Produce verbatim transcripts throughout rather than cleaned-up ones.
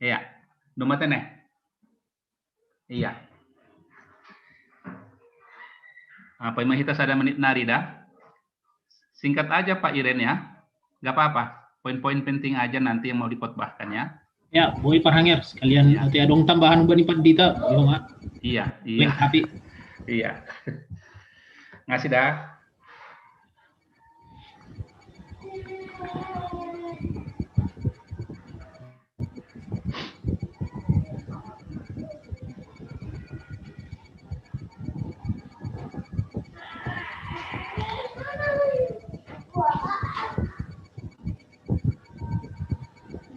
Iya. Duma tene. Iya. Apa ima hita sada menit nari dah? Singkat aja Pak Iren ya. Nggak apa-apa. Poin-poin penting aja nanti yang mau dikhotbahkan ya. Ya, boi parhanger sekalian. Iya. Ati adong tambahan uban ni Pak Dita, yo ma. Iya, iya. Tapi Iya. Ngasih dah.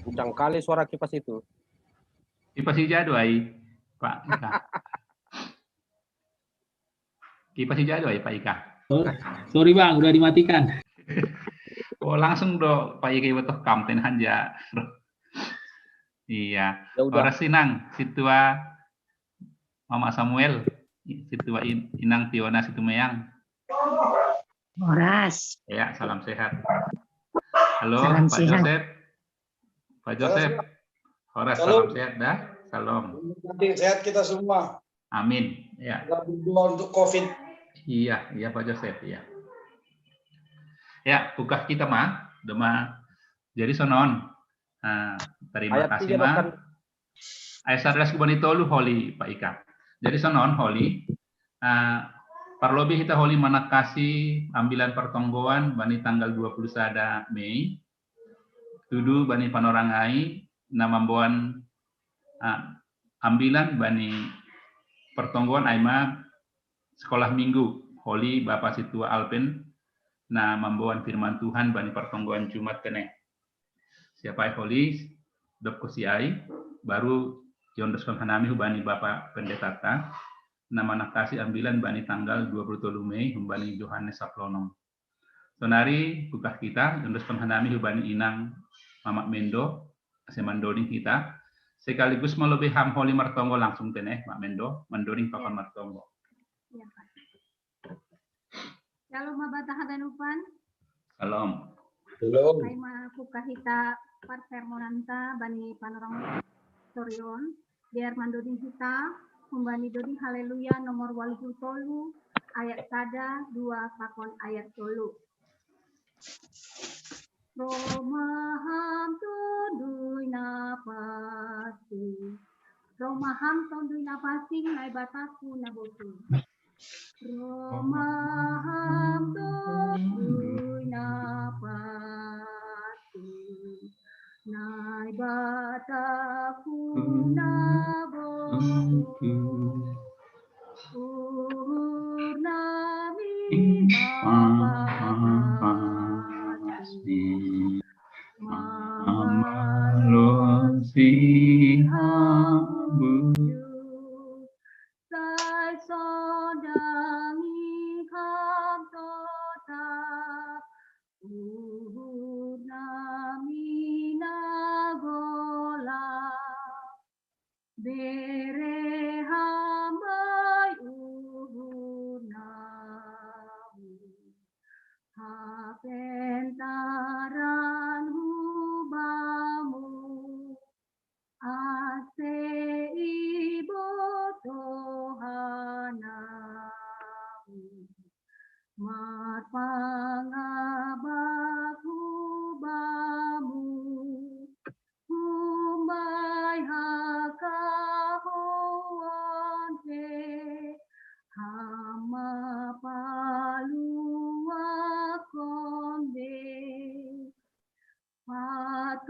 Kencang kali suara kipas itu. Kipas hijau ai, Pak Ika. Kipas hijau ai, Pak Ika. Sorry bang, udah dimatikan. Oh, langsung do Pak Ika iwatoh kamten hanja. Iya. Ya udah. Horas Inang, situa Mama Samuel, situa in, Inang Tiona Situmeang. Horas. Ya, salam sehat. Halo, Salam Pak sehat. Joseph. Pak Joseph. Horas, Halo. Salam sehat dah. Salam. Nanti sehat kita semua. Amin. Ya. Kita berdoa untuk COVID. Iya, iya Pak Joseph, iya. Ya, pukah kita mah, dema jadi sonon. Nah, terima Ayat kasih tiga mah. bahkan Ayat saratus dua puluh tolu holi Pak Ika. Jadi sonon holi. Ah, parlobi hita holi manakasi ambilan pertonggoan bani tanggal dua puluh sada Mei. Tudu bani Panorangai na mamboan ah, ambilan bani pertonggoan ai ma sekolah minggu holi Bapa Situa Alpen na mamboan firman Tuhan bani pertonggoan Jumat tene. Siapa ai holi dop kosi ai baru jondoskon hanami hubani Bapa Pendetata na manakasi ambilan bani tanggal dua puluh tolu Mei humbani Johannes Saplonong. Sonari pukah kita jondoskon hanami hubani Inang Mama Mendo ase mandoding kita sekaligus malobi ham holi martonggo langsung tene Mak Mendo mandoding pakon martonggo. Iya, Pak. Shalom Abah Tahaganupan. Salam. Belum. Ai ma pukah hita parsermonanta bani Panorang Torion. Biar mandoding hita humbani doding Haleluya nomor walu puluh tolu ayat sada dua pakon ayat tolu. Roh ma ham Tondui na pasti. Roh ma ham Tondui na pasti, Naibataku na bosu. Roh ma ham Tondui na pasti, Naibataku na bosu. Uhur nami mapasti, mamalon si ham bujur. Sai sondangi ham totap, uhur nami na golap. Bere ham bai uhur nami, hapentaran hubamu, ase iboto hanami, marpangabak hubamu, humbai hakahoan pe, ham ma paluahon be. Patuduhkon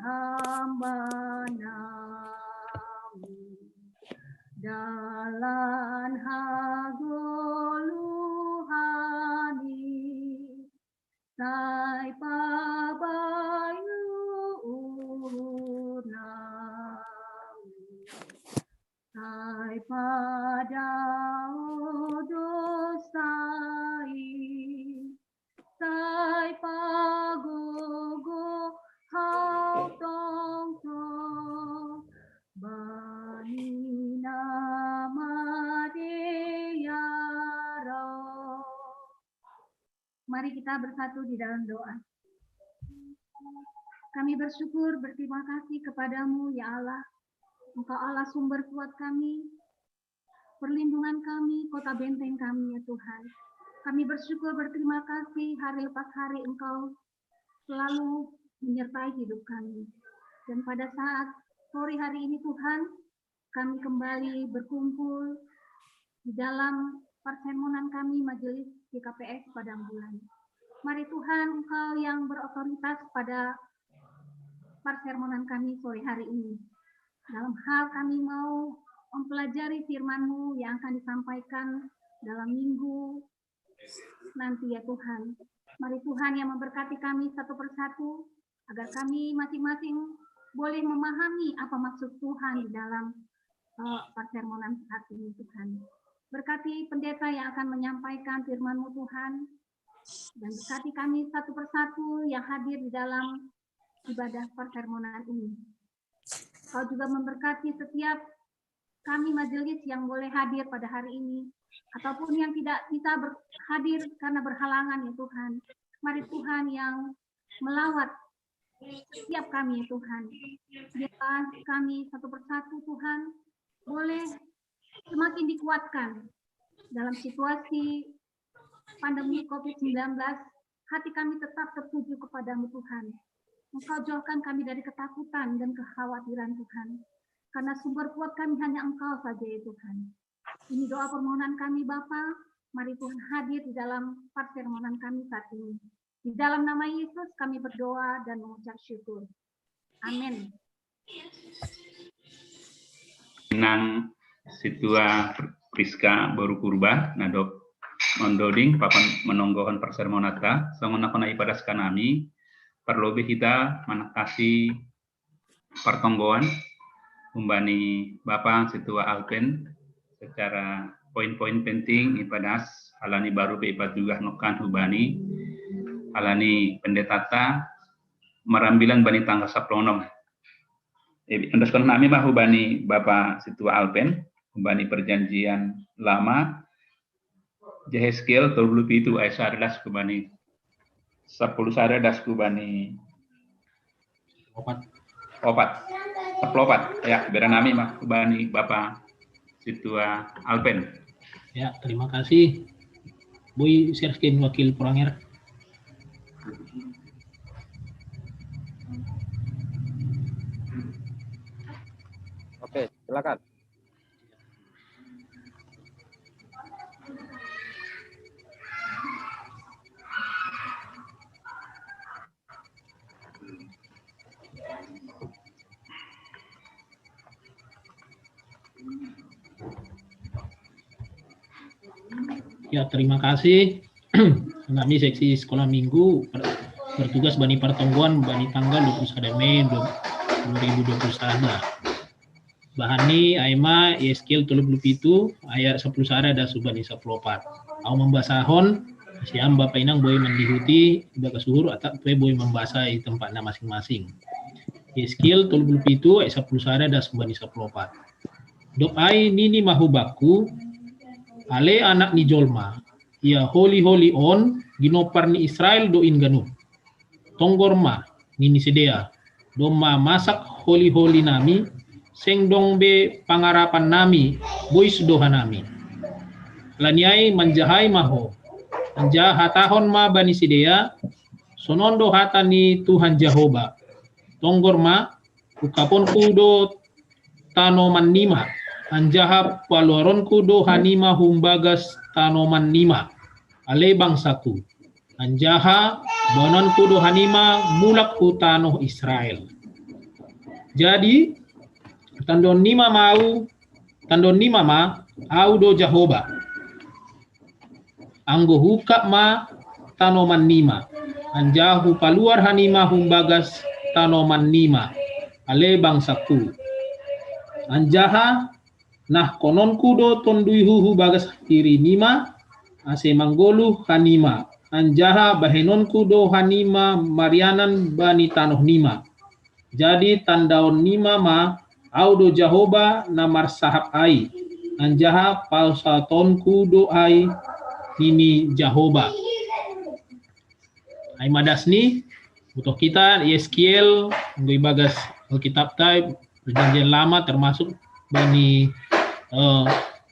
ham ba nami dalan hagoluhan i, sai pabayu uhur nami, sai padao dosa i, sai pagogoh hau tongtong bani na madear. Mari kita bersatu di dalam doa. Kami bersyukur, berterima kasih kepada-Mu, ya Allah. Engkau Allah sumber kuat kami, perlindungan kami, kota benteng kami, ya Tuhan. Kami bersyukur, berterima kasih, hari lepas hari Engkau selalu menyertai hidup kami. Dan pada saat sore hari ini, Tuhan, kami kembali berkumpul di dalam persermonan kami Majelis G K P S Padang Bulan. Mari Tuhan, Engkau yang berotoritas pada persermonan kami sore hari ini. Dalam hal kami mau mempelajari firman-Mu yang akan disampaikan dalam minggu nanti, ya Tuhan. Mari Tuhan yang memberkati kami satu persatu, agar kami masing-masing boleh memahami apa maksud Tuhan di dalam eh, persermonan saat ini, Tuhan. Berkati pendeta yang akan menyampaikan firman-Mu, Tuhan, dan berkati kami satu persatu yang hadir di dalam ibadah persermonan ini. Kau juga memberkati setiap kami majelis yang boleh hadir pada hari ini, ataupun yang tidak bisa ber- hadir karena berhalangan, ya Tuhan. Mari Tuhan yang melawat setiap kami, ya Tuhan. Biarlah kami satu persatu, Tuhan, boleh semakin dikuatkan dalam situasi pandemi covid sembilan belas. Hati kami tetap tertuju kepada-Mu, Tuhan. Engkau jauhkan kami dari ketakutan dan kekhawatiran, Tuhan. Karena sumber kuat kami hanya Engkau saja, ya Tuhan. Ini doa permohonan kami, Bapa. Mari Tuhan hadir di dalam persermonan kami saat ini. Di dalam nama Yesus kami berdoa dan mengucap syukur. Amin. Nang situa Priska Boru Purba, nadop mondoding papan manonggohon persermonanta, songon na hona ipadas hanami, parlobei hita manangkasi partonggoan humbani Bapa Situa Alpen secara poin-poin penting ipadas, alani baru pe ipatugah nongkan humbani, alani pendetata marambilan bani tanggal saplonom. Ondoskon nami ma humbani Bapa Situa Alpen, humbani Perjanjian Lama, Yehezkiel tolu pulu pitu ayat sada das humbani sapuluh sada das humbani opat. Opat. Sapuluh opat. Ya, bere nami ma humbani Bapa Situa Alpen. Ya, terima kasih. Boi Serskin, wakil Pranger. Oke, silakan. Ya, terima kasih. Nami seksi sekolah minggu bertugas bani partonggoan bani tanggal dua puluh sada Mei dua ribu dua puluh sada. Bahan ni ai ma Yehezkiel tolu pulu pitu ayat sapuluh sada das humbani sapuluh opat. Au mambasahon, sian Bapa inang boi mandihuti ibagas uhur atap pe boi mambasa i tempatna masing-masing. Yehezkiel tolu pulu pitu ayat sapuluh sada das humbani sapuluh opat. Dob ai nini ma hubakku, ale anak ni jolma, ia holi-holi on ginompar ni Israel do in ganup. Tonggor ma, nini sidea, domma masak holi-holi nami, seng dong be pangarapan nami, bois do hanami. Alani ai manjahai ma ho, anjaha hatahon ma bani sidea, sonon do hata ni Tuhan Jahoba. Tonggor ma, ungkaponku do tanoman nima, anjaha paluaronku do hanima humbagas tanoman nima, ale bangsaku. Anjaha baononku do hanima mulak hu tanoh Israel. Jadi, tandaon nima ma au, tandaon nima ma au do Jahoba. Anggo huungkap ma tanoman nima, anjaha hupaluar hanima humbagas tanoman nima, ale bangsaku. Anjaha nahkononku do tonduyhu hubagas hiri nima, ase manggoluh hanima, anjaha bahenonku do hanima marianan bani tanoh nima. Jadi tandaon nima ma, au do Jahoba na marsahap ai, anjaha pausatonku do ai, nini Jahoba. Ai ma das ni, Untuk kita, Yeskiel, nggui bagas Alkitab ta, Perjanjian Lama termasuk bani eh,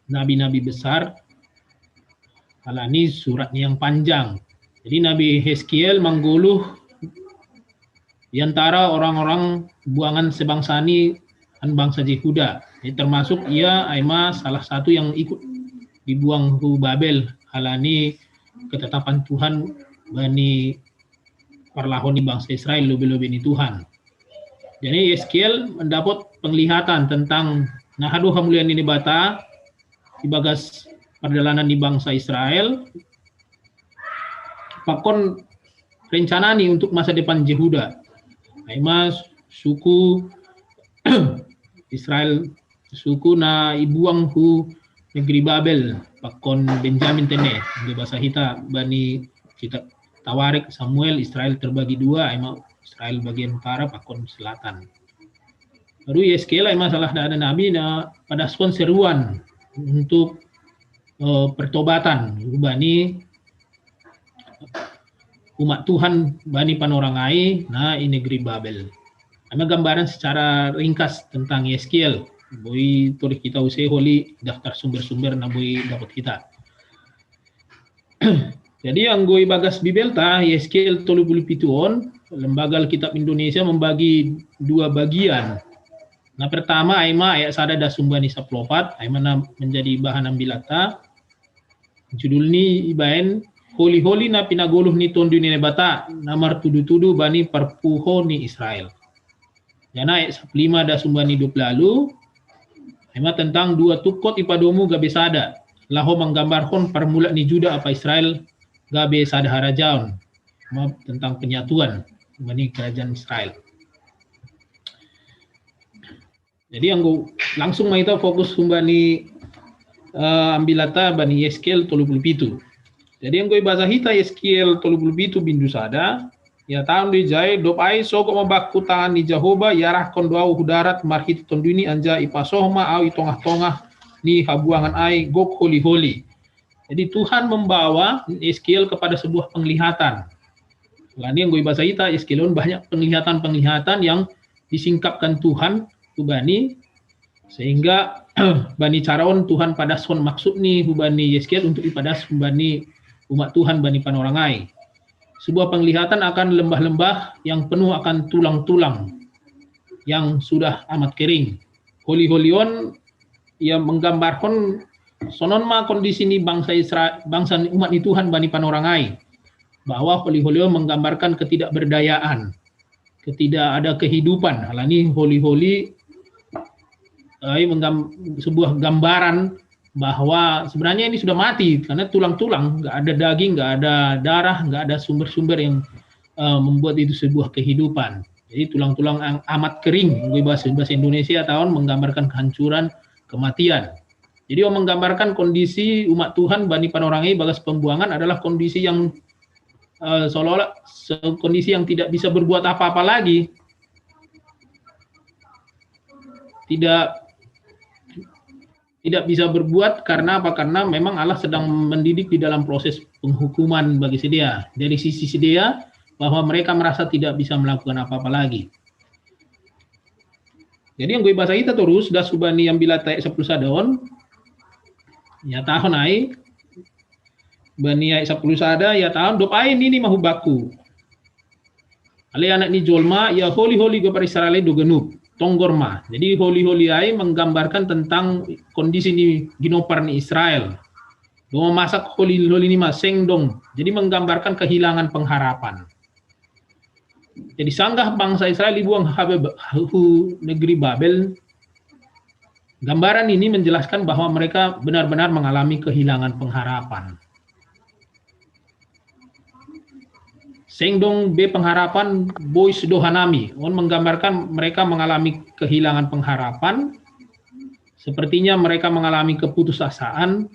nabi-nabi besar, alani surat yang panjang. Jadi Nabi Yeskiel mangguluh di antara orang-orang buangan sebangsa ni an bangsa Jehuda. Jadi termasuk ia aima salah satu yang ikut dibuang ke Babel, alani ketetapan Tuhan bani parlahon ni bangsa Israel, lobi-lobi ni Tuhan. Jadi Yeskiel mendapat penglihatan tentang nah aduh kemuliaan ini bata di bagas perjalanan di bangsa Israel, pakon rencana ni untuk masa depan Jehuda. Aima suku Israel, suku na ibuang hu negeri Babel, pakon Benjamin tene, di bahasa hita bani kita Tawarik Samuel, Israel terbagi dua, aima Israel bagian utara pakon selatan. Baru Yeskiel aima salah ada nabi na pada seruan untuk uh, pertobatan bani umat Tuhan bani panorangai na i negeri Babel. Aima gambaran secara ringkas tentang Yeskiel. Bui tulis kita usai holi daftar sumber-sumber na bui dapat kita. Jadi anggui bagas Bibel ta, Yeskiel tolu puluh pitu on, Lembaga Alkitab Indonesia membagi dua bagian. Nah pertama aima ayat sada da sumbani saplopat, aima menjadi bahan ambilata. Judul ni ibaen holi-holi na pinagoluh ni tondu ni Nebata, na martudu-tudu bani parpuho ni Israel. Jana ayat sapuluh lima da sumbani dua puluh, aima tentang dua tukot ipadomu gabe sada, laho manggambarhon parmula ni Juda apa Israel gabe sada harajaon, tentang penyatuan bani kerajaan Israel. Jadi anggo langsung ma ita fokus humbani uh, ambilata bani Yeskiel tolu puluh pitu. Jadi anggo ibasa hita Yeskiel tolu puluh pitu bindu sada, ya taon di jai, dop ai sogok mabakku tangan ni Jahoba, iarahkon do au hu darat marhit tonduni anja ipasoh ma au i tongah-tongah ni habuangan ai gok holi-holi. Jadi Tuhan membawa Yeskiel kepada sebuah penglihatan. Lani anggo ibasa ita Yeskiel on banyak penglihatan-penglihatan yang disingkapkan Tuhan hubani, sehingga bani cara on Tuhan padashon maksud ni hubani Yeskiel untuk ipadas hubani umat Tuhan bani panorangai. Sebuah penglihatan akan lembah-lembah yang penuh akan tulang-tulang yang sudah amat kering. Holi-holi on ia menggambarkan sonon ma kondisi ni bangsa Israel, bangsa umat ni Tuhan bani panorangai, bahwa holi-holi on menggambarkan ketidakberdayaan, ketidak ada kehidupan. Alani holi-holi ai menggam, sebuah gambaran bahwa sebenarnya ini sudah mati karena tulang-tulang, nggak ada daging, nggak ada darah, nggak ada sumber-sumber yang uh, membuat itu sebuah kehidupan. Jadi tulang-tulang amat kering, bahasa, bahasa Indonesia taon menggambarkan kehancuran, kematian. Jadi menggambarkan kondisi umat Tuhan bani panorangai bagas pembuangan adalah kondisi yang uh, seolah-olah kondisi yang tidak bisa berbuat apa-apa lagi. Tidak tidak bisa berbuat karena apa? Karena memang Allah sedang mendidik di dalam proses penghukuman bagi sedia. Dari sisi sedia bahwa mereka merasa tidak bisa melakukan apa-apa lagi. Jadi yang gue bahasa kita terus das subani yang bila taek sepuluh sadon ya tahun ai bani ai sepuluh sada ya tahun dop ai nini mahubaku Ale anak ni jolma, ia holi-holi gopar Israel do genup, tonggor ma. Jadi holi-holi ai menggambarkan tentang kondisi ni ginopar ni Israel. Doma masak holi-holi ni ma seng dong. Jadi menggambarkan kehilangan pengharapan. Jadi sanggah bangsa Israel dibuang habe hu negeri Babel. Gambaran ini menjelaskan bahwa mereka benar-benar mengalami kehilangan pengharapan. Seng dong be pengharapan bois dohanami. On menggambarkan mereka mengalami kehilangan pengharapan. Sepertinya mereka mengalami keputusasaan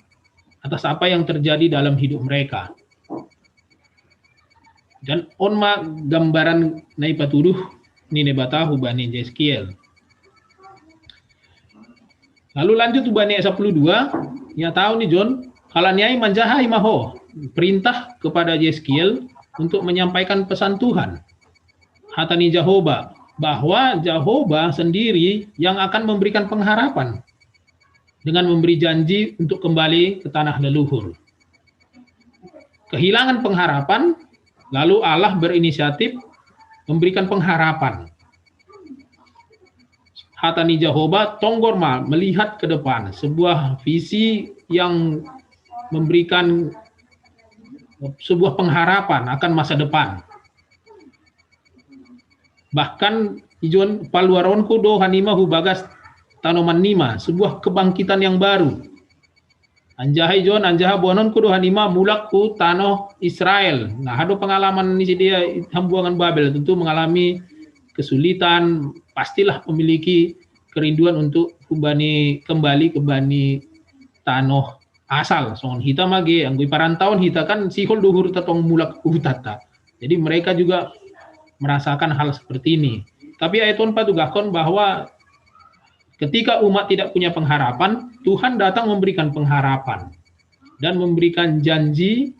atas apa yang terjadi dalam hidup mereka. Dan on ma gambaran na ipatuduh ni Nebata hubani Yeskiel. Lalu lanjut hubani ayat sepuluh dua, ya tahu nih John, kalau niai manjahai maho perintah kepada Yeskiel untuk menyampaikan pesan Tuhan. Hatani Jehovah, bahwa Jehovah sendiri yang akan memberikan pengharapan dengan memberi janji untuk kembali ke tanah leluhur. Kehilangan pengharapan, lalu Allah berinisiatif memberikan pengharapan. Hatani Jehovah tonggor ma melihat ke depan, sebuah visi yang memberikan sebuah pengharapan akan masa depan. Bahkan ijon paluaronku do hanima hubagas tanoman nima, sebuah kebangkitan yang baru. Anjaha ijon, anjaha boanonku do hanima mulak ku tanoh Israel. Nah, ado pengalaman ni sidea hambuangan Babel, tentu mengalami kesulitan, pastilah memiliki kerinduan untuk kembali kembali kembali tanoh asal. Songon hita mage, anggo i parantauan hita kan sihol do uhur tatong mulak uhutanta. Jadi mereka juga merasakan hal seperti ini. Tapi ayat on patugahkon bahwa ketika umat tidak punya pengharapan, Tuhan datang memberikan pengharapan dan memberikan janji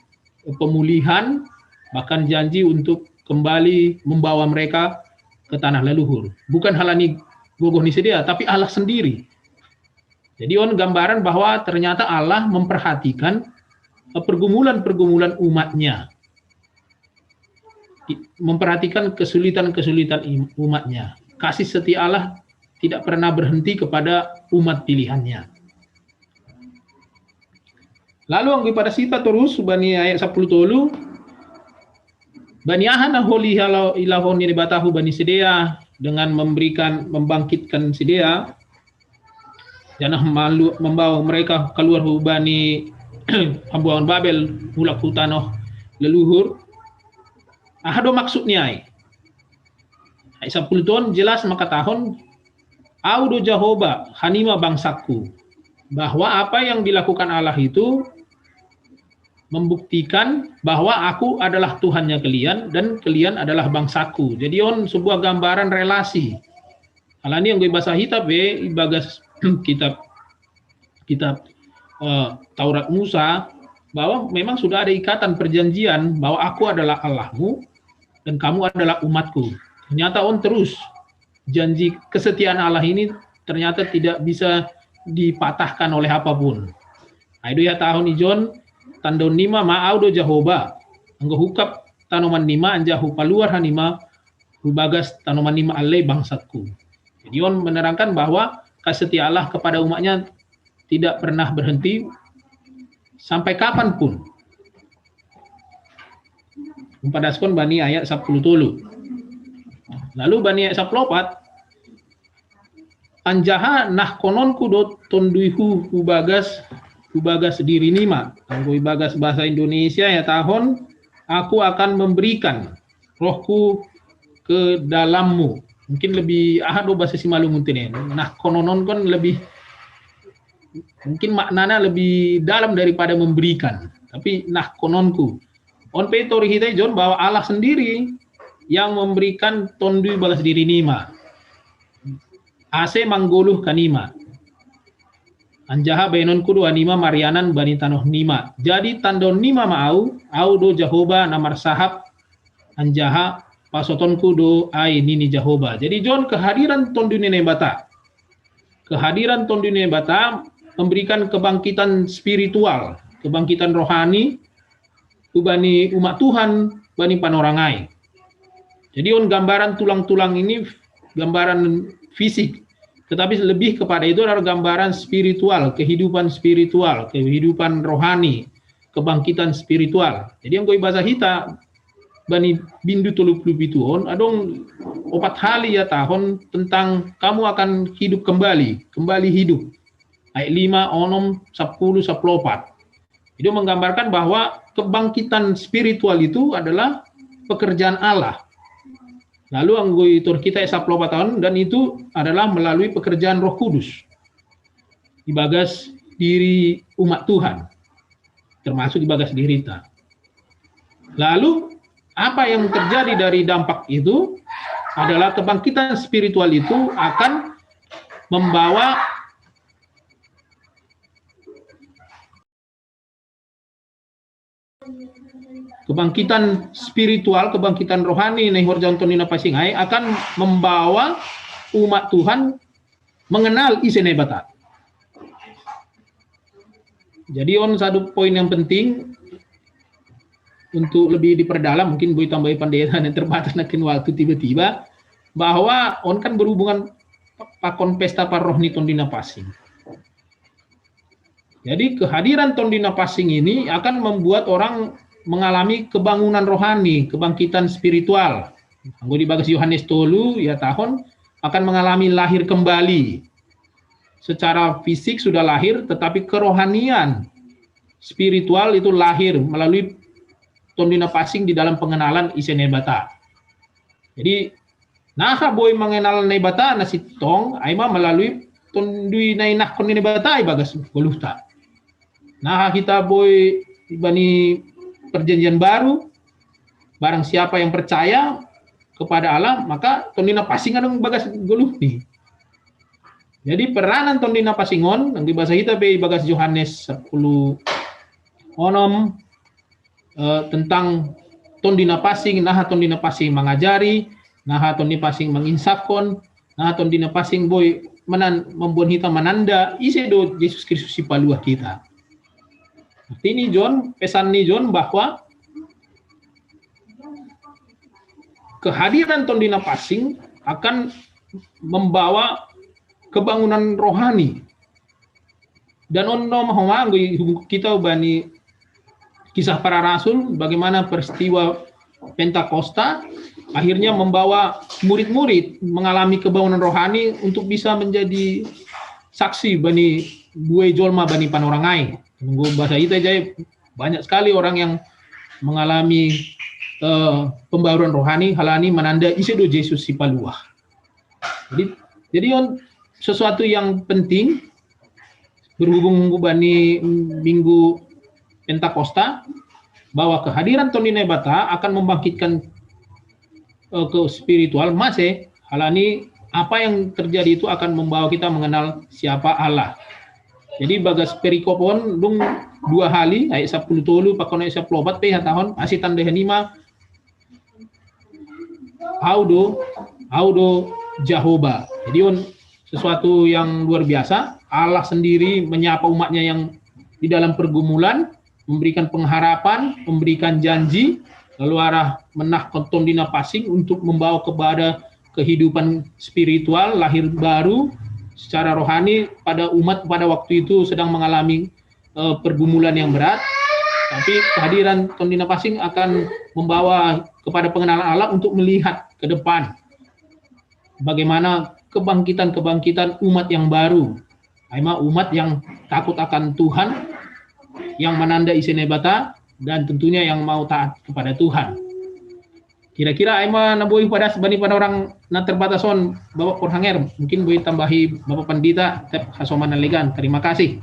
pemulihan, bahkan janji untuk kembali membawa mereka ke tanah leluhur. Bukan halani gogoh ni sidea, tapi Allah sendiri. Jadi on gambaran bahwa ternyata Allah memperhatikan eh, pergumulan-pergumulan umatnya. I- Memperhatikan kesulitan-kesulitan im- umatnya. Kasih setia Allah tidak pernah berhenti kepada umat pilihannya. Lalu anggo i padas hita torus bani ayat sapuluh tolu, bani aha na holi ihala- ilahon ni Debata hubani sidea dengan memberikan, membangkitkan sidea, janah malu- membawa mereka keluar hubani hambuangan Babel, mulak hu tanoh leluhur. Aha do maksud ni ai? Ayat sapuluh tolu on jelas mangkatahon, Au do Jahoba, hanima bangsangku. Bahwa apa yang dilakukan Allah itu membuktikan bahwa aku adalah Tuhannya kalian dan kalian adalah bangsaku. Jadi on sebuah gambaran relasi. Alani anggo i basa hita pe ibagas kitab kitab eh, Taurat Musa, bahwa memang sudah ada ikatan perjanjian bahwa aku adalah Allahmu dan kamu adalah umatku. Ternyata on terus janji kesetiaan Allah ini ternyata tidak bisa dipatahkan oleh apapun. Nah, itu ya tahun ijon tandon nima ma au do Jahoba. Anggo hukap tanoman nima anjaha hupaluar hanima hubagas tanoman nima ale bangsangku. Jadi on menerangkan bahwa kesetiaan Allah kepada umatnya tidak pernah berhenti sampai kapanpun. Umpadaskon bani ayat sapuluh tolu. Lalu bani ayat sapuluh opat, anjaha nahkononku do tonduihu hubagas hubagas diri nima. Anggo ibagas bahasa Indonesia ya tahun, aku akan memberikan rohku ke dalammu. Mungkin lebih aha do bahasa Simalungun tene. Nahkononon kan lebih mungkin maknanya lebih dalam daripada memberikan. Tapi nahkononku. On pe tori hita ijon bahwa Allah sendiri yang memberikan tondui bagas diri nima. Ase manggoluh hanima. Anjaha baenonku do hanima marianan bani tanoh nima. Jadi tandon nima ma au, au do Jahoba na marsahap anjaha pasotonku do ai nini Jahoba. Jadi ijon kehadiran tondui ni Naibata. Kehadiran tondui ni Naibata memberikan kebangkitan spiritual, kebangkitan rohani, hubani umat Tuhan, bani panorang ai. Jadi on gambaran tulang-tulang ini gambaran fisik, tetapi lebih kepada itu adalah gambaran spiritual, kehidupan spiritual, kehidupan rohani, kebangkitan spiritual. Jadi anggo i basa hita bani bindu tolu pulu pitu on adong opat hali ya tahun tentang kamu akan hidup kembali, kembali hidup. Ayat lima, onom, sapuluh, sapuluh opat. Itu menggambarkan bahwa kebangkitan spiritual itu adalah pekerjaan Allah. Lalu anggo i tor hita sapuluh opat tahun dan itu adalah melalui pekerjaan Roh Kudus ibagas diri umat Tuhan, termasuk ibagas diri ta. Lalu apa yang terjadi dari dampak itu adalah kebangkitan spiritual itu akan membawa kebangkitan spiritual, kebangkitan rohani na ihorjahon Tondi Na Pansing ai akan membawa umat Tuhan mengenal ise Naibata. Jadi on satu poin yang penting untuk lebih diperdalam, mungkin boi tambahi pandita na terbatas nangkin waktu tiba-tiba, bahwa on kan berhubungan pakon pesta parroh ni Tondi Na Pansing. Jadi kehadiran Tondi Na Pansing ini akan membuat orang mengalami kebangunan rohani, kebangkitan spiritual. Anggo di bagas Yohanes tolu, ya, tahun akan mengalami lahir kembali. Secara fisik sudah lahir, tetapi kerohanian, spiritual itu lahir melalui Tondi Na Pansing di dalam pengenalan ise Naibata. Jadi naha boi mengenal Naibata na sintong ai ma melalui Tondi Na inahkon ni Naibata ibagas goluhta. Naha hita boi bani perjanjian baru, barang siapa yang percaya kepada Allah, maka Tondi Na Pansing adong bagas goluhni. Jadi peranan Tondi Na Pansing on, anggo ibasa hita pe ibagas Yohanes sepuluh onom, eh, tentang Tondi Na Pansing, naha Tondi Na Pansing mangajari, naha Tondi Na Pansing manginsahkon, naha Tondi Na Pansing boi manan, membuat hita mananda ise do Jesus Kristus sipaluah hita. Arti ni John, pesan ni John bahwa kehadiran Tondi Na Pansing akan membawa kebangunan rohani. Dan on no mahoma anggo kita bani Kisah Para Rasul, bagaimana peristiwa Pentakosta akhirnya membawa murid-murid mengalami kebangunan rohani untuk bisa menjadi saksi bani buei jolma bani panorang ai. Nunggu bahasa ita jadi banyak sekali orang yang mengalami uh, pembaruan rohani halani mananda ise do Jesus sipaluah. Jadi, jadi on sesuatu yang penting berhubung bani minggu Pentakosta, bahwa kehadiran Tondi Naibata akan membangkitkan uh, ke spiritual mase halani apa yang terjadi itu akan membawa kita mengenal siapa Allah. Jadi bagas perikop on dung dua hali, ayat sepuluh tolu pakon ayat sepuluh opat pe hatahon asi tanda hanima, au do, au do Jahoba. Jadi on sesuatu yang luar biasa, Allah sendiri menyapa umatnya yang di dalam pergumulan, memberikan pengharapan, memberikan janji, lalu arah menah Tondi Na Pansing untuk membawa kepada kehidupan spiritual, lahir baru secara rohani pada umat pada waktu itu sedang mengalami uh, pergumulan yang berat. Tapi kehadiran Tondi Na Pansing akan membawa kepada pengenalan Allah untuk melihat ke depan bagaimana kebangkitan-kebangkitan umat yang baru. Ai ma umat yang takut akan Tuhan, yang mananda ise Naibata, dan tentunya yang mau taat kepada Tuhan. Kira-kira ai ma na boi padas bani panorang na terbatas on, Bapak Purhanger, mungkin boi tambahi Bapak Pandita, tep hasoman na legan. Terima kasih.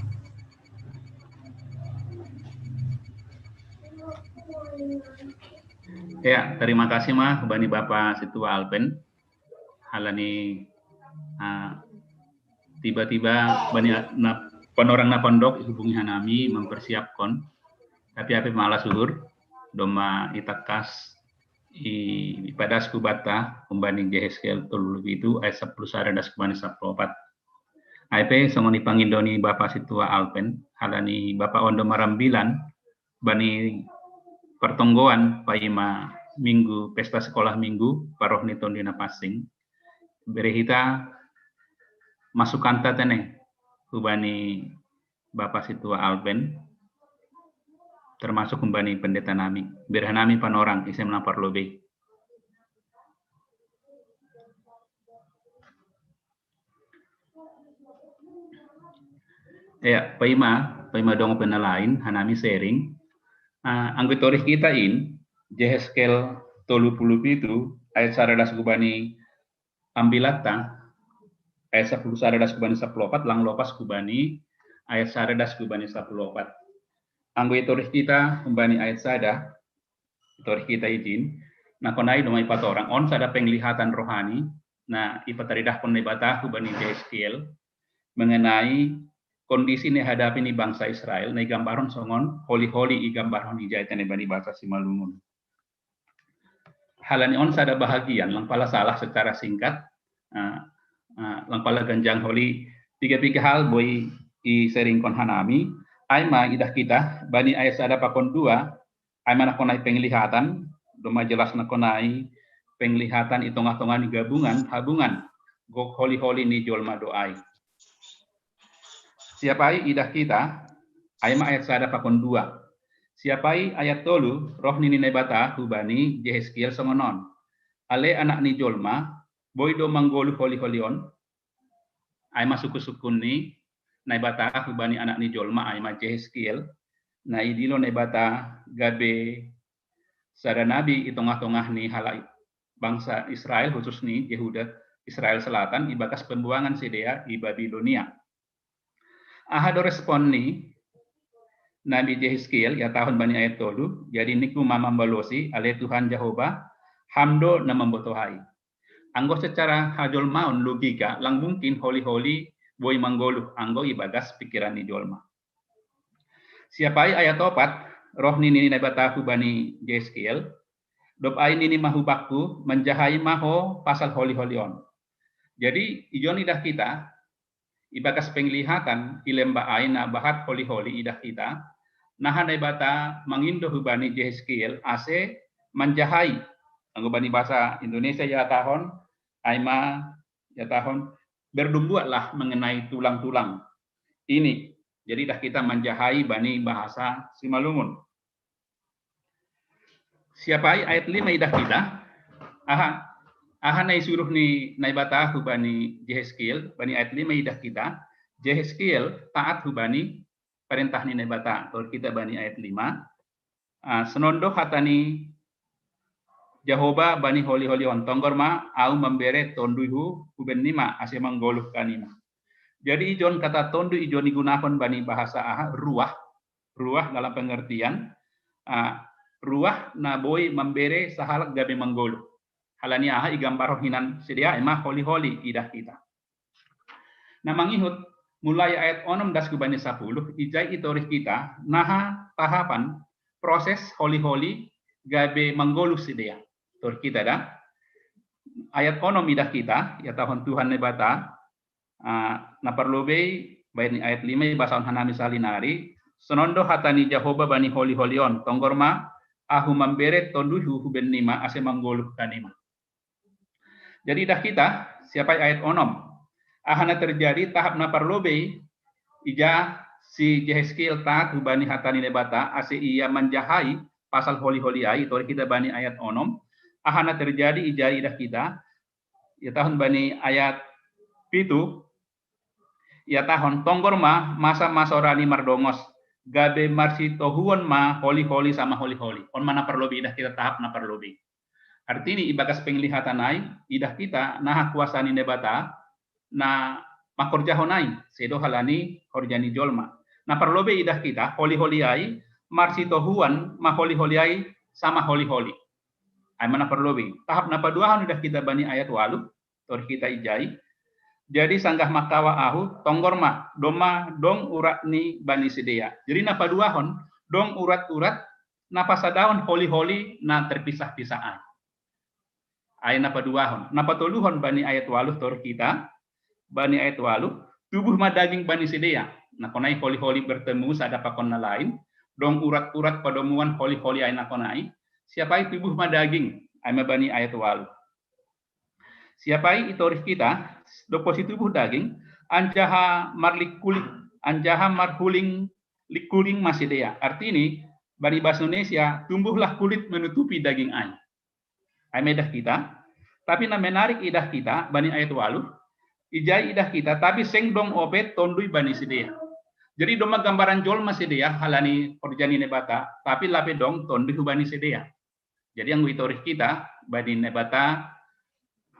Ya, terima kasih ma bani Bapak Situa Alpen. Halani uh, tiba-tiba bani na, panorang na pondok hubungi hanami mempersiapkan. Tapi ape malas uhur, domma itakas i ipadas ku banta umbani Jehezkiel tolu puluh pitu ayat sepuluh sada das kubani sepuluh opat. Ai pe songon i pangindo ni Bapa Situa Alpen, halani Bapa on do marambilan bani partonggoan paima minggu pesta sekolah minggu paroh ni Tondi na Pansing. Bere hita masukanta tene hubani Bapa Situa Alpen, termasuk humbani pendeta nami. Bere hanami panorang ise na parlobei. Ya, paima, paima dong pe na lain, hanami sharing. Uh, anggo torih kita in, Jehezkiel tolu puluh pitu ayat sada das kubani ambilatta, ayat sepuluh sada das kubani sepuluh opat, lang lopas kubani ayat sada das kubani sepuluh opat. Anggo itorih kita kumbani ayat sada, itorih kita ijin, na konai domai patorang on sada penglihatan rohani, na ipataridahkon Naibata kubani Jehezkiel mengenai kondisi ni hadapi ni bangsa Israel, na igambarhon songon holi-holi igambarhon i jai tene bani bahasa Simalungun. Halani on sada bahagian, lang pala salah secara singkat, uh, uh, lang pala ganjang holi, piga-piga hal boi i sharingkon hanami, ai ma idah kita, bani ayat sada pakon dua, ai ma na konai penglihatan, domma jelas na konai penglihatan i tongah-tongah ni gabungan, habungan, gok holi-holi ni jolma do ai. Siapai idah kita, ai ma ayat sada pakon dua. Siapai ayat tolu, roh ni Naibata hubani Jehezkiel songon on. Ale anak ni jolma, boi do manggoluh holi-holi on? Ai ma sungkun-sungkun ni Naibata hubani anak ni jolma ai ma Jehezkiel, na idilo Naibata gabe sada nabi i tongah-tongah ni halak bangsa Israel, khusus ni Jehuda, Israel Selatan, ibagas pembuangan sidea i Babilonia. Aha do respon ni Nabi Jehezkiel, ihatahon bani ayat tolu, jadi ningku ma mambalosi, ale Tuhan Jahowa, Ham do na mambotohai. Anggo secara hajolmaon, logika, lang mungkin holi-holi boi manggoluh anggo ibagas pikiran ni jolma. Siapai ayat opat, roh ni Naibata hubani Jehezkiel, dob ai nini ma hubakku, manjahai ma ho pasal holi-holi on. Jadi ijon idah kita, ibagas penglihatan i lemba ai na bahat holi-holi idah kita, naha Naibata mangindo hubani Jehezkiel ase manjahai, anggo bani bahasa Indonesia ihatahon, ai ma ihatahon, berdumbuatlah mengenai tulang-tulang ini. Jadi idah kita manjahai bani bahasa Simalungun. Siapai ayat lima idah kita, aha, aha na isuruh ni Naibata hubani Jehezkiel, bani ayat lima idah kita, Jehezkiel taat hubani parentah ni Naibata, tor kita bani ayat lima, uh, sonon do hata ni Jahowa bani holi-holi on, tonggor ma, Ahu mambere tonduihu huben nima ase manggoluh hanima. Jadi ijon kata tondui ijon igunahon bani bahasa aha, ruah, ruah dalam pengertian uh, ruah na boi mambere sahalak gabe manggoluh. Halani aha, igambarhon hinan sidea, ai ma holi-holi idah kita. Na mangihut, mulai ayat onom das hubani sapuluh, ijai itorih kita naha tahapan proses holi-holi gabe manggoluh sidea. Torih kita da. Ayat onom idah kita, ihatahon Tuhan Naibata, uh, na parlobei, baen ni ayat lima ibasahon hanami sahali nari, sonon do hata ni Jahowa bani holi-holi on, tonggor ma, Ahu mambere tonduihu huben nima ase manggoluh hanima. Jadi idah kita, siapai ayat onom. Aha na terjadi, tahap na parlobei, ija si Jehezkiel taat hubani hata ni Naibata, ase ia manjahai pasal holi-holi ai, torih kita bani ayat onom. Aha na terjadi, ija idah kita, ihatahon bani ayat pitu, ihatahon tonggor ma, masa ma sorani mardongos, gabe marsitohuon ma holi-holi sama holi-holi. On ma na parlobei idah kita, tahap na parlobei. Artini ibagas penglihatan ai, idah kita naha kuasa ni Naibata na mangkorjahon ai, sedo halani horja ni jolma. Na parlobei idah kita, holi-holi ai marsitohuon ma holi-holi ai sama holi-holi. Ai ma na parlobei. Tahap na paduahon idah kita bani ayat ualu, torih kita ijai. Jadi sanggah mangkawa Ahu, tonggor ma, domma dong urat ni bani sidea. Jadi na paduahon, dong urat-urat na pasadahon holi-holi na terpisah-pisah ai. Ai na paduahon. Na patoluhon bani ayat ualu, torih kita, bani ayat ualu, tubuh ma daging bani sidea. Na konai holi-holi bertemu sada pakon na lain, dong urat-urat padomuan holi-holi ai na konai, siapai tubuh ma daging, ai ma bani ayat ualu. Siapai itorih kita, dob posi tubuh daging, anjaha marlingkuling, anjaha marhuling lingkuling ma sidea. Artini, bani bahasa Indonesia, tumbuhlah kulit menutupi daging ai. Ai ma idah kita, tapi na menarik idah kita, bani ayat ualu, ijai idah kita, tapi seng dong ope tondui bani sidea. Jadi domma gambaran jolma sidea, halani horja ni Naibata, tapi lape dong tondui hubani sidea. Jadi anggo itorih kita, bani Naibata,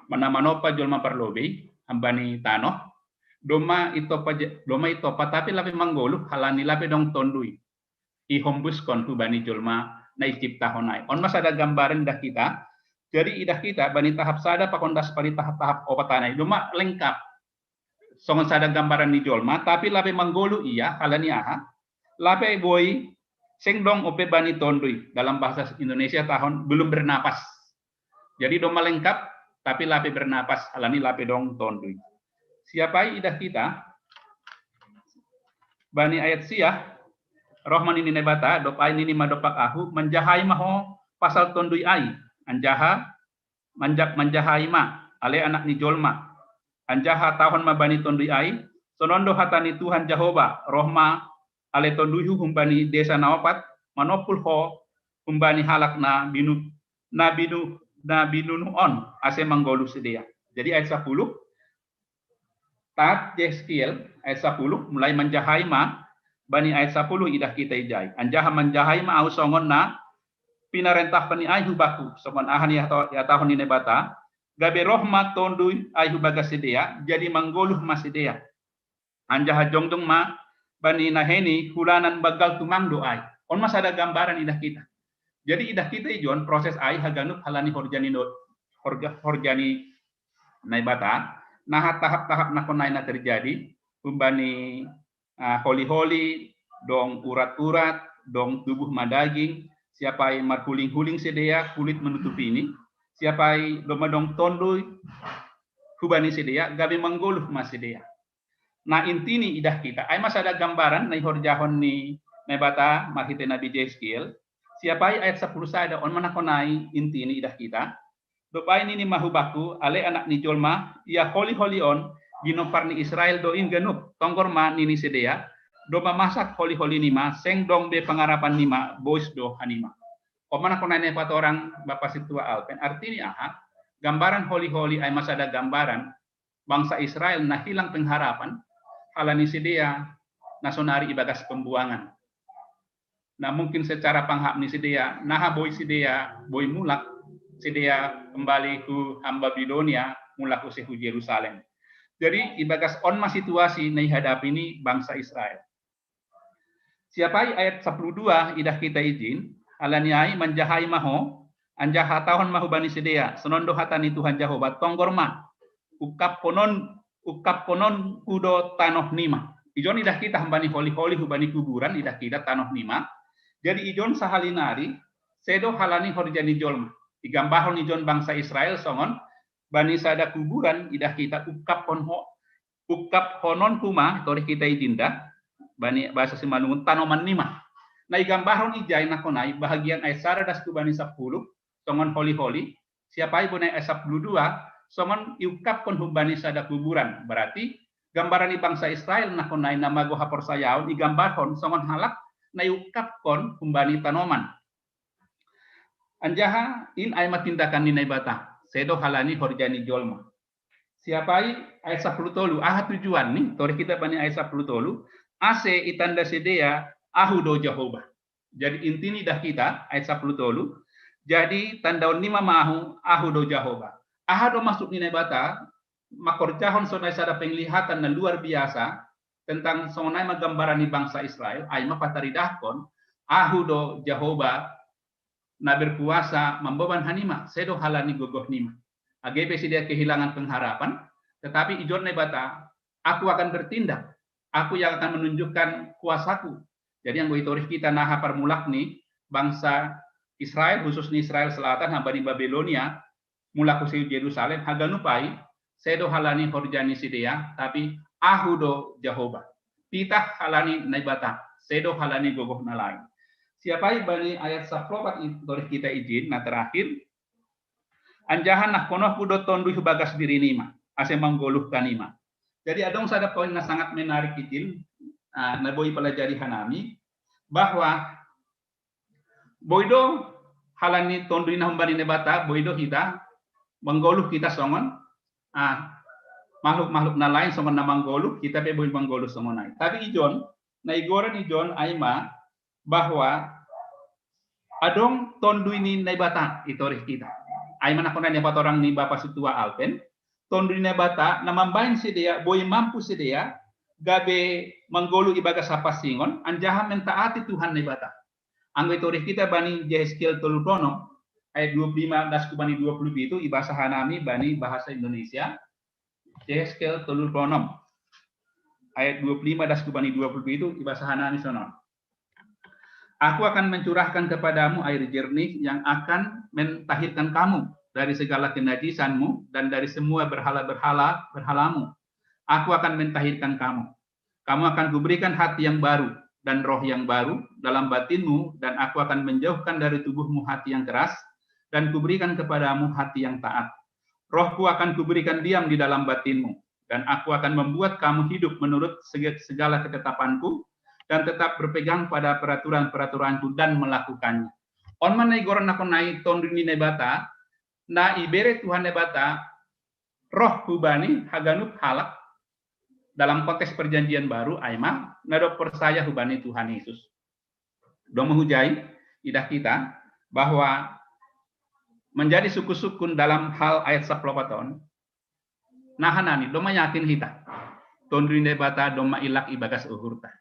mana manompa jolma parlobei, hambani tanoh, domma itompa, domma itompa, tapi lape manggoluh, halani lape dong tondui ihombuskon hubani jolma na iciptahon ai. On ma sada gambaran idah kita, jadi idah kita, bani tahap sada pakon das bani tahap-tahap opat an ai, domma lengkap. songon sada gambaran ni jolma, tapi lape manggoluh ia, halani aha? Lape boi seng dong ope bani tondui, dalam bahasa Indonesia tahon belum bernapas. Jadi domma lengkap, tapi lape bernapas, halani lape dong tondui. Siapa idah kita? Bani ayat sia, roh ma nini Naibata, dob ai nini ma dompak ahu, manjahai ma ho pasal tondui ai, anjaha manjak manjahai ma, ale anak ni jolma. Anjaha tahon ma bani tondui ai, sonon do hata ni Tuhan Jahowa, roh ma ale tonduihu humbani desa na opat, manompul ho humbani halak na binu na binu na binunuh on, ase manggoluh sidea. Jadi ayat sapuluh, Tat Yeskiel ayat sapuluh, mulai manjahai ma, bani ayat sapuluh idah kita ijai. Anjaha manjahai ma ahu songon na pinarentahkon ni ai hubaku, songon aha ni hatahon ni Naibata, gabe roh ma tondui ai hubagas sidea, jadi manggoluh ma sidea. Anjaha jongjong ma bani naheni hulanan banggal tumang do ai. On ma sada gambaran idah kita. Jadi idah kita ijon proses ai haganup halani horjani no horjani Naibata, naha tahap-tahap na konai na terjadi, humbani uh, holi-holi, dong urat-urat, dong tubuh madaging, siapai marhuling-huling sidea, kulit menutupi ni, siapai doma dong tondui, hubani sidea, gabe manggoluh ma sidea. Nah, intini idah kita, ai ma sada gambaran na ihorjahon ni Naibata marhite Nabi Yeskiel, siapai ayat sapuluh sada, on ma na konai intini idah kita, Dob ai nini ma hubaku, ale anak ni jolma, ia holi-holi on, ginompar ni Israel do in ganup, tonggor ma nini sidea, doma masak holi-holi nima, seng dong be pangarapan nima, bois do hanima. On ma na konai Naibata torang bapa sintua Alpen, artini aha? Gambaran holi-holi ai ma sada gambaran, bangsa Israel na hilang pengharapan, halani sidea na sonari ibagas pembuangan. Nah, mungkin secara panghap ni sidea, naha boi sidea, boi mulak, sidea kembali ku hamba Babilonia, mulak use ku Jerusalem. Jadi ibagas on ma situasi na ihadapi ni bangsa Israel. Siapai ayat sapuluh dua idah kita ijin, halani ai manjahai ma ho, anjaha hatahon ma hubani sidea, sonon do hata ni Tuhan Jahowa, tonggor ma, ungkap konon ungkap konon ku do tanoh nima. Ijon idah kita hambani holi-holi hubani kuburan idah kita tanoh nima. Jadi ijon sahali nari sedo halani horjani jolma. Igambahon ijon bangsa Israel songon bani sada kuburan idah kita ungkap hon ho ungkap honon kuma torih kita ijinda bani bahasa Simalungun tanoman nima. Nah igambahon ijai na konai bahagian ayat sada das ku bani sapuluh songon holi-holi siapai bona ayat sapuluh dua, songon iungkapkon humbani sada kuburan. Berarti gambaran ni bangsa Israel na konai na mago haporsayaon igambarhon songon halak na iungkapkon humbani tanoman. Anjaha in ai ma tindakan ni Naibata, sedo halani horjani jolma. Siapai ayat sapuluh tolu, aha tujuan ni, torih kita bani ayat sapuluh tolu, ase itanda sidea ahu do Jahowa. Jadi intini dah kita ayat sapuluh tolu. Jadi tandaon nima ma ahu, ahu do Jahowa. Aha do maksud ni Naibata makorjahon sonai sada penglihatan na luar biasa tentang sonai ma gambaran ni bangsa Israel, ai ma pataridahkon ahu do Jahowa na berkuasa mamboban hanima sedo halani gogoh nima. Age pe sidea kehilangan pengharapan, tetapi ijon Naibata, aku akan bertindak, aku yang akan menunjukkan kuasaku. Jadi yang boitorih kita naha parmulak ni bangsa Israel, khusus ni Israel Selatan, hamba ni Babilonia, mulak husi Jerusalem, haganup ai sedo halani horjani sidea, tapi ahu do Jahowa. Pitah halani Naibata, sedo halani gogoh na lain. Siapai bani ayat saplopat torih kita ijin, na terakhir, anjaha nahkonohku do tondui hubagas diri nima, ase manggoluhkan nima. Jadi adong sada poin na sangat menarik ijin, uh, na boi pelajari hanami, bahwa boi do halani tondui na humbani Naibata, boi do hita manggoluh hita songon ah, makhluk-makhluk na lain songon na manggoluh, hita pe boi manggoluh songon ai. Tapi ijon, na igoran ijon ai ma bahwa adong tondui ni Naibata itorih hita. Ai ma na kona ni patorang ni bapa sintua Alpen, tondui ni Naibata na mambahen sidea boi mampu sidea gabe manggoluh ibagas hapansingon anjaha mentaati Tuhan Naibata. Anggo itorih kita bani Yehezkiel tolu puluh onom ayat dua puluh lima das ku bani dua puluh pitu, ibasa hanami bani bahasa Indonesia. Yehezkiel tolu puluh onom. ayat dua puluh lima das ku bani dua puluh itu, ibasa hanani sonon. Aku akan mencurahkan kepadamu air jernih yang akan mentahirkan kamu dari segala kenajisanmu dan dari semua berhala-berhala berhalamu. Aku akan mentahirkan kamu. Kamu akan kuberikan hati yang baru dan roh yang baru dalam batinmu, dan aku akan menjauhkan dari tubuhmu hati yang keras, dan kuberikan kepadamu hati yang taat. Rohku akan kuberikan diam di dalam batinmu, dan aku akan membuat kamu hidup menurut segala ketetapanku, dan tetap berpegang pada peraturan-peraturanku dan melakukannya. On mana igoron nako nai tondu ni Naibata, na ibere Tuhan Naibata roh hubani haganup halak dalam konteks perjanjian baru, aima nado persaya hubani Tuhan Yesus. Dong menghujai idah kita bahwa menjadi suku-sukun dalam hal ayat sepuluh ton, nah hanani dong yakin kita tondu ni Naibata dong ilak ibagas uhurta.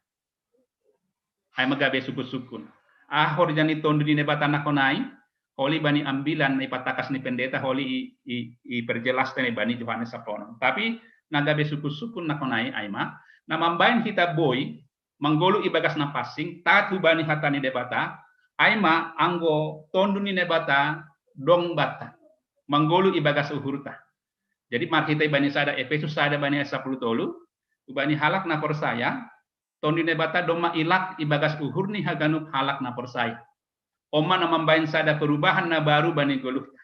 Ai magabe suku-sukun. Ahor jani tondu ni Naibata nako nai, holi bani ambilan ipatakas ni pendeta, holi i, i, i perjelas tene bani Yohanes sapono. Tapi nagabe suku-sukun nako nai aima, na mambain kita boi, manggolu ibagas na passing, taat hubani hata ni Naibata, aima anggo tondu ni Naibata dong banta, manggolu ibagas uhurta. Jadi marhite bani sada Efesus sada bani ayat sepuluh tolu, ubani halak na porsaya, tondu ni Naibata dong ilak ibagas uhur ni haganup halak na porsaya. On ma na mambain sada perubahan na baru bani goluhta.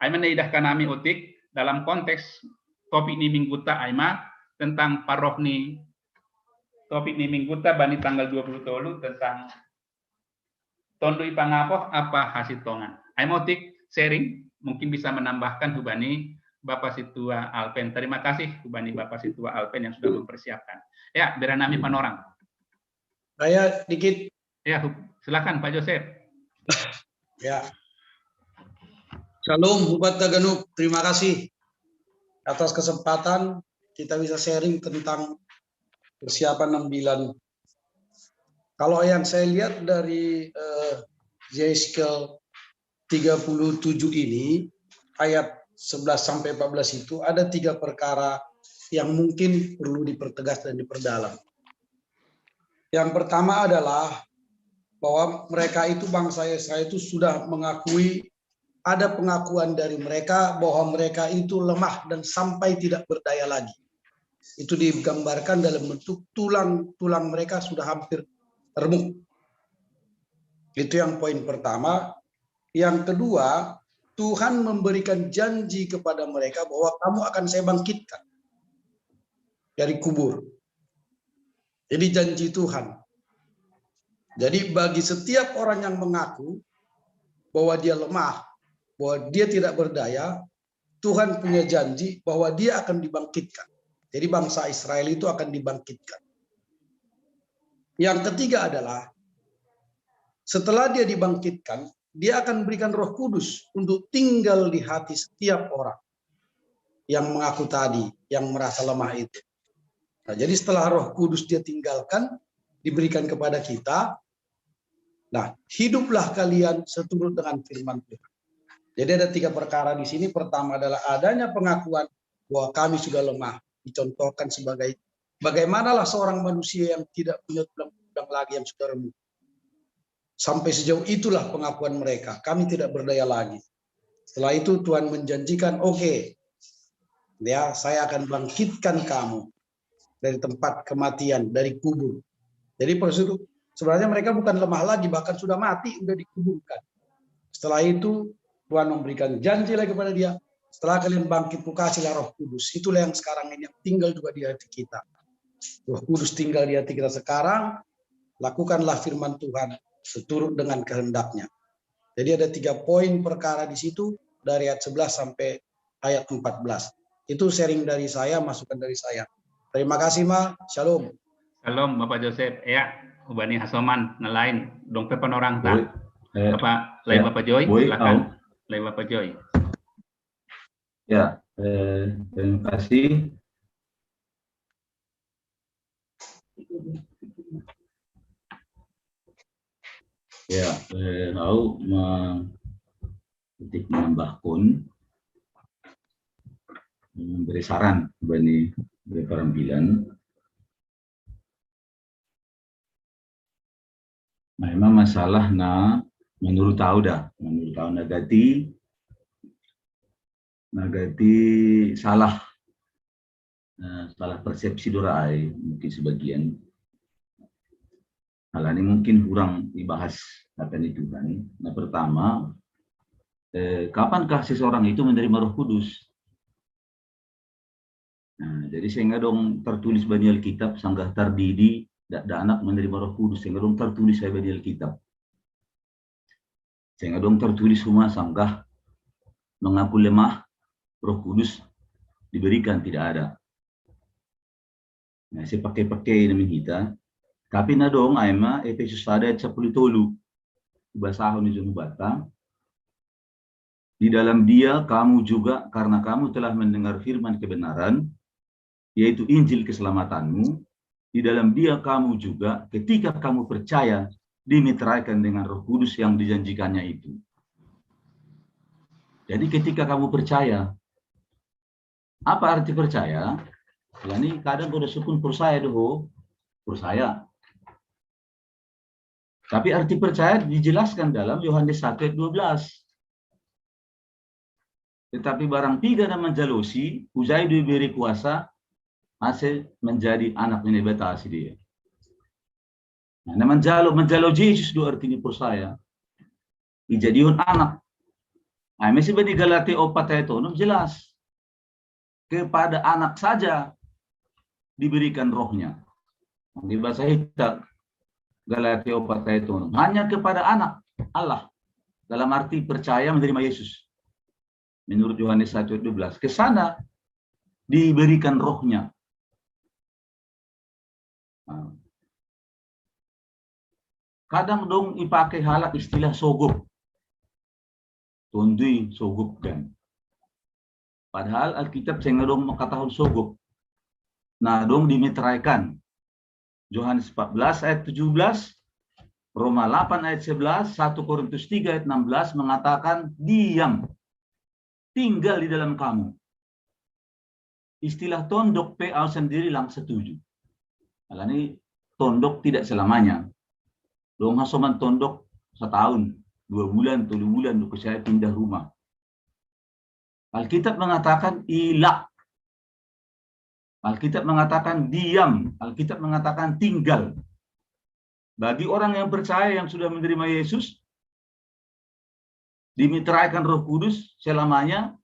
Aima na idah kanami otik dalam konteks topik ni mingguta aima tentang paroh ni topik ni mingguta bani tanggal dua puluh tolu tentang tondu ipangapoh apa hasil tongan. Aima otik sharing mungkin bisa menambahkan hubani Bapak Situa Alpen. Terima kasih hubani Bapak Situa Alpen yang sudah mempersiapkan. Ya, beranami panorang. Saya dikit. Ya, silakan Pak Joseph. Ya. Shalom, Hubat Taganuk. Terima kasih atas kesempatan kita bisa sharing tentang persiapan enam bulan. Kalau yang saya lihat dari eh, Yeskiel tiga puluh tujuh ini, ayat sebelas sampai empat belas itu ada tiga perkara yang mungkin perlu dipertegas dan diperdalam. Yang pertama adalah bahwa mereka itu, bangsa Israel itu sudah mengakui, ada pengakuan dari mereka bahwa mereka itu lemah dan sampai tidak berdaya lagi. Itu digambarkan dalam bentuk tulang-tulang mereka sudah hampir remuk. Itu yang poin pertama. Yang kedua, Tuhan memberikan janji kepada mereka bahwa kamu akan saya bangkitkan dari kubur. Jadi janji Tuhan. Jadi bagi setiap orang yang mengaku bahwa dia lemah, bahwa dia tidak berdaya, Tuhan punya janji bahwa dia akan dibangkitkan. Jadi bangsa Israel itu akan dibangkitkan. Yang ketiga adalah setelah dia dibangkitkan, dia akan berikan Roh Kudus untuk tinggal di hati setiap orang yang mengaku tadi, yang merasa lemah itu. Nah, jadi setelah Roh Kudus dia tinggalkan, diberikan kepada kita, nah, hiduplah kalian seturut dengan firman Tuhan. Jadi ada tiga perkara di sini. Pertama adalah adanya pengakuan bahwa kami sudah lemah. Dicontohkan sebagai bagaimanalah seorang manusia yang tidak punya tulang-tulang lagi yang sudah remuk. Sampai sejauh itulah pengakuan mereka. Kami tidak berdaya lagi. Setelah itu Tuhan menjanjikan, oke, okay, ya saya akan bangkitkan kamu dari tempat kematian, dari kubur. Jadi prosedur sebenarnya mereka bukan lemah lagi, bahkan sudah mati, sudah dikuburkan. Setelah itu Tuhan memberikan janji lagi kepada dia, setelah kalian bangkit, kukasihlah Roh Kudus. Itulah yang sekarang ini yang tinggal juga di hati kita. Roh Kudus tinggal di hati kita sekarang, lakukanlah firman Tuhan seturut dengan kehendaknya. Jadi ada tiga poin perkara di situ dari ayat sebelas sampai ayat empat belas. Itu sharing dari saya, masukan dari saya. Terima kasih, Ma. Shalom. Shalom, Bapak Joseph. Ya, ubani hasoman nelain dong pe panorang ta. Eh, Bapak, lain ya. Bapak Joy, boy, silakan. Lain Bapak Joy. Ya, eh, terima kasih. Ya, eh, au ma-, untuk menambahkan, memberi saran bani, bani parambilan. Memang masalah na menurut tahu dah, menurut tahu na gati, na gati salah, eh, salah persepsi dorai mungkin sebagian. Hal ini mungkin kurang dibahas akan itu kan. Nah, pertama, eh, kapankah seseorang itu menerima Roh Kudus? Nah, jadi sehingga dong tertulis bani Alkitab sanggah tardidi da, da anak menerima Roh Kudus, sehingga dong tertulis saya bani Alkitab. Sehingga dong tertulis semua sanggah mengaku lemah, Roh Kudus diberikan tidak ada. Nah, saya pakai-pakai ini kita. Tapi na dong aima Efesus sada ayat sepuluh tolu. Bahasa Indonesia bata. Di dalam dia kamu juga, karena kamu telah mendengar firman kebenaran, yaitu Injil keselamatanmu, di dalam dia kamu juga, ketika kamu percaya, dimitraikan dengan Roh Kudus yang dijanjikannya itu. Jadi ketika kamu percaya, apa arti percaya? Ini kadang udah sukun percaya doho, percaya. Tapi arti percaya dijelaskan dalam Yohanes satu ayat dua belas. Tetapi barang piga na manjalosi, hujai diberi kuasa, ase menjadi anak ni Naibata si dia. Nah, na manjalo, manjalo Jesus do arti ni percaya. Dijadikan anak. Nah, mesti bani Galatia opat ayat onom jelas. Kepada anak saja diberikan rohnya. Di bahasa kita, Galatia opat ayat onom. Hanya kepada anak Allah. Dalam arti percaya menerima Yesus. Menurut Yohanes satu ayat dua belas. Ke sana diberikan rohnya. Nah. Kadang dong ipake halak istilah sogop. Tondui sogop kan. Padahal Alkitab seng dong makatahun sogop. Nah, dong dimitraikan. Yohanes empat belas ayat tujuh belas, Roma delapan ayat sebelas, satu Korintus tiga ayat enam belas mengatakan, "Diam, tinggal di dalam kamu." Istilah tondok pe au sendiri lang setuju. Alani tondok tidak selamanya. Dong hasoman tondok setahun, dua bulan, tolu bulan, dok saya pindah rumah. Alkitab mengatakan ilak. Alkitab mengatakan diam. Alkitab mengatakan tinggal. Bagi orang yang percaya, yang sudah menerima Yesus, dimitraikan Roh Kudus selamanya,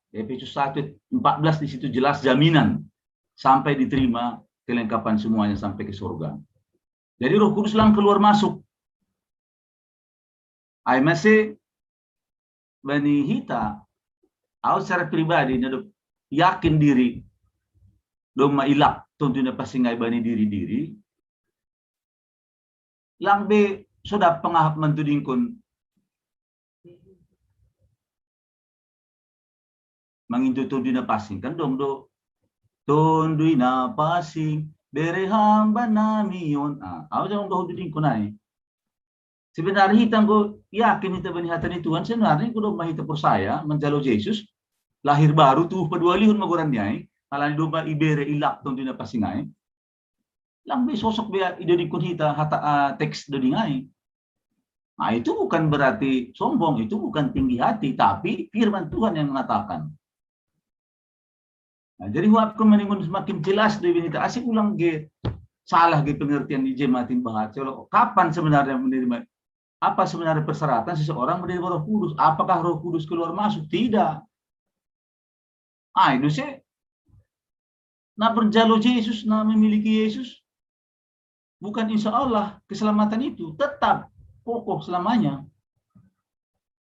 Efesus satu empat belas di situ jelas jaminan sampai diterima kelengkapan semuanya sampai ke surga. Jadi Roh Kudus lang keluar masuk. Ai mase bani hita, au secara pribadi na dok yakin diri, dong mailak tontu na pasingai bani diri-diri, lang be so dapa pangahap man tu dingkon. Mangintu Tondui Napasing kan dong do. Tondui Napasing, bere hamba nami on. Ah, au jang dong do dingkon ai. Sebenarnya hita nggo yakin hita bani hata ni Tuhan, sebenarnya nggo dong ma hita percaya, manjalo Jesus, lahir baru, tubuh padualihon ma goran ni ai, alani dong ma ibere ilak Tondui Napasing ai. Lang be sosok be ida dingkon hita hata, ah, teks do dingai. Nah, itu bukan berarti sombong, itu bukan tinggi hati, tapi firman Tuhan yang mengatakan. Nah, jadi huapku meningun semakin jelas di hita, asik ulang ge salah ge pengertian di jematin bahas. Kapan sebenarnya menerima, apa sebenarnya persyaratan seseorang menerima Roh Kudus? Apakah Roh Kudus keluar masuk? Tidak. Ai dose na manjalo Jesus, na memiliki Yesus, bukan insya Allah keselamatan itu tetap kokoh selamanya.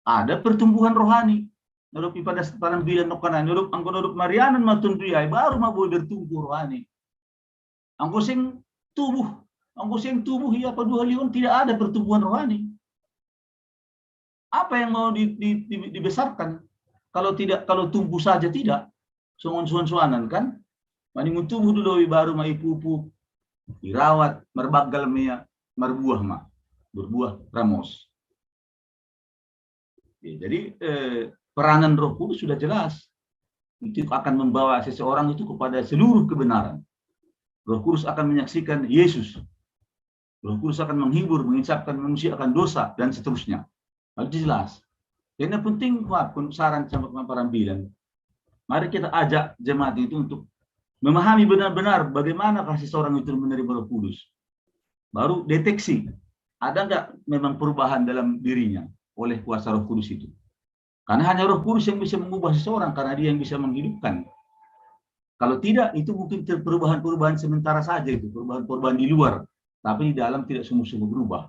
Ada pertumbuhan rohani. Na dok ipadas parambilan no kana, na dok anggo na dok marianan ma Tondui ai, baru ma boi bertumbuh rohani. Anggo seng tubuh, anggo seng tubuh ia padualihon tidak ada pertumbuhan rohani. Apa yang mau di, di, di, dibesarkan? Kalau tidak, kalau tumbuh saja tidak, songon suan-suanan kan? Maningun tubuh dulu baru ma ipupu, dirawat, marbanggal ma ia, marbuah ma, berbuah ramos. Ya, jadi eh, peranan Roh Kudus sudah jelas. Itu akan membawa seseorang itu kepada seluruh kebenaran. Roh Kudus akan menyaksikan Yesus. Roh Kudus akan menghibur, menginsafkan manusia akan dosa, dan seterusnya. Itu jelas. Jadi yang penting, Pak, saran sama parambilan. Mari kita ajak jemaat itu untuk memahami benar-benar bagaimana kasih seorang itu menerima Roh Kudus. Baru deteksi, ada nggak memang perubahan dalam dirinya oleh kuasa Roh Kudus itu. Karena hanya Roh Kudus yang bisa mengubah seseorang, karena dia yang bisa menghidupkan. Kalau tidak, itu mungkin ter- perubahan-perubahan sementara saja itu, perubahan-perubahan di luar. Tapi di dalam tidak sungguh-sungguh berubah.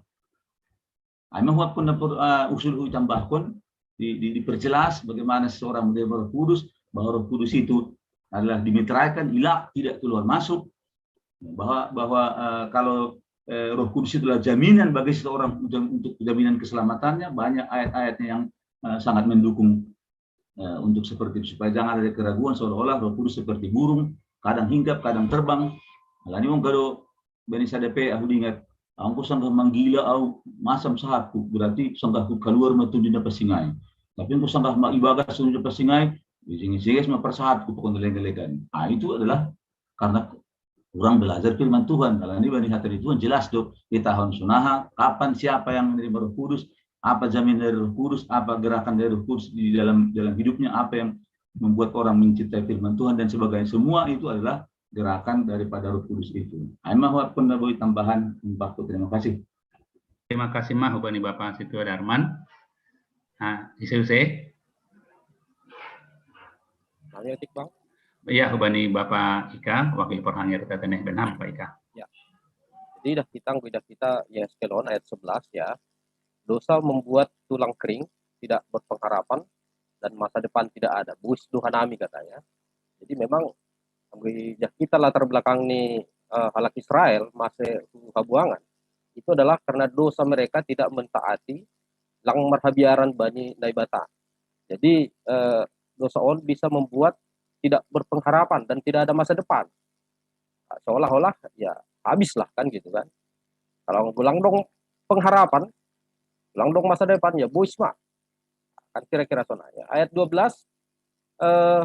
Aima huapkun dapur uh, usul tambahkun, di, di, diperjelas bagaimana seseorang menerima Roh Kudus, bahwa Roh Kudus itu adalah dimitraikan, ilak, tidak keluar masuk, bahwa bahwa uh, kalau uh, Roh Kudus itulah jaminan bagi seseorang untuk jaminan keselamatannya, banyak ayat-ayatnya yang uh, sangat mendukung uh, untuk seperti itu, supaya jangan ada keraguan seolah-olah Roh Kudus seperti burung, kadang hinggap, kadang terbang. Alani wong gado bani sadape aku ingat, aku sanggah manggila au masam sahatku, berarti sanggah ku keluar matundin apa singai. Tapi aku sanggah ma ibagas tundin apa singai, jingis ma persahatku pokoknya lengkelekan. Ah, itu adalah karena kurang belajar firman Tuhan. Kalau ini bani hatari Tuhan jelas tuh, kita tahun sunaha, kapan, siapa yang menerima Roh Kudus, apa jamin dari Roh Kudus, apa gerakan dari Roh Kudus di dalam dalam hidupnya, apa yang membuat orang mencintai firman Tuhan dan sebagainya. Semua itu adalah gerakan daripada Roh Kudus itu. Aima huapkun dapur tambahan waktu. Terima kasih. Terima kasih mah hubani Bapak Situa Darman. Nah, ise use. Nanya tik bang. Iya, hubani Bapak Ika, wakil perhangir teteneh benam Pak Ika. Jadi dah kita, dah kita ya sekelon ayat sebelas ya. Dosa membuat tulang kering, tidak berpengharapan, dan masa depan tidak ada. Buis duhanami katanya. Jadi memang dah kita latar belakang ni uh, halak Israel masih habuangan. Itu adalah karena dosa mereka tidak mentaati lang marhabiaran bani Naibata. Jadi uh, dosa on bisa membuat tidak berpengharapan dan tidak ada masa depan. Seolah-olah ya habislah kan gitu kan. Kalau gulang dong pengharapan, gulang dong masa depan ya buis ma. Kan kira-kira sonanya. Ayat dua belas eh,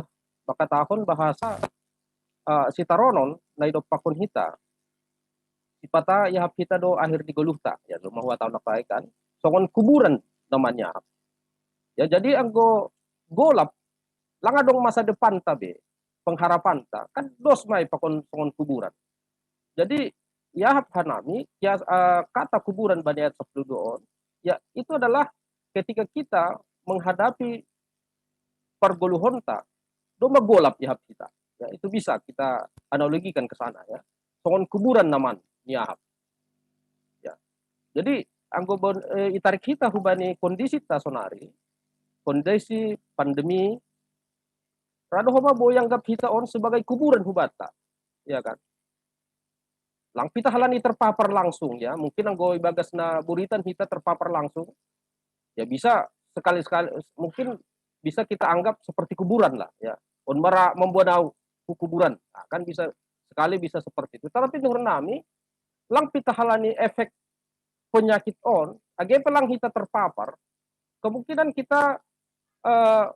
maka tahun bahasa eh, sitaronon nai do pakun hita. Sipata yahap hita do akhir di goluhta. Ya, rumah wa tahun apa kan. Songon kuburan namanya. Ya, jadi anggo golap lang adong masa depanta be, pengharapanta. Kan dos ma i pakon songon kuburan. Jadi yahap hanami ya uh, kata kuburan bani ayat sepuluh on, ya itu adalah ketika kita menghadapi pargoluhonta, do ma golap yahap kita. Ya, itu bisa kita analogikan ke sana ya. Songon kuburan naman ni yahap. Ya. Jadi anggo eh, itarik hita hubani kondisita sonari, kondisi pandemi, rado homa bo ianggap hita on sebagai kuburan hubata. Ya kan? Lang pita halani terpapar langsung ya. Mungkin anggo ibagas na buritan hita terpapar langsung. Ya bisa sekali-sekali mungkin bisa kita anggap seperti kuburan lah ya. On mara membuat au kuburan. Nah, kan bisa sekali bisa seperti itu. Tapi menurut nami lang pita halani efek penyakit on, age pelang kita terpapar, kemungkinan kita uh,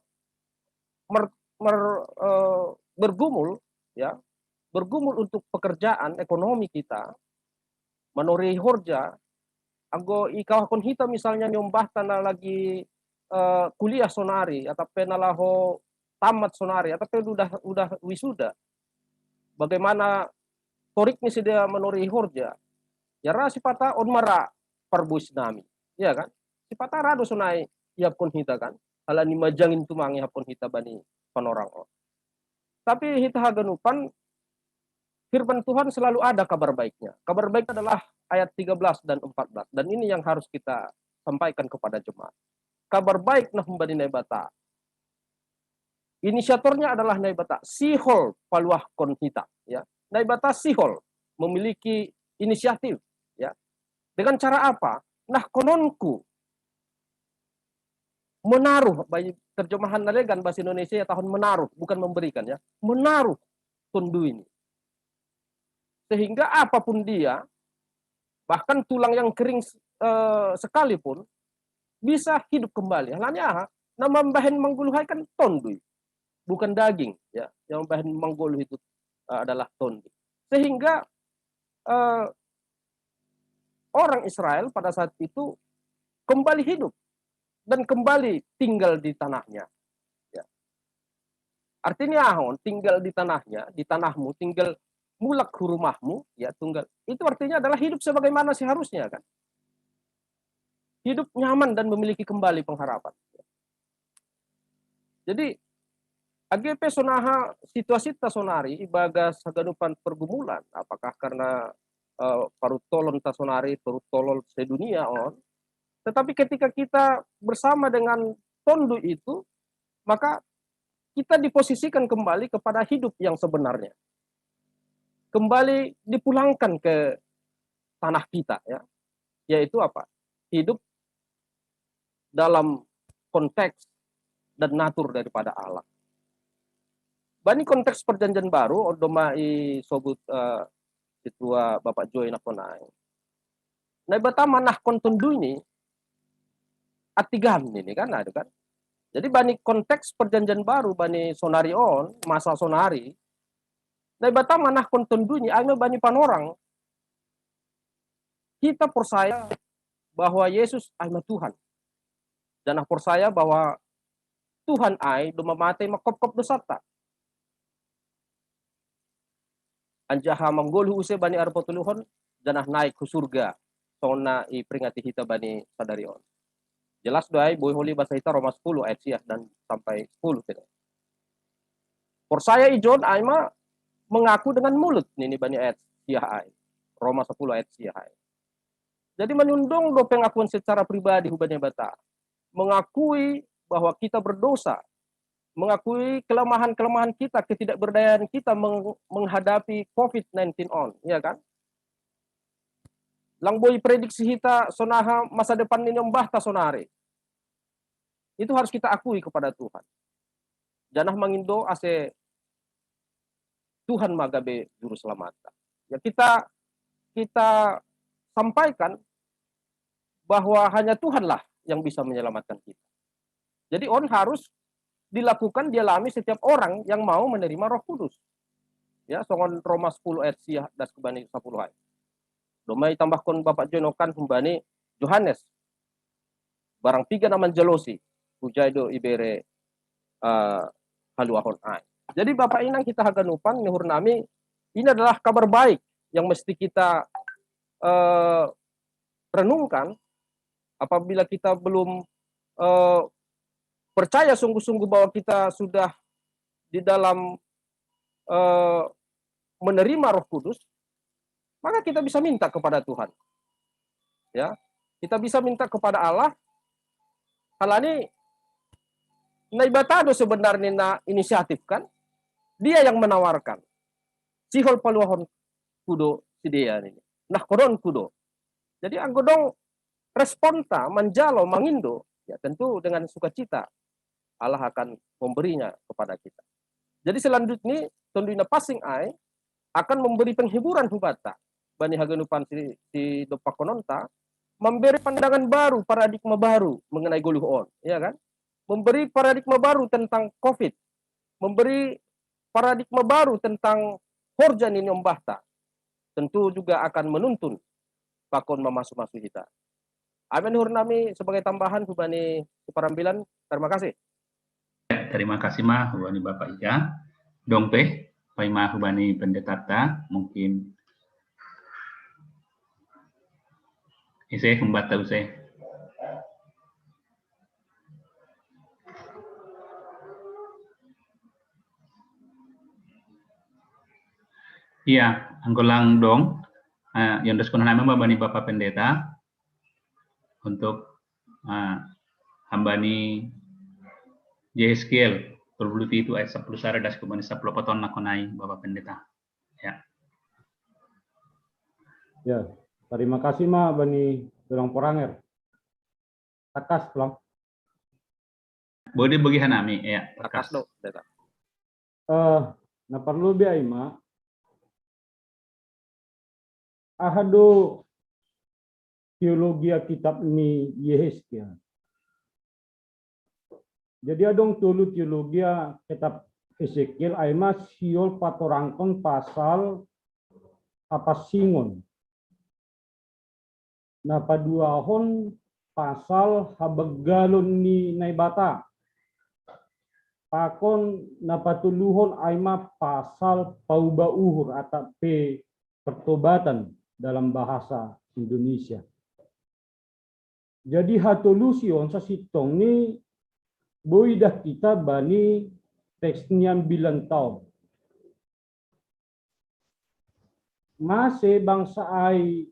mer, mer, uh, bergumul ya, bergumul untuk pekerjaan ekonomi kita, manori horja, anggo ikawahkon hita misalnya nyombah tanah lagi uh, kuliah sonari atau penalaho tamat sonari atau udah udah wisuda, bagaimana torik ni sida manori horja, ya ra sipata on mara parbuis nami, ya kan? Sipata ra do sonai iapkon hita kan, halani majangin tumang iapkon hita bani panorang on. Tapi hita haganupan, firman Tuhan selalu ada kabar baiknya. Kabar baik adalah ayat tiga belas dan empat belas. Dan ini yang harus kita sampaikan kepada jemaat. Kabar baik na humbani Naibata. Inisiatornya adalah Naibata. Sihol paluahkon hita. Ya. Naibata sihol memiliki inisiatif. Ya. Dengan cara apa? Nah, kononku menaruh, terjemahan nalegan bahasa Indonesia ya tahun menaruh, bukan memberikan ya. Menaruh tondu ini. Sehingga apapun dia, bahkan tulang yang kering eh, sekalipun bisa hidup kembali. Halanya aha, nama membahen manggoluhai kan tondui, bukan daging ya. Yang membahen manggoluh itu eh, adalah tondui. Sehingga eh, orang Israel pada saat itu kembali hidup dan kembali tinggal di tanahnya. Ya. Artinya, ahon tinggal di tanahnya, di tanahmu, tinggal mulak ke rumahmu, ya, tunggal. Itu artinya adalah hidup sebagaimana seharusnya, kan? Hidup nyaman dan memiliki kembali pengharapan. Jadi, A G P sonaha situasi ta sonari ibagas haganupan pergumulan, apakah karena eh, parutolon ta sonari, parutolon sedunia on. Tetapi ketika kita bersama dengan Tondu itu, maka kita diposisikan kembali kepada hidup yang sebenarnya. Kembali dipulangkan ke tanah kita, ya. Yaitu apa? Hidup dalam konteks dan natur daripada Allah. Bani konteks perjanjian baru, odoma i sobut eh, situa Bapak Joy nakonai. Naibata manahkon Tondu ini, atigan ini kan, ada kan. Jadi bani konteks perjanjian baru, bani sonari on, masa sonari, Naibata manahkon Tondu ini, ai ma bani panorang. Kita percaya bahwa Yesus ai ma Tuhan. Janah percaya bahwa Tuhan ai domma mate mangkopkop dosata. Anjaha manggoluh use bani ari patoluhon, janah naik hu surga, songon na iperingati hita bani sadari on. Jelas do ai, boi holi basa hita Roma sepuluh ayat sia dan sampai sepuluh tidak. Porsaya ijon ai ma mengaku dengan mulut, nini bani ayat sia ai. Roma sepuluh ayat sia ai. Jadi manjalo do pengakuan secara pribadi hubani Naibata. Mengakui bahwa kita berdosa, mengakui kelemahan-kelemahan kita, ketidakberdayaan kita menghadapi covid sembilan belas on, ya kan? Lang boi prediksi hita sonaha masa depan ni ombahta sonari. Itu harus kita akui kepada Tuhan. Janah mangindo ase Tuhan ma gabe juru selamat. Ya, kita kita sampaikan bahwa hanya Tuhanlah yang bisa menyelamatkan kita. Jadi on harus dilakukan, dialami setiap orang yang mau menerima Roh Kudus. Ya, songon Roma sepuluh ayat sia das kubani sepuluh ayat. Domai tambahkon Bapak Jonokan humbani Johannes. Barang piga na manjalosi, hujai do ibere uh, haluahon ai. Jadi Bapak Inang kita haganupan, ni uhur nami, ini adalah kabar baik yang mesti kita uh, renungkan. Apabila kita belum uh, percaya sungguh-sungguh bahwa kita sudah di dalam uh, menerima Roh Kudus, maka kita bisa minta kepada Tuhan. Ya, kita bisa minta kepada Allah. Halani Naibata do sebenarnya na inisiatif kan, dia yang menawarkan. Sihol paluahon kudo sidea ini. Nah, koron kudo. Jadi anggo dong responta manjalo mangindo, ya tentu dengan sukacita Allah akan memberinya kepada kita. Jadi selanjutnya Tondu na pansing ai akan memberi penghiburan hubata bani haganupan si, si dopak kononta, memberi pandangan baru, paradigma baru mengenai goluh on, ya kan? Memberi paradigma baru tentang covid, memberi paradigma baru tentang horja ni ombahta, tentu juga akan menuntun pakon mamasu-masu hita. Amen hur nami sebagai tambahan hubani Suparambilan. Terima kasih. Terima kasih ma hubani Bapak Ika. Dong pe, paima hubani pendetata, mungkin ise humbata use. Iya, anggo lang dong, eh, yang dos konon nama bani Bapak Pendeta untuk uh, hamba ni Yehezkiel tolu puluh pitu ayat sepuluh sada das kubani sepuluh poton nakonai Bapak Pendeta. Ya. Ya, terima kasih ma bani tulang poranger. Takas, Tulang. Bodi bagi hanami, ya. Takas do, Pendeta. Uh, na parlu be ai ma, aha do teologia kitab ni Yehezkiel. Jadi adong tolu teologia kitab Ezekiel, ai ma sihol patorangkon pasal hapansingon. Napaduahon pasal habanggalon ni Naibata. Pakon napatoluhon ai ma pasal paubah uhur atap pe pertobatan dalam bahasa Indonesia. Jadi hatolusion sasintongni boi dah kita bani teks nian bilang taon. Mase bangsa ai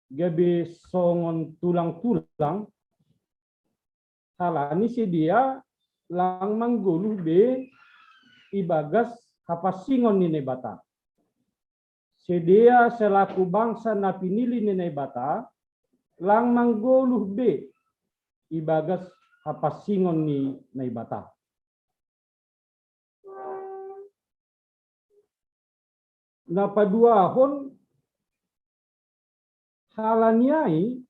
gabe songon tulang-tulang, halani sidea lang manggoluh be ibagas hapansingon ni Naibata. Sidea selaku bangsa na pinili ni Naibata, lang manggoluh be ibagas hapansingon ni Naibata. Napaduahon halani ai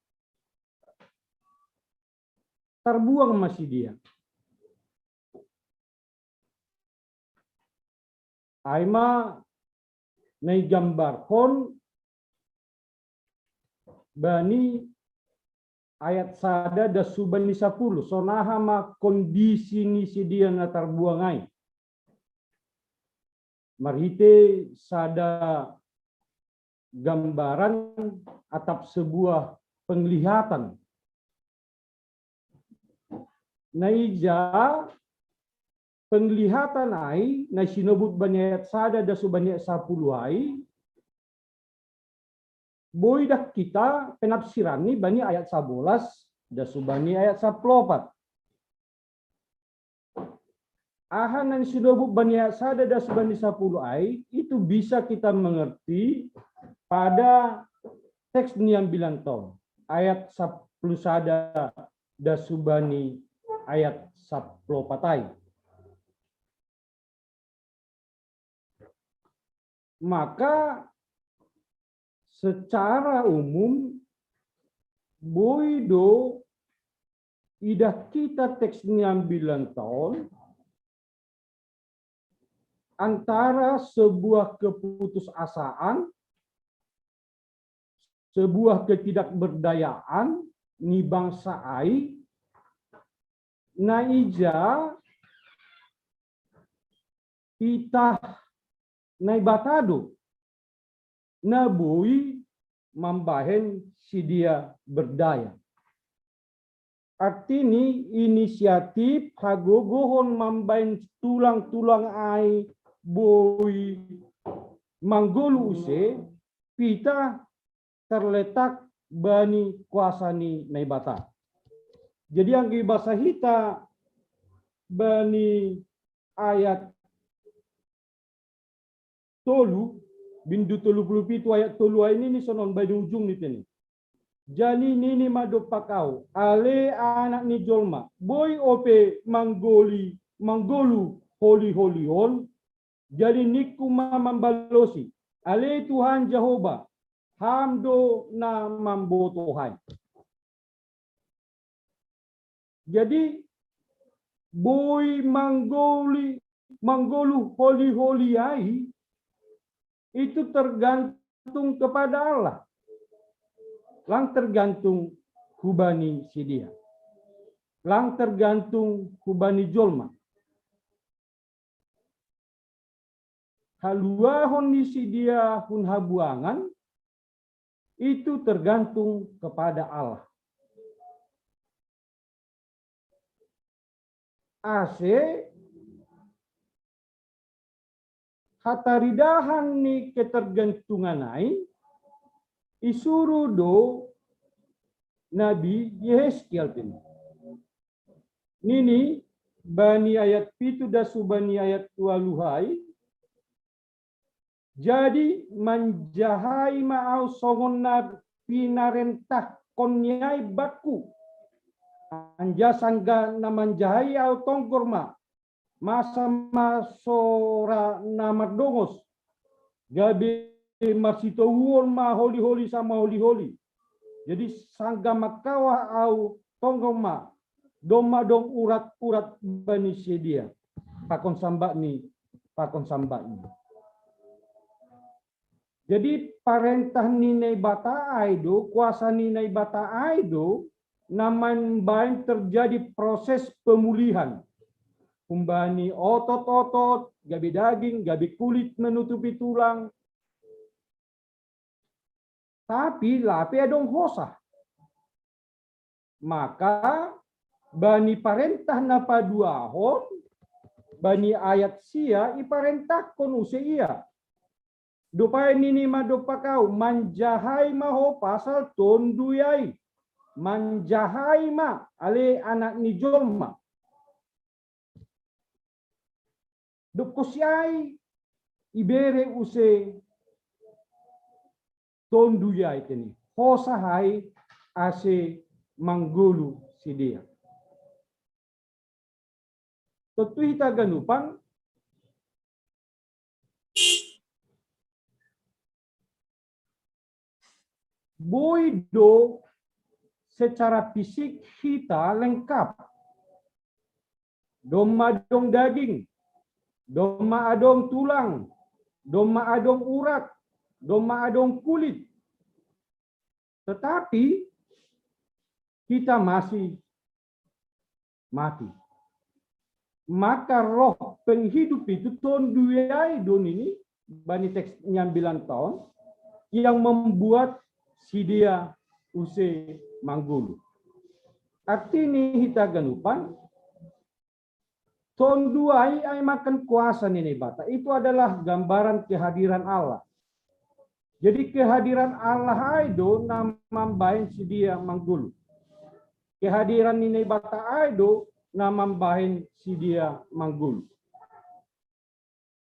tarbuang ma sidea. Ai ma na igambarhon bani ayat sada das hu bani sapuluh, sonaha ma kondisi ni sidea na tarbuang ai. Marhite sada gambaran atap sebuah penglihatan. Na ija penglihatan ai na sinobut bani ayat sada das hu bani ayat sapuluh ai, boi dah kita penafsiran ni bani ayat sabolas das hu bani ayat saplopat. Aha na sinobut bani ayat sada das hu bani sapuluh ai itu bisa kita mengerti pada teks nian bilang taon, ayat sapuluh sada das hu bani ayat saplopat ai. Maka secara umum boi do idah kita teks nian bilang taon antara sebuah keputusasaan, sebuah ketidakberdayaan ni bangsa ai, na ija pitah Naibata do na boi mambahen sidea berdaya. Artini inisiatif hagogohon mambahen tulang-tulang ai boi manggoluh use, pitah terletak bani kuasa ni Naibata. Jadi anggo ibasa hita bani ayat tolu, bindu tolu puluh pitu ayat tolu ai nini sonon bani ujung ni tene. Jadi nini ma dompak ahu, ale anak ni jolma, boi ope manggoli, manggoluh holi-holi on, jadi ningku ma mambalosi, ale Tuhan Jahowa, Ham do na mambotohai. Jadi boi manggoli, manggoluh holi-holi ai itu tergantung kepada Allah. Lang tergantung hubani sidea. Lang tergantung hubani jolma. Haluahon ni sidea hun habuangan itu tergantung kepada Allah. Ase hataridahan ni ketergantungan ai isuru do Nabi Yehezkiel tene. Nini bani ayat pitu das hu bani ayat ualuhai, jadi manjahai ma ahu songon na pinarentahkon ni ai bakku. Anjaha sanggah na manjahai ahu tonggor ma, masa ma sora na mardongos, gabe marsitohuon ma holi-holi sama holi-holi. Jadi sanggah mangkawah ahu tonggor ma, domma dong urat-urat bani sidea. Pakon sambatni, pakon sambatni. Jadi parentah ni Naibata ai do, kuasa ni Naibata ai do, na mambaen terjadi proses pemulihan. Humbani otot-otot, gabe daging, gabe kulit menutupi tulang. Tapi lape adong hosa. Maka bani parentah na paduahon, bani ayat sia iparentahkon use ia. Dopae nini ma dompak au, manjahai ma ho pasal Tonduai. Manjahai ma, ale anak ni jolma. Dob ho si ai ibere use Tonduai tene. Hosa ai ase manggolu sidea. Tontu hita ganupan boi do secara fisik hita lengkap. Domma adong daging, domma adong tulang, domma adong urat, domma adong kulit. Tetapi kita masih mati. Maka roh penghidup itu Tonduai do nini bani teks nyambilan taon yang membuat sidea use manggolu. Arti ni hita ganupan, Tonduai ai makan kuasa ni Naibata. Itu adalah gambaran kehadiran Allah. Jadi kehadiran Allah ai do na mambaen sidea manggolu. Kehadiran ni Naibata ai do na mambaen sidea manggolu.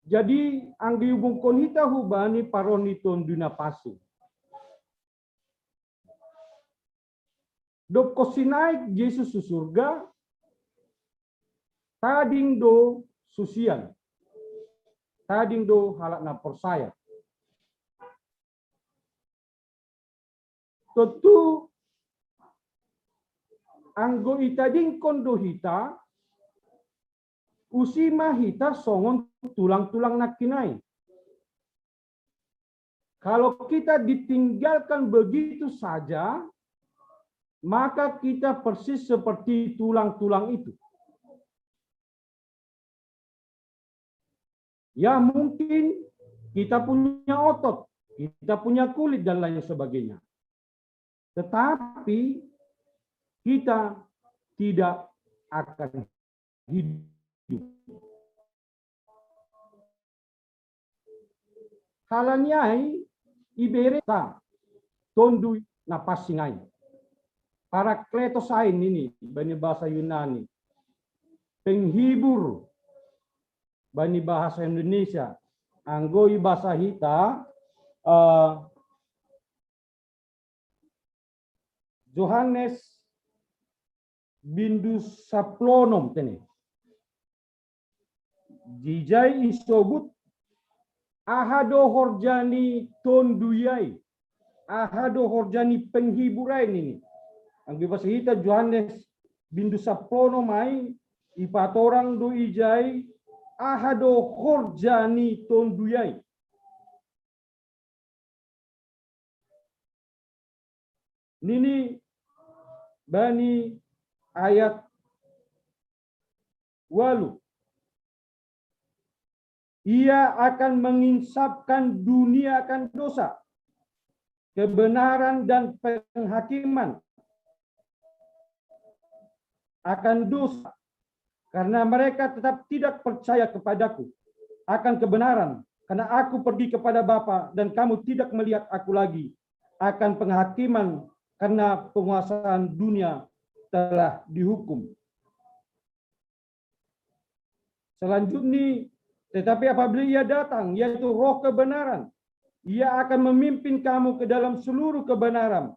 Jadi anggi hubungkon hita hubani paroni Tondu na pansing. Dob ho si naik Jesus tu surga, tading do susian, tading do halak na porsaya. Tontu anggo itadingkon do hita, usi ma hita songon tulang-tulang nangkin ai. Kalau kita ditinggalkan begitu saja, maka kita persis seperti tulang-tulang itu. Ya, mungkin kita punya otot, kita punya kulit dan lain sebagainya. Tetapi kita tidak akan hidup. Halani ai ibere ta Tondu na pansing ai. Parakletos ai nini bani bahasa Yunani. Penghibur bani bahasa Indonesia. Anggo i bahasa hita, eh, Johannes bindu saplonom tene. Dijai isobut aha do horja ni Tonduai, aha do horja ni Penghibur ai nini. Anggo bahasa hita Johannes bindu saplonom ai ipatorang do ijai aha do horja ni Tonduai. Nini bani ayat walu. Ia akan menginsapkan dunia akan dosa, kebenaran dan penghakiman akan dosa, karena mereka tetap tidak percaya kepadaku, akan kebenaran, karena aku pergi kepada Bapa dan kamu tidak melihat aku lagi, akan penghakiman, karena penguasaan dunia telah dihukum. Selanjutnya, tetapi apabila ia datang, yaitu roh kebenaran, ia akan memimpin kamu ke dalam seluruh kebenaran.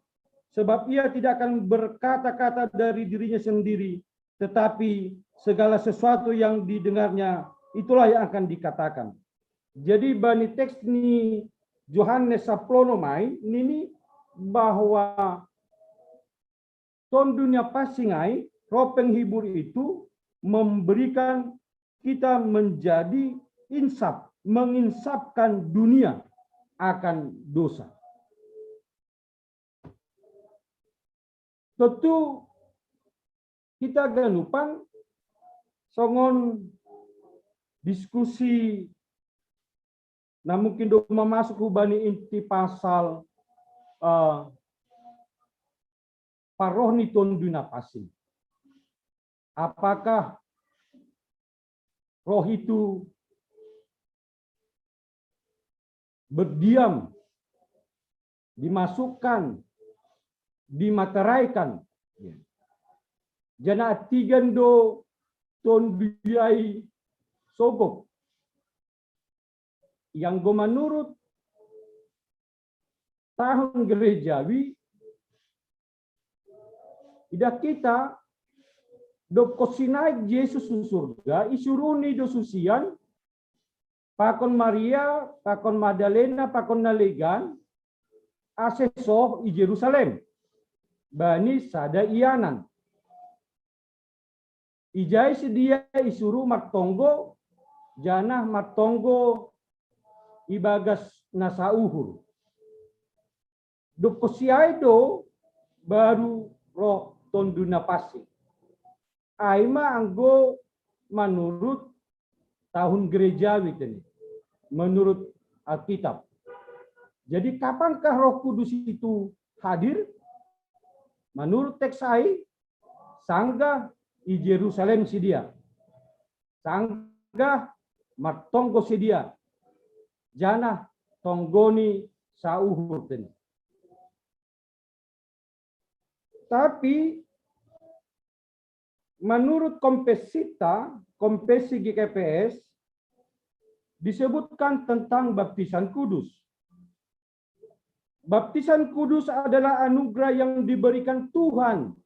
Sebab ia tidak akan berkata-kata dari dirinya sendiri, tetapi segala sesuatu yang didengarnya, itulah yang akan dikatakan. Jadi bani teks ni Johannes saplonom ai nini bahwa Tondu na pansing ai, roh penghibur itu memberikan kita menjadi insap, menginsapkan dunia. akan dosa. Tentu kita ganupan songon diskusi na mungkin do mamasuk hubani inti pasal, eh, parroh ni Tonduy Napansing. Apakah roh itu berdiam, dimasukkan, dimateraikan? Janah tigan do Tonduy ai sogop. Ianggo manurut tahun gerejawi, idah kita, dob sinaik Jesus hu surga, isuruhni do susian, pakon Maria, pakon Magdalena, pakon na legan, ase soh i Jerusalem, bani sada ianan. Ijai sidea isuruh martonggo, janah martonggo ibagas na sauhur. Dob siai do baru roh Tonduy Napansing. Ai ma anggo manurut tahun gerejawi tene, menurut Alkitab. Jadi kapankah Roh Kudus itu hadir? Manurut teks ai, sanggah i Jerusalem sidea. Sanggah martonggo sidea. Janah tonggoni sauhur tene. Tapi menurut kompesita, kompesi G K P S, disebutkan tentang baptisan kudus. Baptisan kudus adalah anugerah yang diberikan Tuhan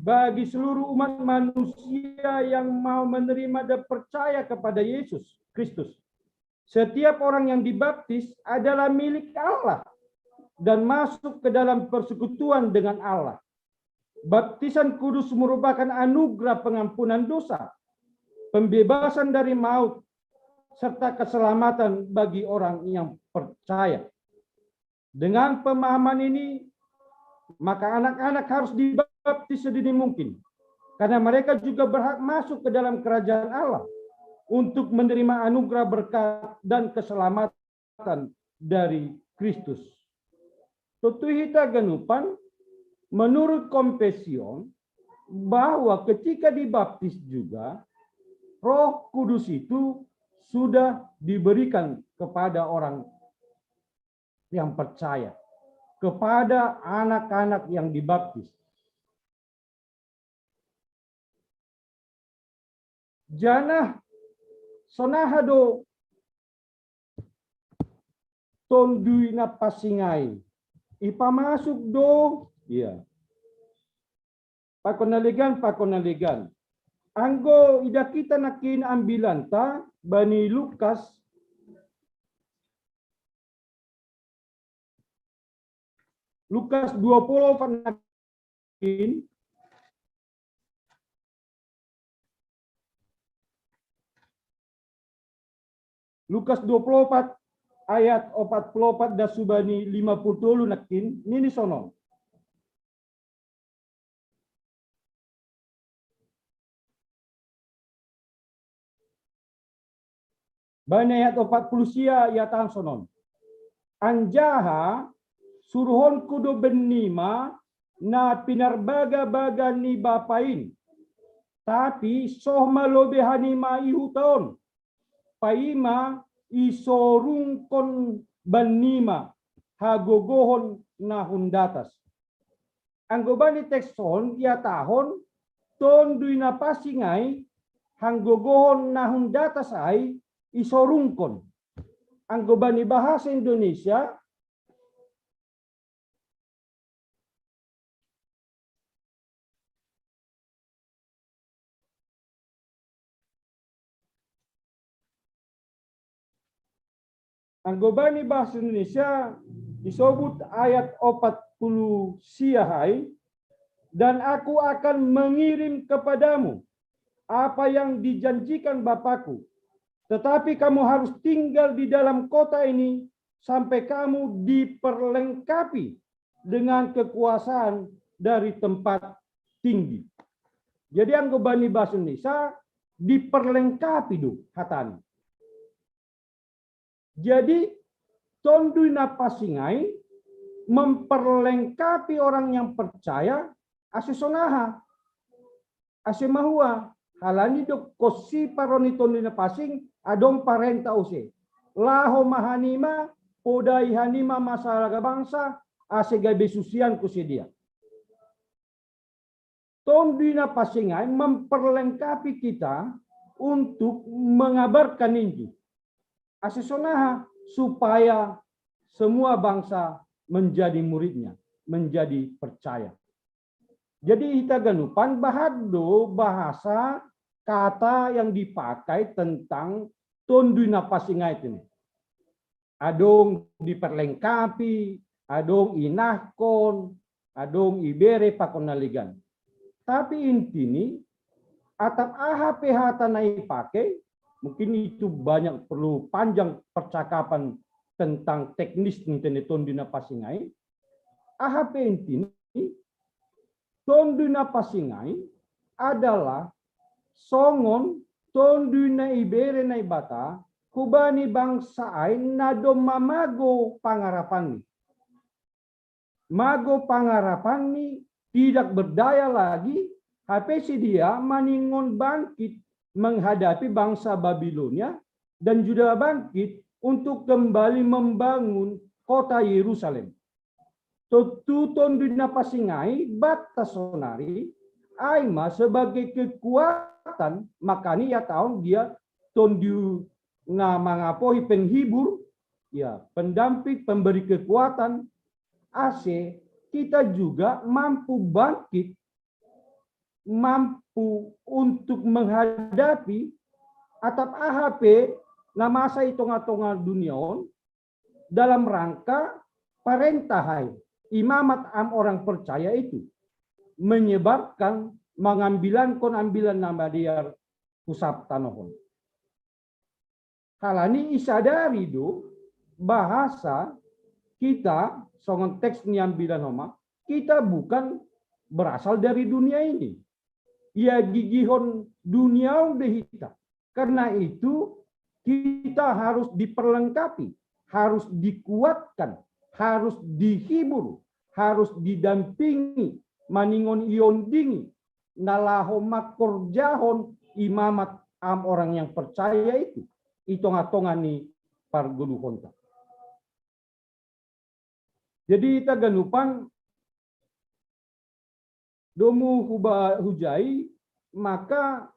bagi seluruh umat manusia yang mau menerima dan percaya kepada Yesus Kristus. Setiap orang yang dibaptis adalah milik Allah dan masuk ke dalam persekutuan dengan Allah. Baptisan kudus merupakan anugerah pengampunan dosa, pembebasan dari maut, serta keselamatan bagi orang yang percaya. Dengan pemahaman ini, maka anak-anak harus dibaptis sedini mungkin, karena mereka juga berhak masuk ke dalam kerajaan Allah untuk menerima anugerah berkat dan keselamatan dari Kristus. Tentu hita ganupan, menurut Confession, bahwa ketika dibaptis juga, Roh Kudus itu sudah diberikan kepada orang yang percaya, kepada anak-anak yang dibaptis. Janah sonaha do Tonduy Napansing ai? Ipamasuk do, iya. Pakon na legan, pakon na legan. Anggo idah kita nangkin ambilanta bani Lukas, Lukas dua puluh opat nangkin, Lukas dua puluh opat ayat opat puluh opat das hubani lima puluh tolu nangkin, nini sonon. Bani ayat opat puluh sia ihatahon sonon. Anjaha suruhonku do bennima na pinarbaga-baga ni Bapa in. Tapi soh ma lobei hanima i huta on, paima isorungkon bannima hagogohon na hun datas. Anggo bani teks on ihatahon, Tonduy Napansing ai, hagogohon na hun datas ai isorungkon. Anggo bani bahasa Indonesia, anggo bani bahasa Indonesia isobut ayat opat puluh sia ai, "Dan aku akan mengirim kepadamu apa yang dijanjikan Bapakku. Tetapi kamu harus tinggal di dalam kota ini sampai kamu diperlengkapi dengan kekuasaan dari tempat tinggi. Jadi, anggo bani bahasa Indonesia, diperlengkapi do hatana. Jadi, Tonduy Napasingai memperlengkapi orang yang percaya ase sonaha, ase mahua, halani do konsi parroha ni Tonduy Napasing adong parenta use. Laho ma hanima, podai hanima masalah bangsa, ase gabe susian ku sidea. Tonduy Napasingai memperlengkapi kita untuk mengabarkan Injil. Ase sonaha, supaya semua bangsa menjadi muridnya, menjadi percaya. Jadi, hita ganupan bahat do bahasa, kata yang dipakai tentang Tonduy Napasingai ini. Adong diperlengkapi, adong inahkon, adong ibere pakon na legan. Tapi intini, atap aha pe hata na ipake, mungkin itu banyak, perlu panjang percakapan tentang teknis ni tene Tonduy Napasingai. Aha pe intini, Tonduy Napasingai adalah songon tonduy na ibere Naibata hubani bangsa ai na domma mago pangarapanni. Mago pangarapanni, tidak berdaya lagi, hape sidea maningon bangkit menghadapi bangsa Babilonia dan Yuda bangkit untuk kembali membangun kota Yerusalem. Tontu Tonduy Napasingai banta sonari, ai ma sebagai kekuatan, makanya ia taon dia Tonduy na mangapohi, penghibur, ya, pendamping, pemberi kekuatan, ase kita juga mampu bangkit, mampu untuk menghadapi atap aha pe na masa i tonga-tonga dunia on, dalam rangka parenta ai, imamat am orang percaya itu, menyebarkan, mangambilankon Ambilan Na Madear hu sab tanoh on. Halani isadari do bahasa kita, songon teks ni Ambilan on ma, kita bukan berasal dari dunia ini. Iagigihon dunia on do hita. Karena itu, kita harus diperlengkapi, harus dikuatkan, harus dihibur, harus didampingi, maningon iondingi, na laho mangkorjahon imamat am orang yang percaya itu i tonga-tonga ni pargoluhonta. Jadi, hita ganupan, domu huba-, hujai, maka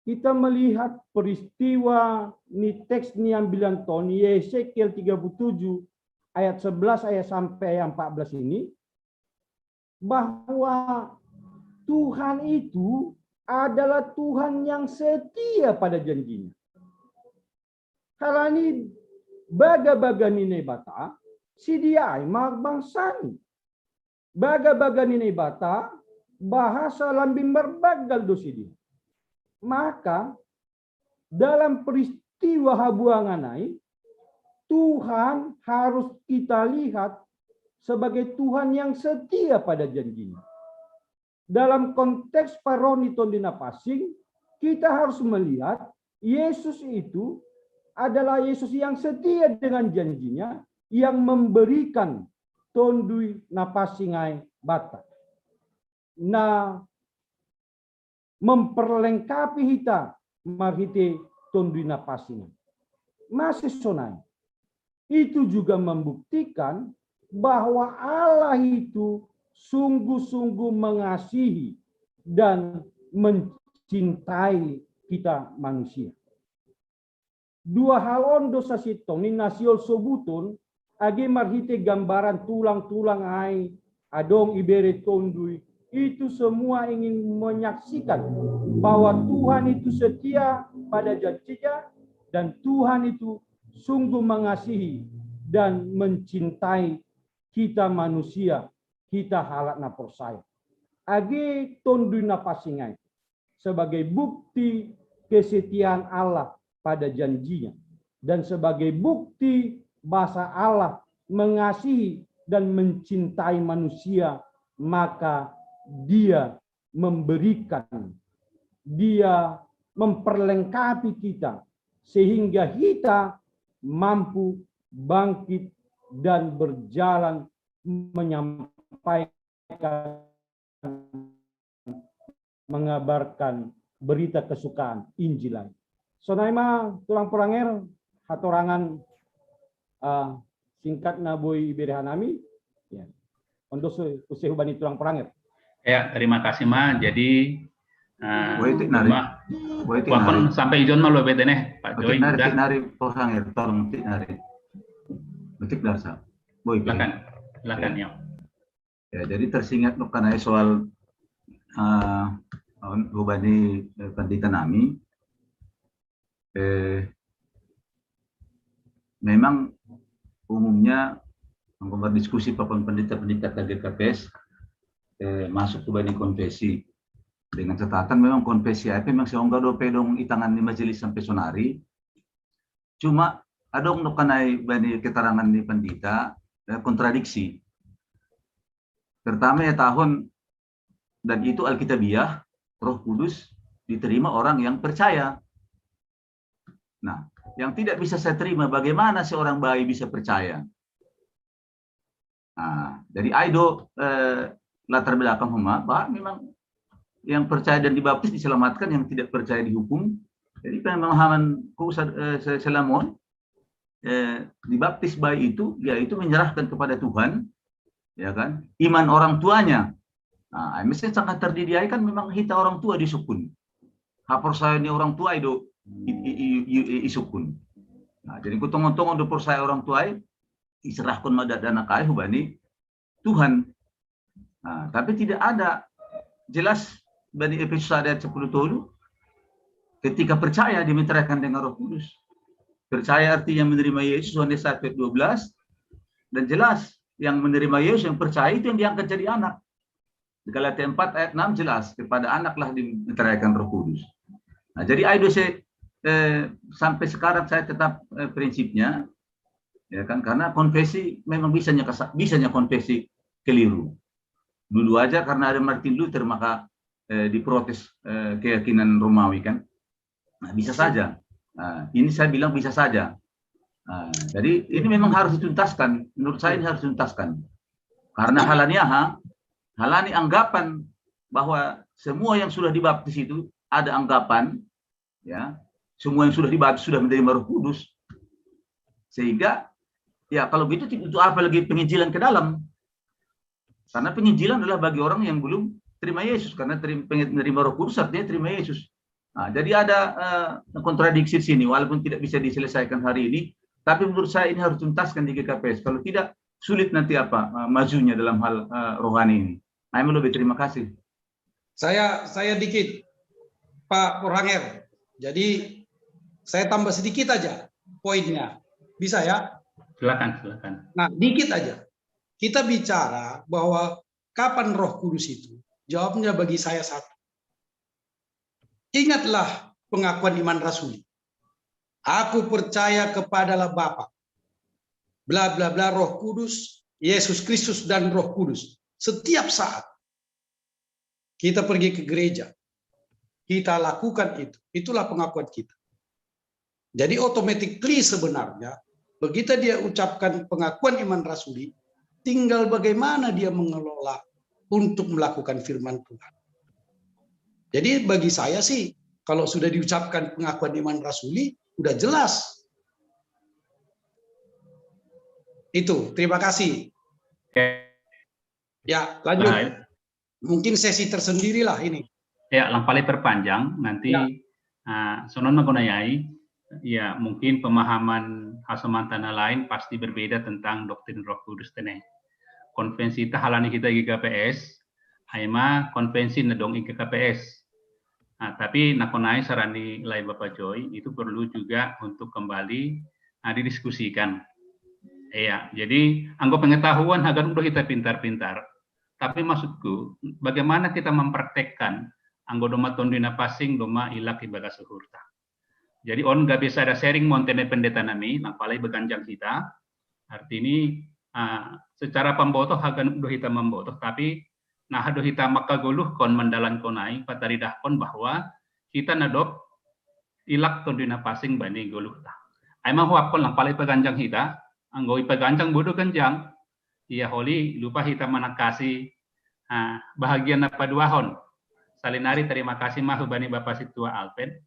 kita melihat peristiwa ni teks ni Ambilan on, Yesekiel tiga puluh tujuh ayat sebelas, ayat sampai ayat empat belas ini, bahwa Tuhan itu adalah Tuhan yang setia pada janjinya. Halani bagabaga ni Naibata, sidea ai ma bangsani. Bagabaga ni Naibata, bahasa lambin marbanggal do sidea. Maka, dalam peristiwa habuangan ai, Tuhan harus kita lihat sebagai Tuhan yang setia pada janjinya. Dalam konteks parroha ni Tonduy Napansing, kita harus melihat Yesus itu adalah Yesus yang setia dengan janjinya, yang memberikan Tonduy Napansing ai banta, na memperlengkapi hita marhite Tonduy Napansing. Mase sonai? Itu juga membuktikan bahwa Allah itu sungguh-sungguh mengasihi dan mencintai kita manusia. Dua hal on do sasintongni na sihol sobuton, age marhite gambaran tulang-tulang ai, adong ibere tonduy, itu semua ingin menyaksikan bahwa Tuhan itu setia pada janjinya dan Tuhan itu sungguh mengasihi dan mencintai kita manusia, kita halak na porsaya. Age Tonduy Napansing ai sebagai bukti kesetiaan Allah pada janjinya. dan sebagai bukti bahasa Allah mengasihi dan mencintai manusia, maka Dia memberikan, Dia memperlengkapi kita sehingga kita mampu bangkit dan berjalan menyampaikan, mengabarkan berita kesukaan Injil. Sonai ma tulang poranger, hatorangan, ah, singkat na boi ibere hanami. Ya. Ondo se, use hubani tulang poranger. Ya, terima kasih ma. Jadi ah, Boi, tik nari. ma, Boi, tik wakon nari. Sampai John ma lo bete neh, Pak Boi, Joy. tik nari, Udah. Tik nari, poranger, tolong tik nari. Boi, tik darsa. Boi, Silakan, silakan ya. Ya, jadi tersingat no kanai soal ah, hubani, eh, pendeta nami. Eh, memang umumnya anggo mardiskusi pakon pendeta-pendeta ka G K P S, eh, masuk hubani konfesi. Dengan catatan memang konfesi ai pe memang siongga dope dong i tangan ni majelis sampe sonari. Cuma adong do kanai bani keterangan ni pendeta, eh, kontradiksi. Pertama, ya, tahun, dan itu Alkitabiah, Roh Kudus diterima orang yang percaya. Nah, yang tidak bisa saya terima, bagaimana seorang bayi bisa percaya? Nah, jadi ai do, eh, latar belakang homa, bahwa memang yang percaya dan dibaptis diselamatkan, yang tidak percaya dihukum. Jadi pemahaman ku sa, eh, sa, sa lamon, eh, dibaptis bayi itu, yaitu menyerahkan kepada Tuhan, ya kan, iman orang tuanya. Nah, ai mesti sangat terdidi ai kan memang hita orang tua disukun. Haporsayaon ni orang tua ai do i, i, i, i, i sukun. Nah, jadi ku tongon-tongon do porsaya orang tua ai, iserahkon ma da, da anak ai hubani Tuhan. Nah, tapi tidak ada jelas bani Efesus satu ayat sepuluh tolu, ketika percaya dimeteraikan dengan Roh Kudus. Percaya artinya menerima Yesus, Yohanes satu ayat dua belas, dan jelas yang menerima Yesus, yang percaya itu yang diangkat jadi anak. Galatia empat ayat enam jelas, kepada anaklah dimeteraikan Roh Kudus. Nah, jadi ai do se, eh, sampai sekarang saya tetap, eh, prinsipnya, ya kan, karena konfesi memang bisanya kesa, bisanya konfesi keliru. Dulu aja karena ada Martin Luther maka, eh, diprotes, eh, keyakinan Romawi kan. Nah, bisa saja. Nah, ini saya bilang bisa saja. Nah, jadi ini memang harus dituntaskan. Menurut saya ini harus dituntaskan. Karena halaniaha, halani anggapan bahwa semua yang sudah dibaptis itu ada anggapan, ya, semua yang sudah dibaptis sudah menerima Roh Kudus. Sehingga, ya, kalau begitu, untuk apa lagi penginjilan ke dalam? Karena penginjilan adalah bagi orang yang belum terima Yesus, karena terima, menerima Roh Kudus artinya terima Yesus. Nah, jadi ada, eh, kontradiksi di sini, walaupun tidak bisa diselesaikan hari ini, tapi menurut saya ini harus tuntaskan di G K P S. Kalau tidak, sulit nanti apa, eh, majunya dalam hal, eh, rohani ini. Nah, lebih terima kasih. Saya, saya dikit, Pak Poranger. Jadi saya tambah sedikit aja poinnya. Bisa ya? Silakan, silakan. Nah, dikit aja. Kita bicara bahwa kapan Roh Kudus itu? Jawabnya bagi saya satu. Ingatlah pengakuan iman rasuli. Aku percaya kepadalah Bapa. Bla bla bla, Roh Kudus, Yesus Kristus dan Roh Kudus. Setiap saat kita pergi ke gereja, kita lakukan itu. Itulah pengakuan kita. Jadi automatically sebenarnya begitu dia ucapkan pengakuan iman rasuli, tinggal bagaimana dia mengelola untuk melakukan firman Tuhan. Jadi bagi saya sih, kalau sudah diucapkan pengakuan iman rasuli, udah jelas. Itu, terima kasih. Ya, lanjut. Mungkin sesi tersendirilah ini. Ya, lang paling perpanjang nanti, ya. Uh, sonon ma guna yai, ya, mungkin pemahaman hasomanta na lain pasti berbeda tentang doktrin Roh Kudus tene. Konfesi ta halani hita G K P S, ai ma konfesi na dong i G K P S. Nah, tapi na konai saran ni lai Bapak Joy itu perlu juga untuk kembali, nah, didiskusikan. Iya, jadi anggo pengetahuan haganu do hita pintar-pintar. Tapi maksudku, bagaimana kita mempraktekkan anggo domma Tonduy Napansing, domma ilak ibagas uhurta. Jadi on gabe sada sharing monte ne pendeta nami, nang palai beganjang hita. Arti ini, ah, secara pambotoh hagan do hita mambotoh, tapi nah do hita makagoluhkon mandalankonai, pataridahkon bahwa hita nadop ilak Tonduy Napasing bani goluhta. Ai mahuapkon lang palai paganjang hita, anggo ipaganjang bodo ganjang, ia holi lupa hita manakasi, ah, bahagian na paduahon. Salinari terima kasih mahu bani Bapak Situa Alpen.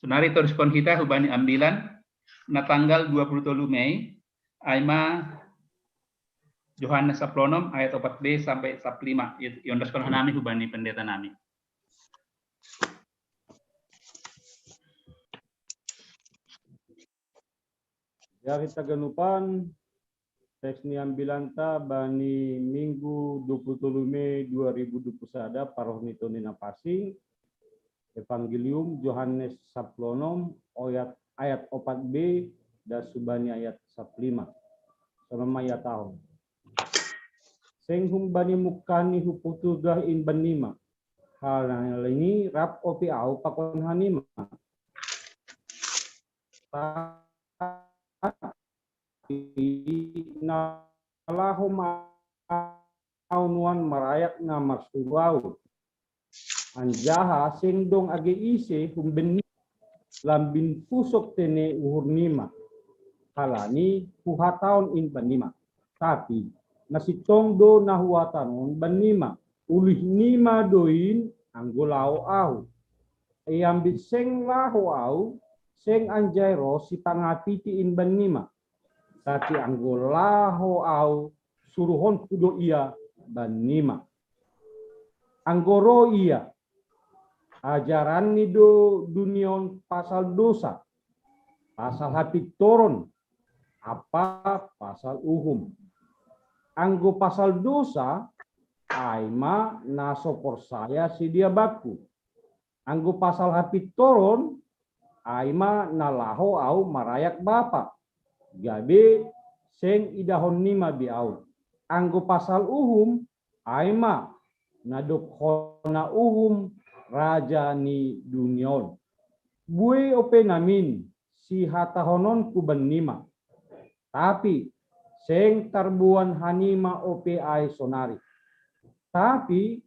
Sunari toruskon hita hubani ambilan na tanggal dua puluh tolu Mei, aima Johannes saplonom ayat opat B sampai sap lima. Iondoskon hanami hubani pendeta nami. Jari taganupan, teks ni ambilanta bani Minggu dua puluh tolu Mei dua ribu dua puluh sada, paroh ni Tonduy Napasing, Evangelium Johannes saplonom ayat, ayat opat B das hubani ayat sap lima. Sonoma ia tahun. Seng humbani mukani huputuga in banima. Halani rap opi au pakon hanima. Tapi na laho ma au nuan marayak na marsuru au. Anjaha seng dong age ise humbenni lambin pusok tene uhur nima. Halani huhataon in banima. Tapi na sintong do na huhataon banima. Ulih nima do in anggo laho au. Iambit seng laho au, seng anjai ro sipangapiti in banima. Tapi anggo laho au, suruhonku do ia banima. Anggo ro ia, ajaranni do dunion pasal dosa, pasal hapintoron, apa pasal uhum. Anggo pasal dosa, ai ma na so porsaya sidia bakku. Anggo pasal hapintoron, ai ma na laho au marayak Bapa, gabe seng idahon nima be au. Anggo pasal uhum, ai ma na dob hona uhum raja ni dunia on. Buei ope namin sihatahononku banima. Tapi seng tarboan hanima ope ai sonari. Tapi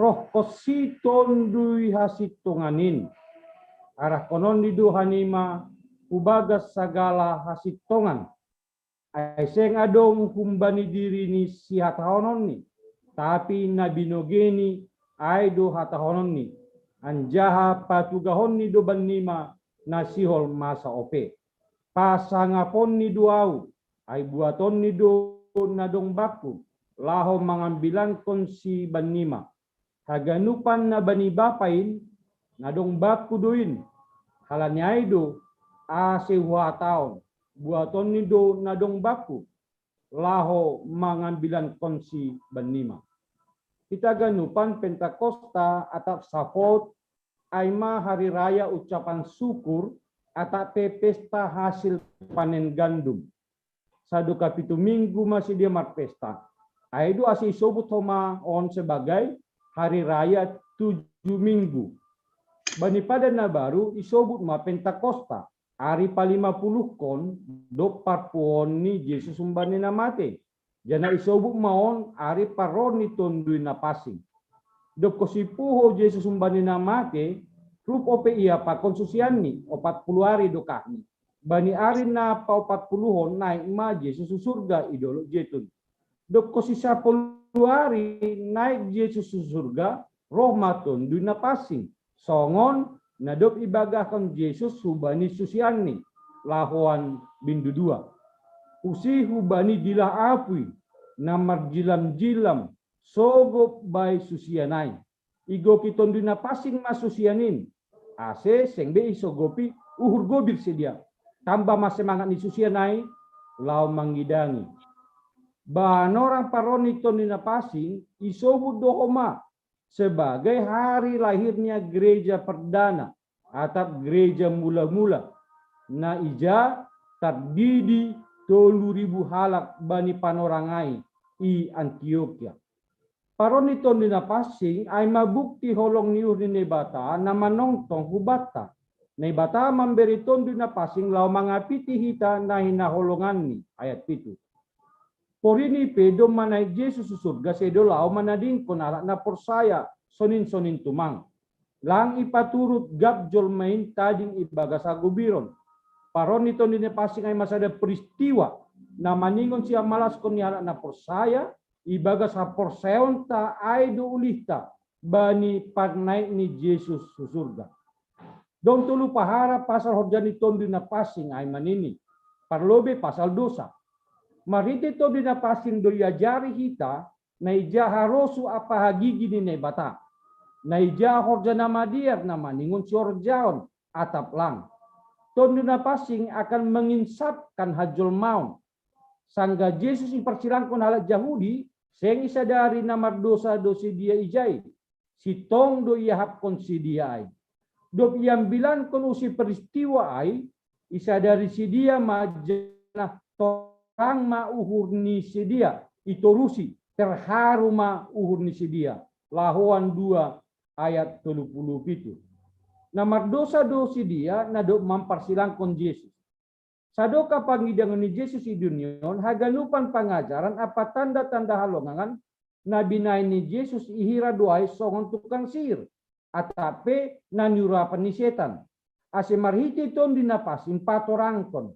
rohkon si Tonduy Hasintongan in, arahkononni do hanima hubagas sagala hasintongan. Ai seng adong humbani diri ni sihatahononni, tapi na binogeni ai do hatahononni, anjaha patugahonni do banima na sihol masa ope. Pasangaponni do au, ai buatonni do na dong bakku, laho mangambilankon si banima. Haganupan na bani Bapa in, na dong bakku do in. Halani ai do, ase huhataon, buatonni do na dong bakku, laho mangambilankon si banima. Hita ganupan Pentakosta atap Shavuot, ai ma hari raya ucapan syukur, atap pe pesta hasil panen gandum. Sadok pitu minggu ma sidia marpesta. Ai do ase isobut homa on sebagai hari raya tujuh minggu. Bani Padan na Baru isobut ma Pentakosta, ari palima puluhkon dob parpuon ni Jesus humbani na mate. Jana isobut ma on ari parro ni Tonduy Napasing. Dob sipuho Jesus humbani na mate, rup ope ia pakon susianni, opat puluh ari dokahni. Bani ari na paopat puluhon naik ma Jesus tu surga i Dolok Jetun. Dob sisapuluh ari naik Jesus tu surga, roh ma Tonduy Napasing. Songon na dob ibagahkon Jesus hubani susianni, lahoan bindu dua. Usi hubani dilah apui, na marjilam-jilam, sogop bai susian ai. Igoki Tonduy Napasing ma susian in, ase seng be isogopi uhur gobir sidia. Tamba ma semangat ni susian ai, laho mangidangi. Panorang parro ni Tonduy Napasing, isobut do homa sebagai hari lahirnya gereja perdana, atap gereja mula-mula. Na ija tardidi tolu ribu halak bani panorang ai i Antiokia. Parro ni Tonduy Napasing ai ma bukti holong ni uhur ni Naibata na manongtong hubanta. Naibata mambere Tondu Napansing laho mangapiti hita na hinaholonganni. Ayat pitu. Porini pe domma naik Jesus hu surga sedo laho manadingkon halak na porsaya sonin-sonin tumang. Lang ipaturut gap jolmain tading ibagas hagobiron. Paroni Tondu Napansing ai ma sada peristiwa na maningon sihamalaskon ni halak na porsaya ibagas haporsayaonta ai do ulihta bani parnaik ni Jesus hu surga. Dong tolu pahara pasal horja ni Tondu Napansing ai manini. Parlobe pasal dosa. Marhite Tondu Napansing do iajari hita na ija harosu apa hagigi ni Naibata. Na ija horja na madear na maningon sihorjaon atap lang. Tondu Napansing akan menginsapkan hajolmaon. Sangga Jesus iparsilangkon halak Jahudi, seng isadari na mardosa do sidia ijai. Sintong do iahapkon sidia ai. Dob iambilankon usi peristiwa ai, isadari sidia ma janah torang ma uhur ni sidia, itorusi, terharu ma uhur ni sidia. Lahoan dua ayat tolu pulu pitu. Na mardosa do sidia na dob mamparsilangkon Jesus. Sadokah pangidangon ni Jesus i dunia on, haganupan pangajaran apa tanda-tanda halongangan na binahen ni Jesus ihira do ai songon tukang sihir, atap pe na niurapan ni setan. Ase marhite Tondu Napansing patorangkon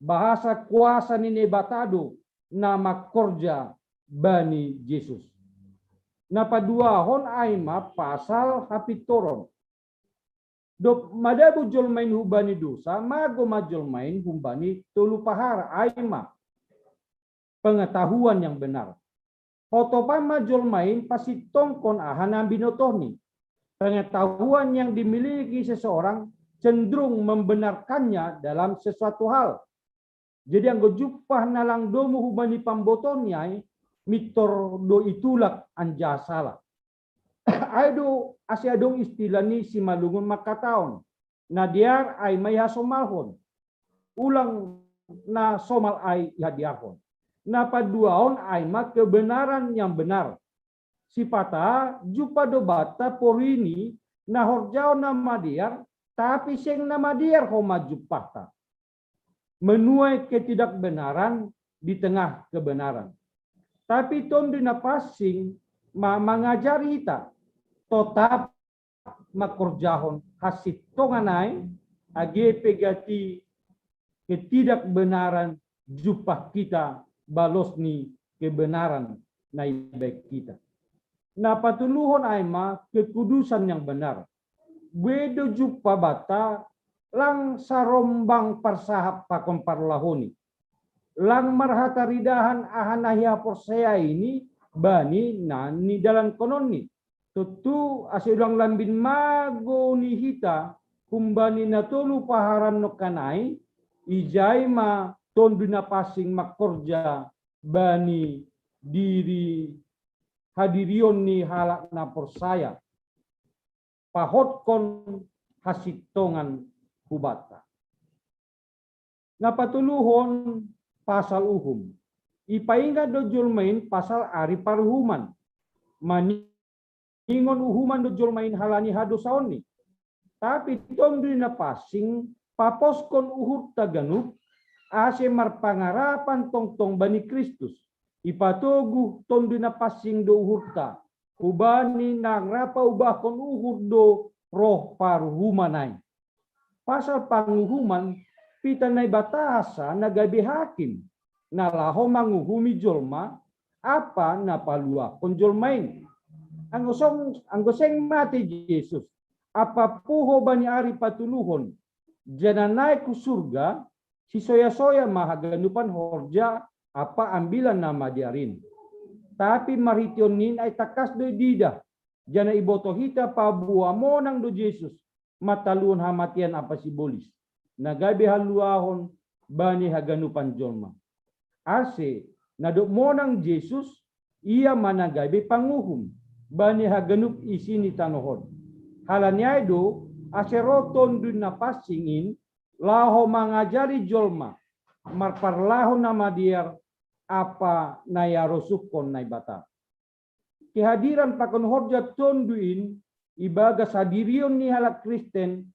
bahasa kuasa ni Naibata do na mangkorja bani Jesus. Na paduahon ai ma pasal hapintoron. Dob madabu jolmain hubani dosa, mago ma jolmain humbani tolu pahara ai ma pengetahuan yang benar. Hotopan ma jolmain pasintongkon aha na binotohni. Pengetahuan yang dimiliki seseorang cenderung membenarkannya dalam sesuatu hal. Jadi anggo jumpah na lang domu hubani pambotohni ai, mintor do itulak anjaha sala. Ai do ase adong istilah ni Simalungun mangkatahon, na dear ai ma ihasomalhon, ulang na somal ai ihadearhon. Na paduahon ai ma kebenaran yang benar. Sipata jumpah do banta porini na horjahon na madear, tapi seng na madear homa jumpahta. Menuai ketidakbenaran di tengah kebenaran. Tapi Tondu Napansing ma mangajari hita totap mangkorjahon hasintongan ai, age pe gati ketidakbenaran jumpah hita balos ni kebenaran na ibaen hita. Na patoluhon ai ma kekudusan yang benar. Bue do jumpah banta lang sarombang parsahap pakon parlahoni. Lang marhataridahan aha na ihaporseaini bani na nidalankononni. Tontu ase ulang lambin mago ni hita humbani na tolu pahara nongkan ai, ijai ma Tondu Napansing mangkorja bani diri hadirion ni halak na porsaya. Pahotkon hasintongan hubanta. Na patoluhon pasal uhum. Ipaingat do jolmain pasal ari paruhuman. Maningon uhuman do jolmain halani hadosaonni. Tapi Tondu Napansing paposkon uhurta ganup, ase marpangarapan tongtong bani Kristus. Ipatoguh Tondu Napansing do uhurta, hubani na ra paubahkon uhur do roh paruhuman ai. Pasal panguhuman, pita Naibata sa na gabe hakim, na laho manguhumi jolma, apa na paluahkon jolmain. Anggo seng mate Jesus, apa puho bani ari patoluhon, janah naik hu surga, sisoya-soya ma haganupan horja ampa ambilan na madear in. Tapi marhiteon ni in ai tangkas do didah, janah ibotoh hita paboa monang do Jesus, mataluhon hamatean ampa sibolis, na gabe haluahon bani haganupan jolma. Ase, na dob monang Jesus, ia ma na gabe panguhum bani haganup isi ni tanoh on. Halani ai do, ase roh Tondu Napansing in, laho mangajari jolma, marparlahou na madear, apa na iarosuhkon Naibata. Kehadiran pakon horja Tondu in, ibagas hadirion ni halak Kristen,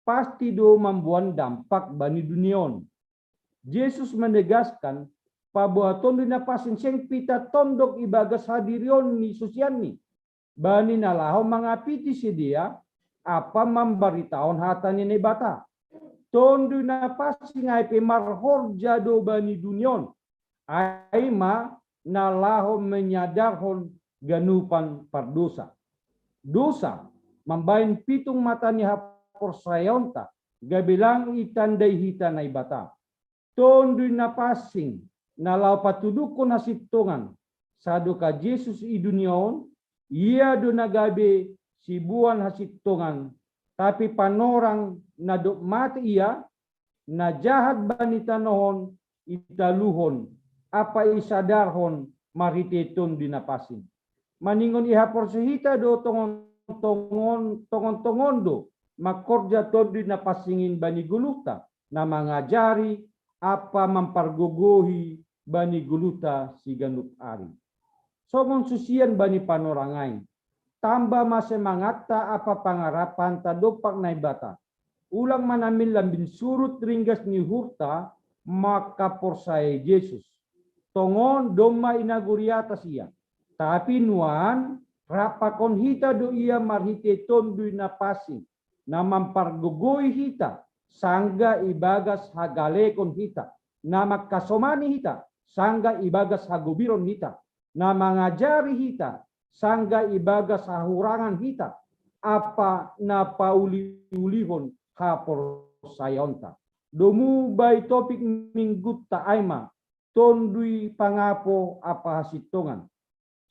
pasti do mamboan dampak bani dunia on. Jesus menegaskan, paboa Tonduy Napansing seng pita tondok ibagas hadirion ni susianni, bani na laho mangapiti sidea ampa mambaritahon hata ni Naibata. Tonduy Napansing ai pe marhorja do bani dunia on, ai ma na laho menyadarhon ganupan pardosa. Dosa mambahen pitung mata ni haporsayaonta, gabe lang itandai hita Naibata. Tonduy Napansing na laho patuduhkon hasintongan, sadokah Jesus i dunia on, ia do na gabe siboan hasintongan, tapi panorang na dob mate ia, na jahat bani tanoh on italuhon ampa isadarhon marhitei Tonduy Napansing. Maningon ihaporseai hita do tongon-tongon, tongon-tongon do mangkorja Tonduy Napansing in bani goluhta, na mangajari ampa mampargogohi bani goluhta siganup ari. Songon susian bani panorang ai, tamba ma semangatta ampa pangarapanta dompak Naibata. Ulang ma namin lambin surut ringgas ni uhurta mangkaporsaei Jesus. Tongon domma i nagori atas ia. Tapi nuan, rap pakon hita do ia marhitei Tonduy Napansing, na mampargogoi hita, sanggah ibagas hagalekon hita, na mangkasomani hita, sanggah ibagas hagobiron hita, na mangajari hita, sanggah ibagas hahurangan hita, ampa na pauli-ulihon haporsayaonta. Domu bai topik minggutta ai ma, Tonduy Pangapo ampa Hasintongan.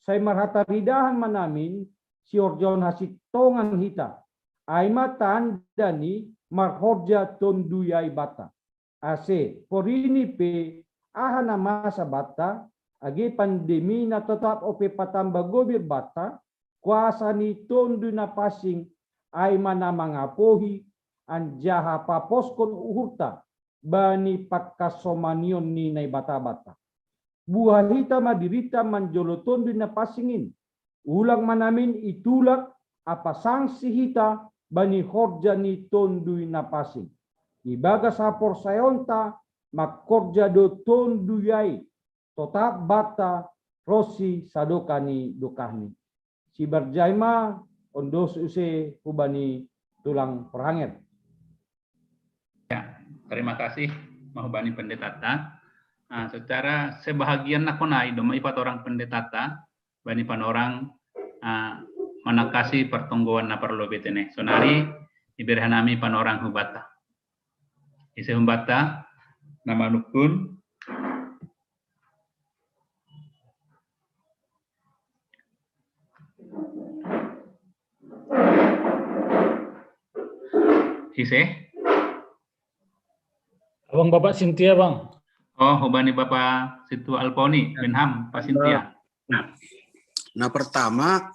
Sai marhataridahan ma namin sihorjahon hasintongan hita, ai ma tanda ni marhorja Tonduy ai banta. Ase, porini pe aha na masa banta, age pandemi na totap ope patamba gobir banta, kuasa ni Tonduy Napansing ai ma na mangapohi anjaha paposkon uhurta bani pangkasomanion ni Naibata banta. Buha hita ma dirinta manjalo Tonduy Napansing in. Ulang ma namin itulak ampa sangsi hita bani horja ni Tonduy Napansing. Ibagas haporsayaonta mangkorja do Tonduy ai, totap banta ronsi sadokah ni dokahni. Sibarjai ma, ondos use hubani tulang parhanger. Ya, terima kasih ma hubani pendetata. Nah, secara sebahagian na kona i domma ipatorang pendetata bani panorang, ah, manangkasi partonggoan na parlobei tene. Sonari iberehannami panorang hubanta. Ise hubanta na manungkun? Ise? Abang, Bapak Sintia, Bang. Oh, hubani Bapak Situ Alponi, Menham, Pak Sintia. Nah, pertama,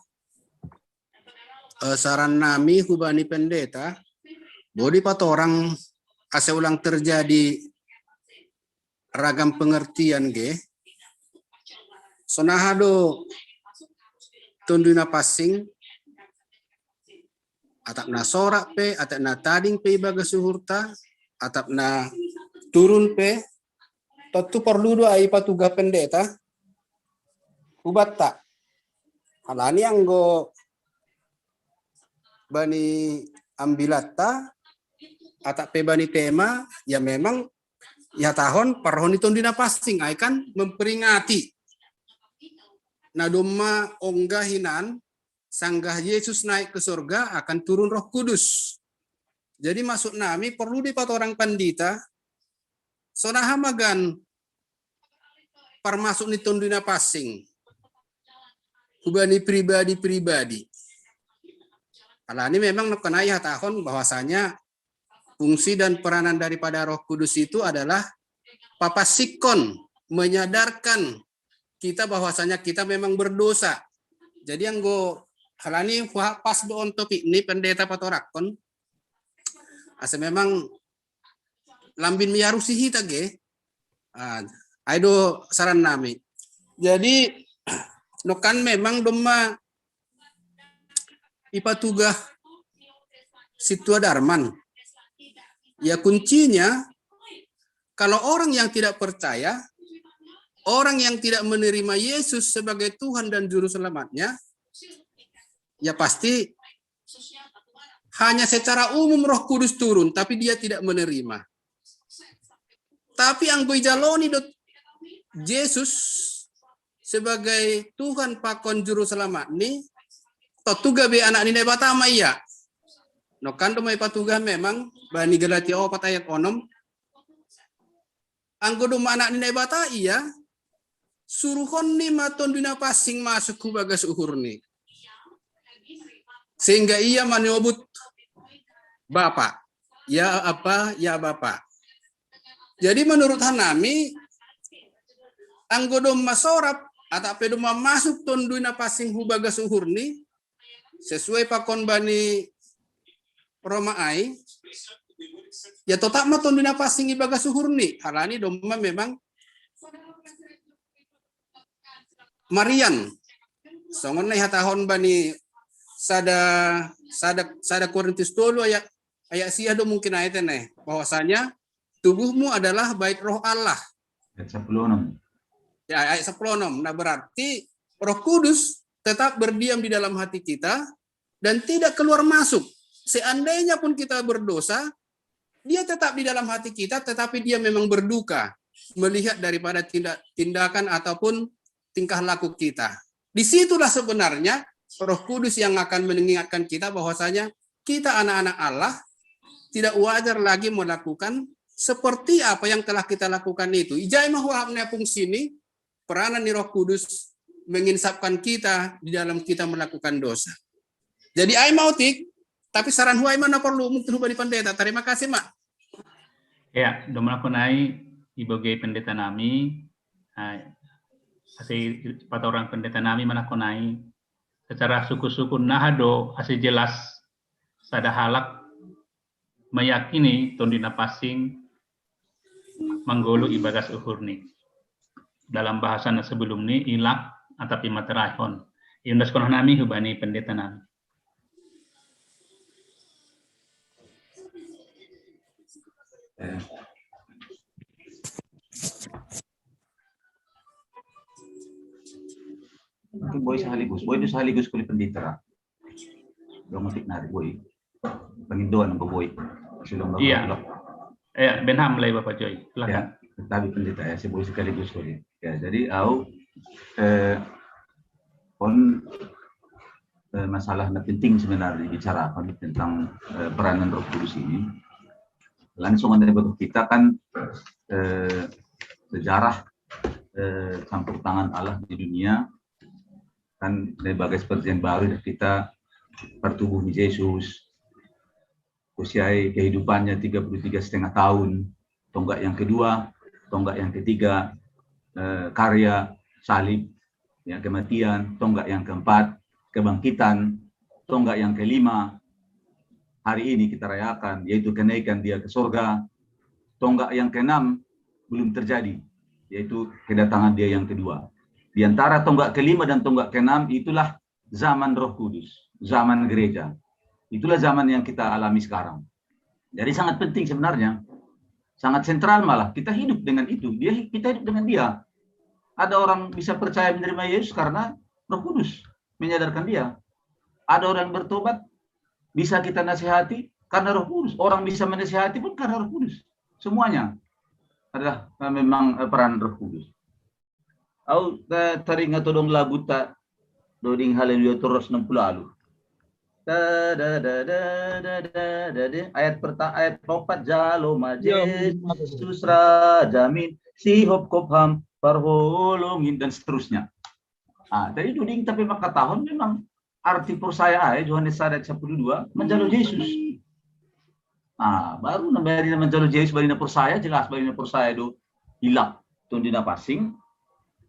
eh, saran nami hubani pendeta, bodi patorang asa ulang terjadi ragam pengertian ge. Sonaha do Tonduy Napansing, atap na sorak pe, atap na tading pe ibagas uhurta, atap na turun pe, tontu porlu do ai ipatugah pendeta hubanta. Alani anggo bani ambilatta, atap pe bani tema, ya memang ihatahon parrohon ni Tonduy Napansing, ai kan memperingati na domma ongga hinan sanggah Yesus naik ke surga akan turun Roh Kudus. Jadi maksud nami porlu do ipatorang pandita, sonaha ma gan parmasuk ni Tonduy Napansing hubani pribadi-pribadi. Alani memang nongkan ai ihatahon bahwasanya fungsi dan peranan daripada Roh Kudus itu adalah papansingkon, menyadarkan kita bahwasanya kita memang berdosa. Jadi anggo alani pas do on topik ni pendeta patorakkon, asa memang lambin miarusi hita ge. Ah, ai do saran nami. Jadi nongkan memang domma ipatugah sintua Darman Ya, kuncinya, kalau orang yang tidak percaya, orang yang tidak menerima Yesus sebagai Tuhan dan Juru Selamatnya, ya pasti hanya secara umum Roh Kudus turun, tapi dia tidak menerima. Tapi anggo ijaloni dot Yesus sebagai Tuhan pakon Juru Selamat ni, tontu gabe anak ni Naibata ma ia. Nongkan do ma ipatugah memang bani Galatia opat ayat onom. Anggo domma anak ni Naibata ia, suruhon ni ma Tonduy Napansing masuk hu bagas uhur ni. Sehingga ia manobut Bapa. Ya Apa, ya Bapa. Jadi menurut hanami, anggo domma sorap, atau pe domma masuk Tonduy Napansing hu bagas uhur ni, sesuai pakon bani Roma ai, ya totap ma Tonduy Napansing i bagas uhur ni, halani domma memang marian. Songon na ihatahon bani sada sada sada Korintus tolu ayat ayat sia do mungkin ayat ne, bahwasanya tubuhmu adalah bait Roh Allah. Ayat sepuluh enam. Ya, ayat sepuluh enam. Nah, berarti Roh Kudus tetap berdiam di dalam hati kita dan tidak keluar masuk. Seandainya pun kita berdosa, dia tetap di dalam hati kita, tetapi dia memang berduka melihat daripada tindak tindakan ataupun tingkah laku kita. Disitulah sebenarnya Roh Kudus yang akan mengingatkan kita bahwasanya kita anak-anak Allah tidak wajar lagi melakukan seperti apa yang telah kita lakukan itu. Ijai ma huahap na fungsi ni peranan ni Roh Kudus menginsapkan kita di dalam kita melakukan dosa. Jadi ai ma otik, tapi saran huai ma na perlu mungkin hubani pendeta. Terima kasih, Mak. Ya, domma nakon ai ibogei pendeta nami, ase patorang pendeta nami ma nakon ai secara suku-suku naha do ase jelas sada halak meyakini Tonduy Napansing manggolu ibagas uhurni. Dalam bahasan sebelum ni ilak atapi materaihon. Iundaskon nami hubani pendeta nami. Mungkin boy sekaligus, boy itu sekaligus kulit pendeta. Dong ngetik narik boy. Pengindoan ke boy. Iya. Ya, Benham lah Bapak Joy. Ya, tapi pendeta ya, si boy sekaligus kulit. Ya, jadi au eh, on eh, masalah yang penting sebenarnya dibicarakan tentang eh, peranan Roh Kudus ini. Langsung ada kita kan eh, sejarah eh, campur tangan Allah di dunia kan dari bagai perjanjian baru kita pertubuh Yesus usiai kehidupannya tiga puluh tiga setengah tahun, tonggak yang kedua, tonggak yang ketiga eh, karya salib, ya kematian, tonggak yang keempat kebangkitan, tonggak yang kelima hari ini kita rayakan yaitu kenaikan dia ke sorga, tonggak yang keenam belum terjadi yaitu kedatangan dia yang kedua. Di antara tonggak kelima dan tonggak keenam itulah zaman Roh Kudus, zaman gereja. Itulah zaman yang kita alami sekarang. Jadi sangat penting sebenarnya, sangat sentral malah kita hidup dengan itu. Dia kita hidup dengan dia. Ada orang bisa percaya menerima Yesus karena Roh Kudus menyadarkan dia. Ada orang bertobat bisa kita nasihati karena Roh Kudus. Orang bisa menasihati pun karena Roh Kudus. Semuanya adalah memang peran Roh Kudus. Au teringat odong lagu ta doding Haleluya toros enam puluh alu. Da, da, da, da, da, da, da, da. Ayat pertama, ayat empat jalo ma Yesus rajamin si hop kop ham parholongin dan seterusnya. Ah, jadi doding tapi maka tahun memang arti percaya ya Yohanes sada sepuluh dua menjalo Yesus. Ah, baru nambah menjalo Yesus bagi percaya jelas bagi percaya do ilak Tonduy Napansing.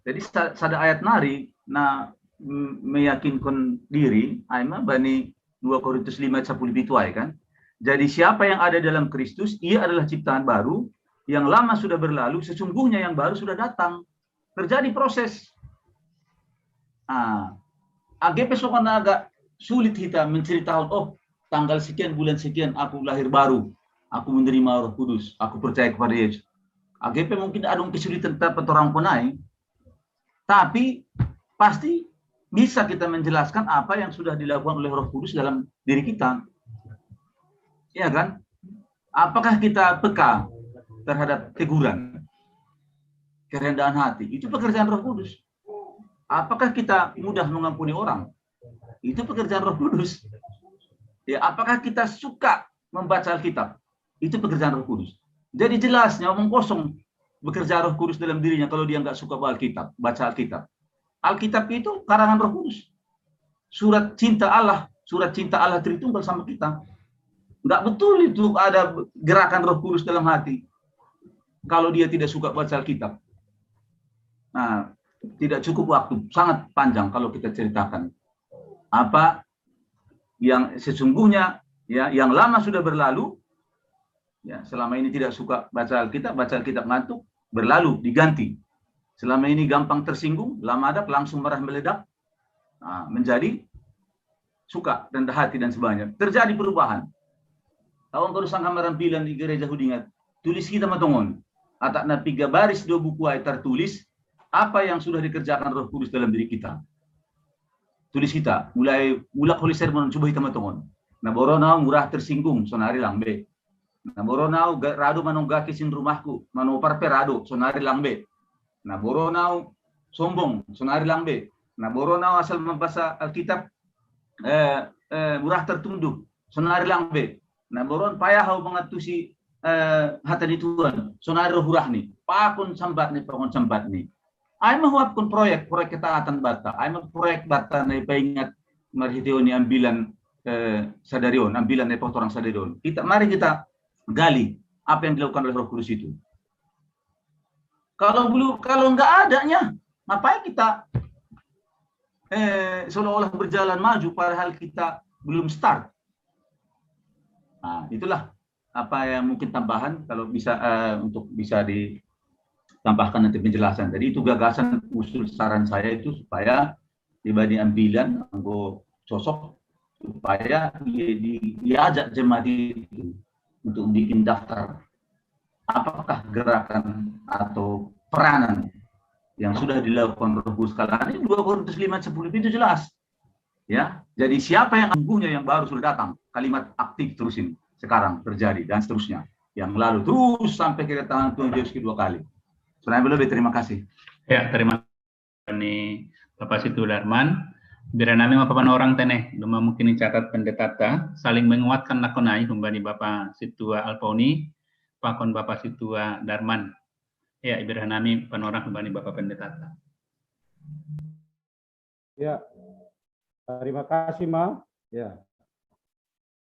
Jadi sada ayat nari na meyakinkan diri aima bani dua Korintus lima ayat sepuluh pitu ai kan. Jadi siapa yang ada dalam Kristus, ia adalah ciptaan baru, yang lama sudah berlalu, sesungguhnya yang baru sudah datang. Terjadi proses. Ah, age pe songon agak sulit kita menceritakan, oh tanggal sekian bulan sekian aku lahir baru. Aku menerima Roh Kudus, aku percaya kepada Yesus. A G P mungkin ada kesulitan dapat orang penai, tapi pasti bisa kita menjelaskan apa yang sudah dilakukan oleh Roh Kudus dalam diri kita. Ya kan? Apakah kita peka terhadap teguran, kerendahan hati? Itu pekerjaan Roh Kudus. Apakah kita mudah mengampuni orang? Itu pekerjaan Roh Kudus. Ya, apakah kita suka membaca Alkitab? Itu pekerjaan Roh Kudus. Jadi jelasnya omong kosong bekerja Roh Kudus dalam dirinya kalau dia nggak suka baca Alkitab, baca Alkitab. Alkitab itu karangan Roh Kudus. Surat cinta Allah, surat cinta Allah Tritunggal sama kita. Nggak betul itu ada gerakan Roh Kudus dalam hati kalau dia tidak suka baca Alkitab. Nah, tidak cukup waktu, sangat panjang kalau kita ceritakan apa yang sesungguhnya, ya, yang lama sudah berlalu, ya, selama ini tidak suka baca Alkitab, baca Alkitab ngantuk, berlalu, diganti. Selama ini gampang tersinggung, lama ada langsung marah meledak, nah, menjadi suka, rendah hati dan sebagainya. Terjadi perubahan. Tahun baru sangka marambilan di gereja Hudingat, tulis kita matongon. Atak na piga baris do buku ai tertulis apa yang sudah dikerjakan Roh Kudus dalam diri kita. Tulis kita, mulai mulak holi sermon, coba kita matongon. Na boro nau murah tersinggung, sonari lambe. Na boro nau rado manonggaki sin rumahku, manopar pe rado, sonari lambe. Na boro nau sombong, sonari lambe. Na boro nau asal membaca Alkitab, eh, eh, murah tertunduk, sonari lambe. Na boro payah au mangatusi, eh, hata ni Tuhan, sonari roh hurahni. Pakon sambatni, pakon sambatni. Ai ma huapkon proyek, proyek ketaatan banta. Ai ma proyek banta na ipaingat marhitei ni ambilan, eh, sadari on, ambilan na ipatorang sadari on. Kita, mari kita gali apa yang dilakukan oleh Roh Kudus itu. Kalau belum, kalau nggak adanya, ngapain kita, eh, seolah-olah berjalan maju padahal kita belum start? Nah, itulah apa yang mungkin tambahan kalau bisa, eh, untuk bisa ditambahkan nanti penjelasan. Jadi itu gagasan, usul, saran saya itu supaya tiba di ambilan anggo sosok supaya di, di, diajak jemaat itu untuk bikin daftar apakah gerakan atau peranan yang sudah dilakukan Roh Kudus. Kalau ada dua Korintus lima sepuluh itu jelas. Ya, jadi siapa yang sungguhnya yang baru sudah datang, kalimat aktif terusin sekarang terjadi dan seterusnya. Yang lalu terus sampai kedatangan Tuhan Yesus kedua kali. Saudara belum, terima kasih. Ya, terima kasih Bapak Situ Darman. Bira nami ma papanorang tene, doma mungkin catat pendeta ta, saling menguatkan lakonai humbani Bapak Situa Alpauni, pakon Bapak Situa Darman. Ya, ibira nami panorang humbani Bapak pendeta ta. Ya, terima kasih Ma. Ya,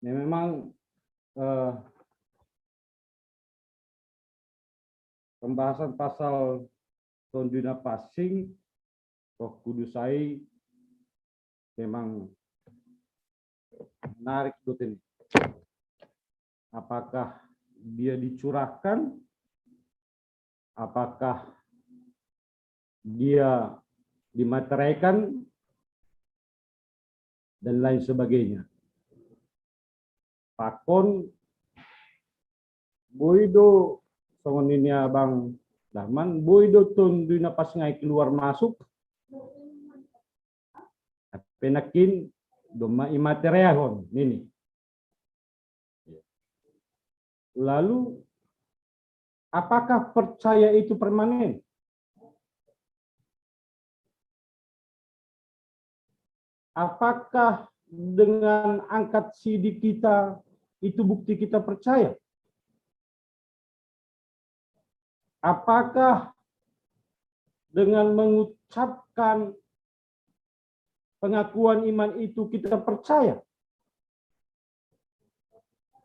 ya memang eh, pembahasan pasal Tonduna Passing, Roh Kudus ai memang menarik buat ini. Apakah dia dicurahkan? Apakah dia dimateraikan? Dan lain sebagainya. Pakon boi do songon nini Abang Darman, boi do Tonduna Passing ai keluar masuk, tapi nangkin domma imatereahon nini. Lalu apakah percaya itu permanen? Apakah dengan angkat sidi kita itu bukti kita percaya? Apakah dengan mengucapkan pengakuan iman itu kita percaya?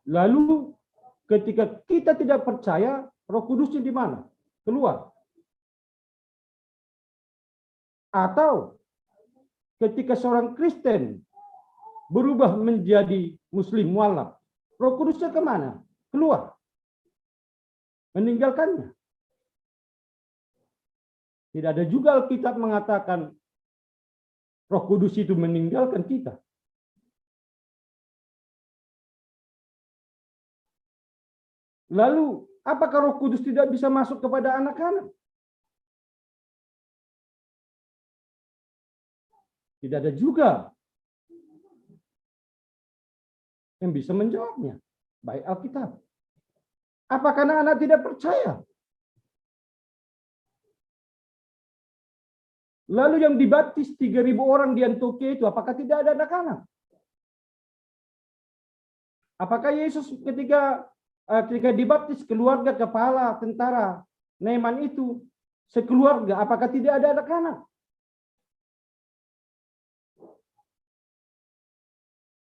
Lalu ketika kita tidak percaya, Roh Kudusnya di mana? Keluar. Atau ketika seorang Kristen berubah menjadi Muslim mualaf, Roh Kudusnya kemana? Keluar. Meninggalkannya. Tidak ada juga Alkitab mengatakan Roh Kudus itu meninggalkan kita. Lalu, apakah Roh Kudus tidak bisa masuk kepada anak-anak? Tidak ada juga yang bisa menjawabnya. Baik Alkitab. Apakah anak-anak tidak percaya? Lalu yang dibaptis tiga ribu orang di Antioquia itu, apakah tidak ada anak-anak? Apakah Yesus ketika eh, ketika dibaptis keluarga kepala tentara Naiman itu sekeluarga, apakah tidak ada anak-anak?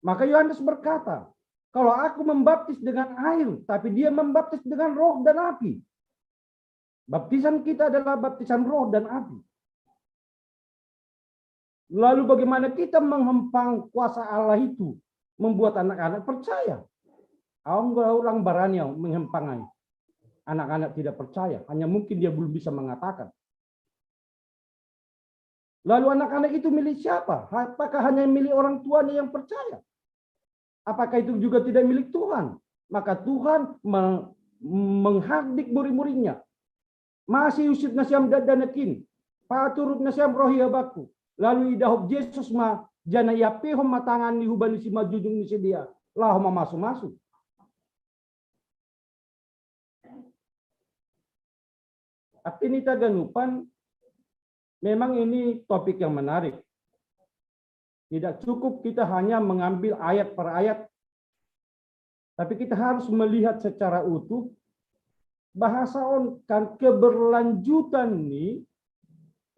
Maka Yohanes berkata, "Kalau aku membaptis dengan air, tapi dia membaptis dengan roh dan api." Baptisan kita adalah baptisan roh dan api. Lalu bagaimana kita menghempang kuasa Allah itu membuat anak-anak percaya? Orang barani menghempang anak-anak tidak percaya, hanya mungkin dia belum bisa mengatakan. Lalu anak-anak itu milik siapa? Apakah hanya milik orang tuanya yang percaya? Apakah itu juga tidak milik Tuhan? Maka Tuhan menghardik murid-muridnya. Masih usip nasiam dadanakin, paturut nasiam rohi abaku. Lalu idahop Yesus ma, jana iapehon ma tangan ni hubani si majujung ni sidea, laho mamasu-masu. Artinya taganupan, memang ini topik yang menarik. Tidak cukup kita hanya mengambil ayat per ayat, tapi kita harus melihat secara utuh. Bahasa on kan keberlanjutan ni,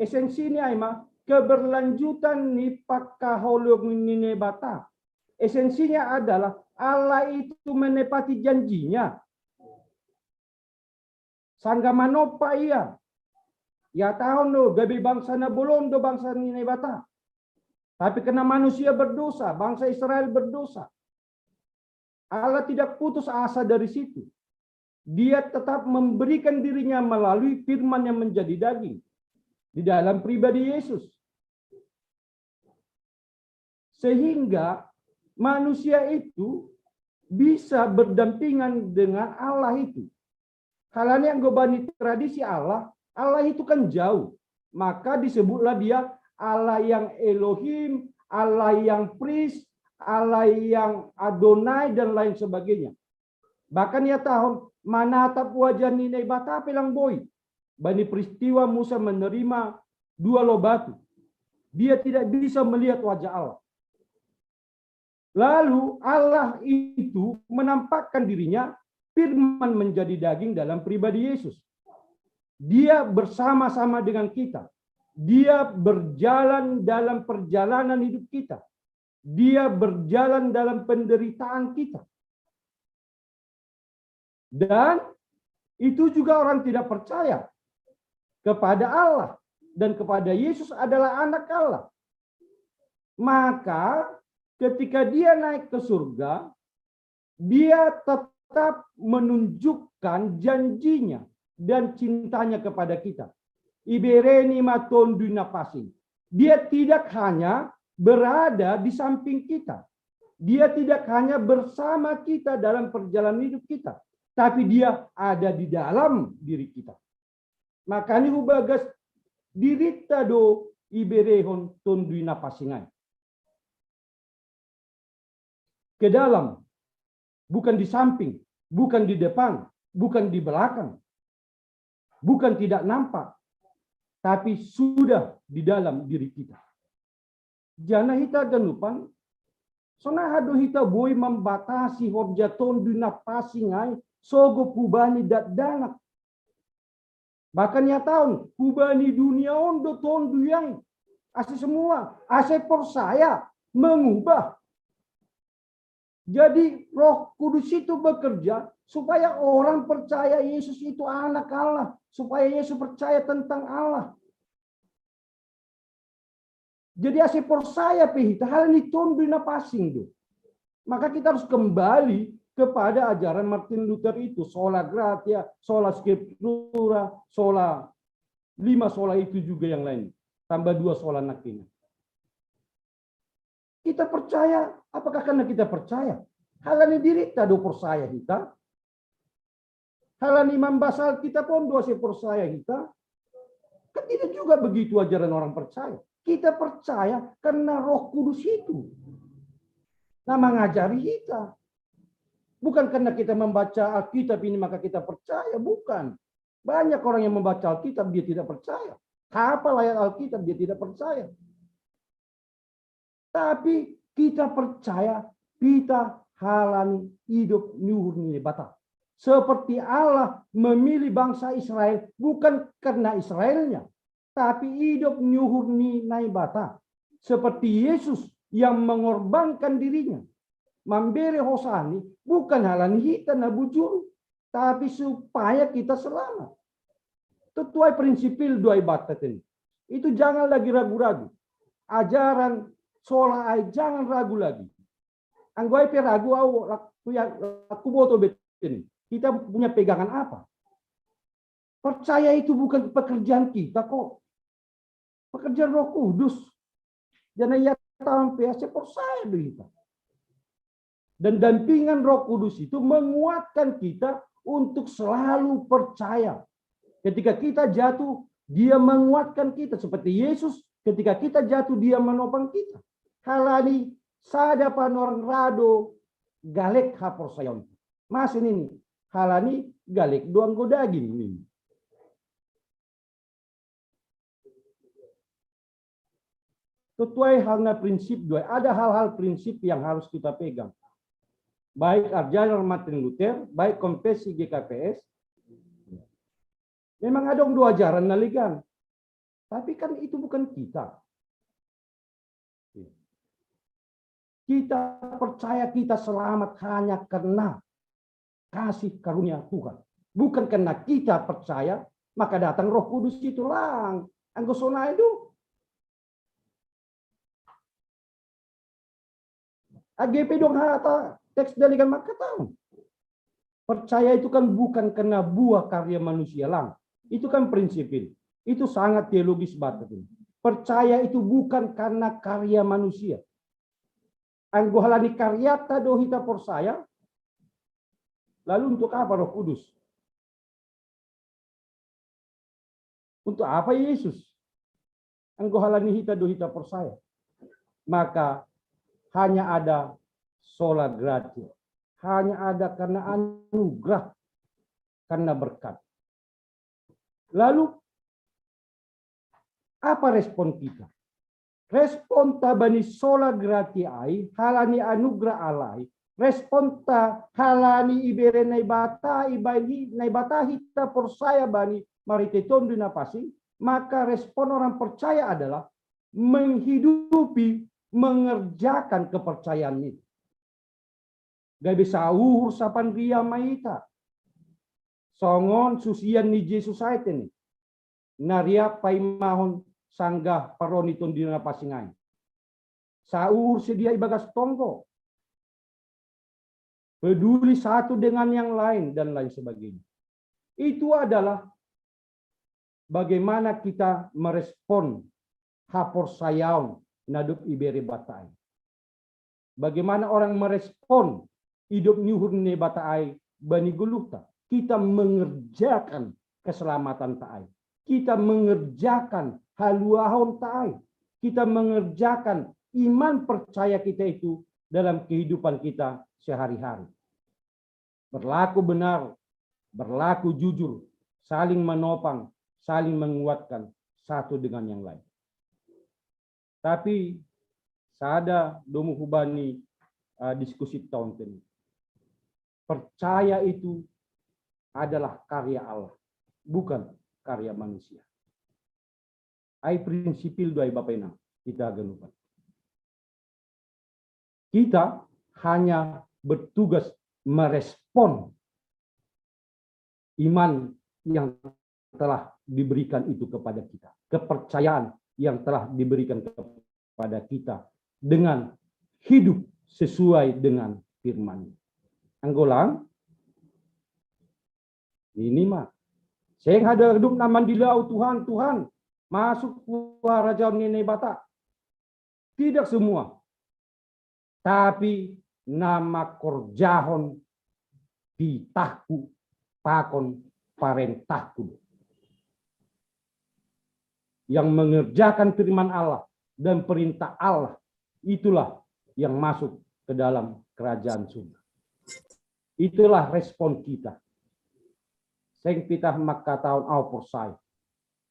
esensi ni ai ma, keberlanjutan ni pakaholong ni Naibata. Esensinya adalah Allah itu menepati janjinya. Sangga manopa ia. Ia tahun do gabe bangsa na bolon do bangsa ni Naibata. Tapi karena manusia berdosa, bangsa Israel berdosa. Allah tidak putus asa dari situ. Dia tetap memberikan dirinya melalui firman yang menjadi daging di dalam pribadi Yesus. Sehingga manusia itu bisa berdampingan dengan Allah itu. Halani anggo bani tradisi Allah, Allah itu kan jauh. Maka disebutlah dia Allah yang Elohim, Allah yang Pris, Allah yang Adonai, dan lain sebagainya. Bahkan ia tahun manatap wajah ni Naibata pe lang boi. Bani peristiwa Musa menerima dua loh batu. Dia tidak bisa melihat wajah Allah. Lalu Allah itu menampakkan dirinya, firman menjadi daging dalam pribadi Yesus. Dia bersama-sama dengan kita. Dia berjalan dalam perjalanan hidup kita. Dia berjalan dalam penderitaan kita. Dan itu juga orang tidak percaya kepada Allah dan kepada Yesus adalah anak Allah. Maka ketika dia naik ke surga, dia tetap menunjukkan janjinya dan cintanya kepada kita. Ibereni ma Tondui Na Pasu. Dia tidak hanya berada di samping kita. Dia tidak hanya bersama kita dalam perjalanan hidup kita, tapi dia ada di dalam diri kita. Makanya hubagas dirita do iberehon Tondui Na Pasu ai. Ke dalam, bukan di samping, bukan di depan, bukan di belakang, bukan tidak nampak, tapi sudah di dalam diri kita. Jana hita ganupan, songon aha do hita boi mambatasi horja Tondui Na Pasu ai sogo hubani dakdanak. Bahkan ia tahun hubani dunia on do Tondui ai. Ase semua, ase porsaya, mengubah. Jadi Roh Kudus itu bekerja supaya orang percaya Yesus itu anak Allah, supaya Yesus percaya tentang Allah. Jadi ase porsaya pe hita halani Tondui Na Pasu do. Maka kita harus kembali kepada ajaran Martin Luther itu, sola gratia, sola scriptura, sola lima sola itu juga yang lain. Tambah dua sola nakina. Kita percaya, apakah karena kita percaya? Halani dirita do porsaya hita. Halani mambasa Alkitab pun doa saya percaya kita. Kan tidak juga begitu ajaran orang percaya. Kita percaya karena Roh Kudus itu nah mengajari kita. Bukan karena kita membaca Alkitab ini maka kita percaya, bukan. Banyak orang yang membaca Alkitab dia tidak percaya. Hafal ayat Alkitab dia tidak percaya. Tapi kita percaya kita halani hidup nyuhur ni Naibata. Seperti Allah memilih bangsa Israel bukan karena Israelnya, tapi hidup nyuhur ni Naibata. Seperti Yesus yang mengorbankan dirinya. Mambere hosani bukan halani hita na bujur, tapi supaya kita selamat. Tutuai prinsipil doa ibadat ini. Itu jangan lagi ragu-ragu. Ajaran sola ai jangan ragu lagi. Anggo ai pe ragu au, aku ya, aku boto bet ini. Kita punya pegangan apa? Percaya itu bukan pekerjaan kita kok. Pekerjaan Roh Kudus. Jangan ia tampil saya percaya do hita. Dan dampingan Roh Kudus itu menguatkan kita untuk selalu percaya. Ketika kita jatuh, dia menguatkan kita seperti Yesus. Ketika kita jatuh, dia menopang kita. Halani sada panorang rado galek haporsayaon. Masih ini halani galek doang go daging ini. Tutuai halna prinsip doa. Ada hal-hal prinsip yang harus kita pegang. Baik ajaran Martin Luther, baik konfesi G K P S. Memang ada dua ajaran naligan. Tapi kan itu bukan kita. Kita percaya kita selamat hanya karena kasih karunia Tuhan. Bukan karena kita percaya, maka datang Roh Kudus itu lang. Anggo sonai do. Age pe dong hata teks dalikan maka tahu. Percaya itu kan bukan karena buah karya manusia lang. Itu kan prinsipil. Itu sangat teologis banget. Percaya itu bukan karena karya manusia. Anggo halani karyata do hita porsaya. Lalu untuk apa Roh Kudus? Untuk apa Yesus? Anggo halani hita do hita porsaya. Maka hanya ada sola gratia. Hanya ada karena anugerah, karena berkat. Lalu apa respon kita? Respon ta bani sola gratia ai, halani anugerah Allah ai, respon ta halani ibere Naibata, ibaen Naibata hita porsaya bani marhite Tonduy Napansing, maka respon orang percaya adalah menghidupi, mengerjakan kepercayaan itu. Gabe sauhur sapan ria ma ita. Songon susian ni Jesus ai tene. Na ria paimahon sanggah paroni Tonduy Napansing ai. Sauhur sedia ibagas tonggo. Peduli satu dengan yang lain dan lain sebagainya. Itu adalah bagaimana kita merespon haporsayaon na dob ibere Debata ai. Bagaimana orang merespon idop nyuhur ni Debata ai bani goluhta. Kita mengerjakan keselamatan ta ai. Kita mengerjakan haluahon ta ai. Kita mengerjakan iman percaya kita itu dalam kehidupan kita sehari-hari. Berlaku benar, berlaku jujur, saling menopang, saling menguatkan satu dengan yang lain. Tapi sada domu hubani uh, diskusi tahun ini. Percaya itu adalah karya Allah, bukan karya manusia. Ai prinsipil doai Bapak Inang kita ganupan. Kita hanya bertugas merespon iman yang telah diberikan itu kepada kita, kepercayaan yang telah diberikan kepada kita dengan hidup sesuai dengan firman. Anggo lang, ini mah. Seng haduan na mandilau Tuhan, Tuhan, masuk ku harajaon ni Naibata. Tidak semua. Tapi na mangkorjahon titahku nglakon parentahku. Yang mengerjakan firman Allah dan perintah Allah, itulah yang masuk ke dalam kerajaan surga. Itulah respon kita. Seng pitah maka taon au porsaya.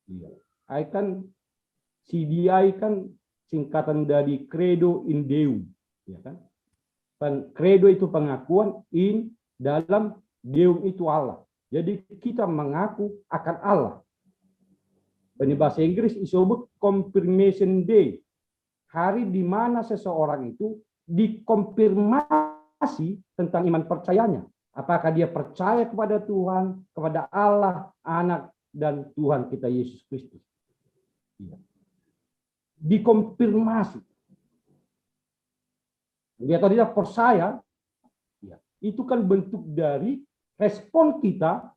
Iya. Ai kan, C D I kan singkatan dari Credo in Deum, ya kan? Credo itu pengakuan, in, dalam, Deum itu Allah. Jadi kita mengaku akan Allah. Ini bahasa Inggris disebut Confirmation Day. Hari di mana seseorang itu dikonfirmasi tentang iman percayanya. Apakah dia percaya kepada Tuhan, kepada Allah, Anak, dan Tuhan kita Yesus Kristus. Iya. Dikonfirmasi. Dia tadi percaya, ya, itu kan bentuk dari respon kita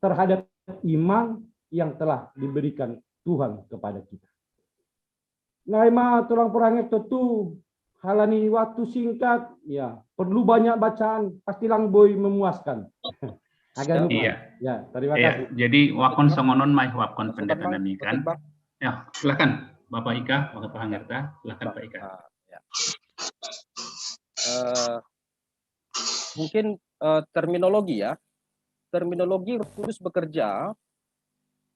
terhadap iman yang telah diberikan Tuhan kepada kita. Nah, ima tulang purangek tentu halani waktu singkat, ya, perlu banyak bacaan, pasti lang boi memuaskan. Agak lupa. Iya. Ya, terima kasih. Jadi wakon songonon mai wakon pendeta nami kan. Ya, silakan Bapak Ika, Bapak Pangerta, silakan Pak Ika. Uh, mungkin uh, terminologi ya, terminologi Roh Kudus bekerja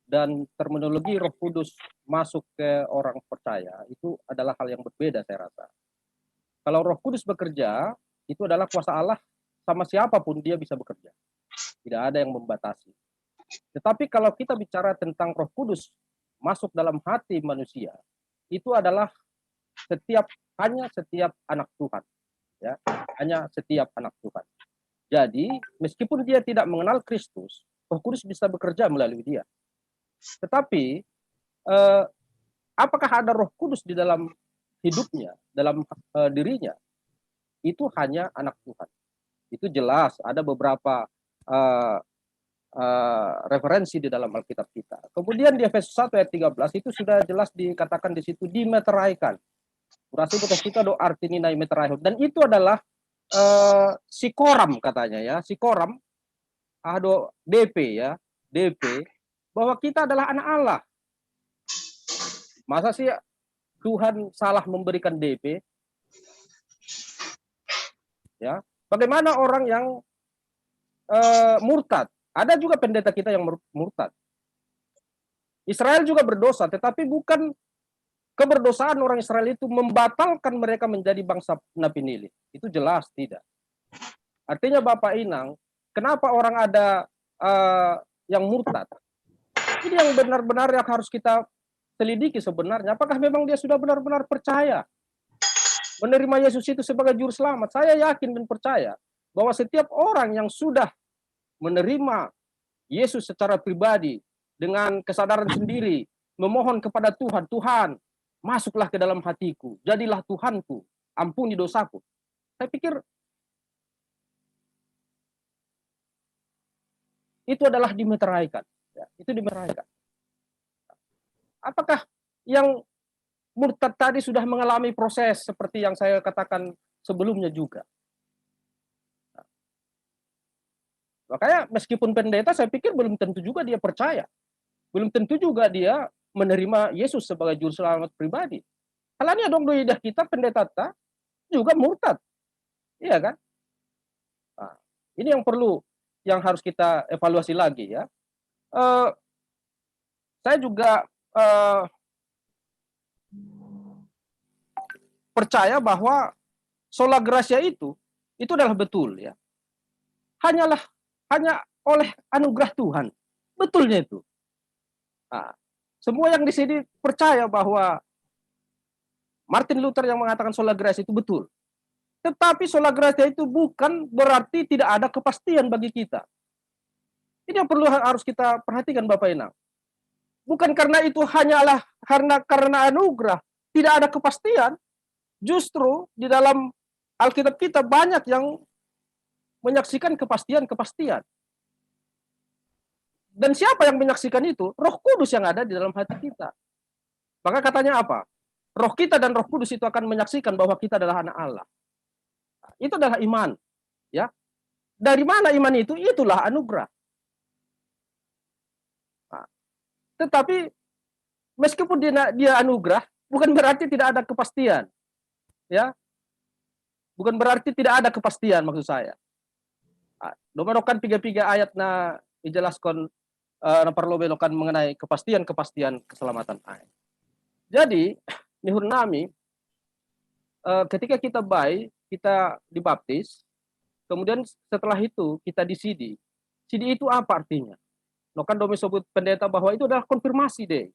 dan terminologi Roh Kudus masuk ke orang percaya itu adalah hal yang berbeda saya rasa. Kalau Roh Kudus bekerja, itu adalah kuasa Allah, sama siapapun dia bisa bekerja. Tidak ada yang membatasi. Tetapi kalau kita bicara tentang Roh Kudus masuk dalam hati manusia, itu adalah setiap, hanya setiap anak Tuhan. Ya, hanya setiap anak Tuhan. Jadi, meskipun dia tidak mengenal Kristus, Roh Kudus bisa bekerja melalui dia. Tetapi eh, apakah ada Roh Kudus di dalam hidupnya, dalam eh, dirinya? Itu hanya anak Tuhan. Itu jelas, ada beberapa eh, eh, referensi di dalam Alkitab kita. Kemudian di Efesus satu ayat tiga belas itu sudah jelas dikatakan di situ dimeteraikan. Berarti betul kita do arti ini naik meterai. Dan itu adalah eh, sikoram katanya ya, sikoram ahdo D P ya, D P, bahwa kita adalah anak Allah. Masa sih Tuhan salah memberikan D P? Ya, bagaimana orang yang eh, murtad? Ada juga pendeta kita yang mur- murtad. Israel juga berdosa, tetapi bukan keberdosaan orang Israel itu membatalkan mereka menjadi bangsa na pinili. Itu jelas tidak. Artinya Bapak Inang, kenapa orang ada eh, yang murtad? Ini yang benar-benar yang harus kita selidiki sebenarnya. Apakah memang dia sudah benar-benar percaya menerima Yesus itu sebagai juru selamat? Saya yakin dan percaya bahwa setiap orang yang sudah menerima Yesus secara pribadi dengan kesadaran sendiri, memohon kepada Tuhan, "Tuhan, masuklah ke dalam hatiku, jadilah Tuhanku, ampuni dosaku." Saya pikir itu adalah dimeteraikan. Ya, itu dimeteraikan. Apakah yang murtad tadi sudah mengalami proses seperti yang saya katakan sebelumnya juga? Makanya meskipun pendeta, saya pikir belum tentu juga dia percaya. Belum tentu juga dia menerima Yesus sebagai juru selamat pribadi. Halani adong do idah kita pendeta ta juga murtad. Iya kan? Nah, ini yang perlu, yang harus kita evaluasi lagi ya. Eh, saya juga eh, percaya bahwa sola gratia itu itu adalah betul ya. Hanyalah hanya oleh anugerah Tuhan. Betulnya itu. Nah, semua yang di sini percaya bahwa Martin Luther yang mengatakan sola gratia itu betul. Tetapi sola gratia itu bukan berarti tidak ada kepastian bagi kita. Ini yang perlu harus kita perhatikan Bapak Inang. Bukan karena itu hanyalah karena karena anugerah, tidak ada kepastian. Justru di dalam Alkitab kita banyak yang menyaksikan kepastian-kepastian. Dan siapa yang menyaksikan itu? Roh Kudus yang ada di dalam hati kita. Maka katanya apa? Roh kita dan Roh Kudus itu akan menyaksikan bahwa kita adalah anak Allah. Itu adalah iman. Ya. Dari mana iman itu? Itulah anugerah. Tetapi meskipun dia, dia anugerah, bukan berarti tidak ada kepastian. Ya, bukan berarti tidak ada kepastian, maksud saya. Ah, doma do kan piga-piga ayat na ijelaskan, eh, na parlobei do kan mengenai kepastian-kepastian keselamatan ai. Jadi, nihur nami, eh, ketika kita bai, kita dibaptis, kemudian setelah itu kita disidi. Sidi itu apa artinya? No kan doma i sebut pendeta bahwa itu adalah konfirmasi dei.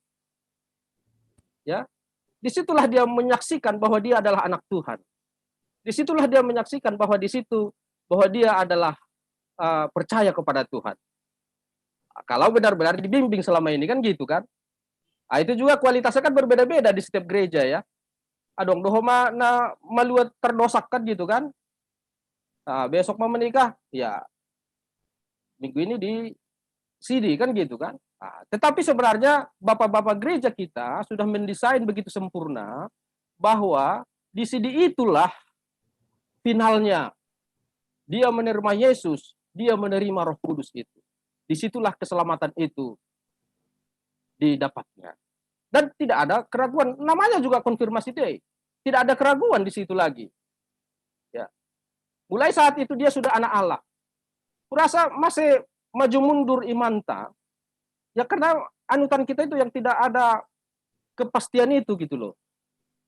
Ya, disitulah dia menyaksikan bahwa dia adalah anak Tuhan. Disitulah dia menyaksikan bahwa di situ, bahwa dia adalah, eh, percaya kepada Tuhan. Kalau benar-benar dibimbing selama ini, kan gitu kan? Ah, itu juga kualitasnya kan berbeda-beda di setiap gereja, ya. Adong do homa na maluat terdosak, kan gitu kan? Ah, besok mau menikah, ya minggu ini disidi, kan gitu kan? Ah, tetapi sebenarnya bapak-bapak gereja kita sudah mendesain begitu sempurna bahwa disidi itulah finalnya. Dia menerima Yesus, dia menerima Roh Kudus itu. Disitulah keselamatan itu didapatnya. Dan tidak ada keraguan, namanya juga konfirmasi dei. Tidak ada keraguan di situ lagi. Ya. Mulai saat itu dia sudah anak Allah. Kurasa masih maju mundur imanta, ya, karena anutan kita itu yang tidak ada kepastian itu, gitu loh.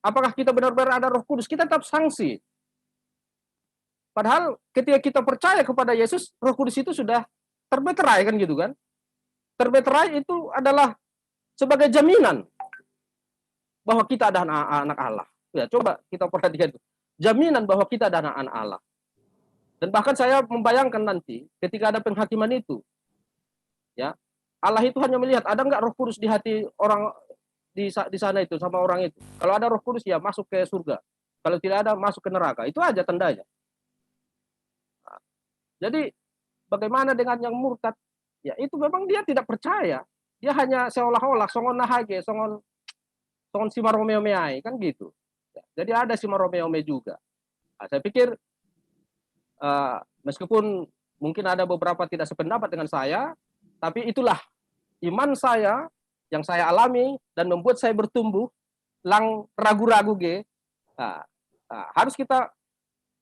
Apakah kita benar-benar ada Roh Kudus? Kita tetap sangsi. Padahal ketika kita percaya kepada Yesus, Roh Kudus itu sudah termeterai, kan gitu kan? Termeterai itu adalah sebagai jaminan bahwa kita ada anak, anak Allah. Ya, coba kita perhatikan itu. Jaminan bahwa kita ada anak-anak Allah. Dan bahkan saya membayangkan nanti ketika ada penghakiman itu, ya, Allah itu hanya melihat ada nggak Roh Kudus di hati orang di, di sana itu, sama orang itu. Kalau ada Roh Kudus, ya, masuk ke surga. Kalau tidak ada, masuk ke neraka. Itu aja tandanya. Nah, jadi bagaimana dengan yang murtad? Ya, itu memang dia tidak percaya. Dia hanya seolah-olah songon na hage, songon, songon simaromeomeai, kan gitu. Ya, jadi ada simaromeome juga. Nah, saya pikir, eh, meskipun mungkin ada beberapa tidak sependapat dengan saya, tapi itulah iman saya yang saya alami dan membuat saya bertumbuh, lang ragu-ragu ge. Nah, nah, harus kita,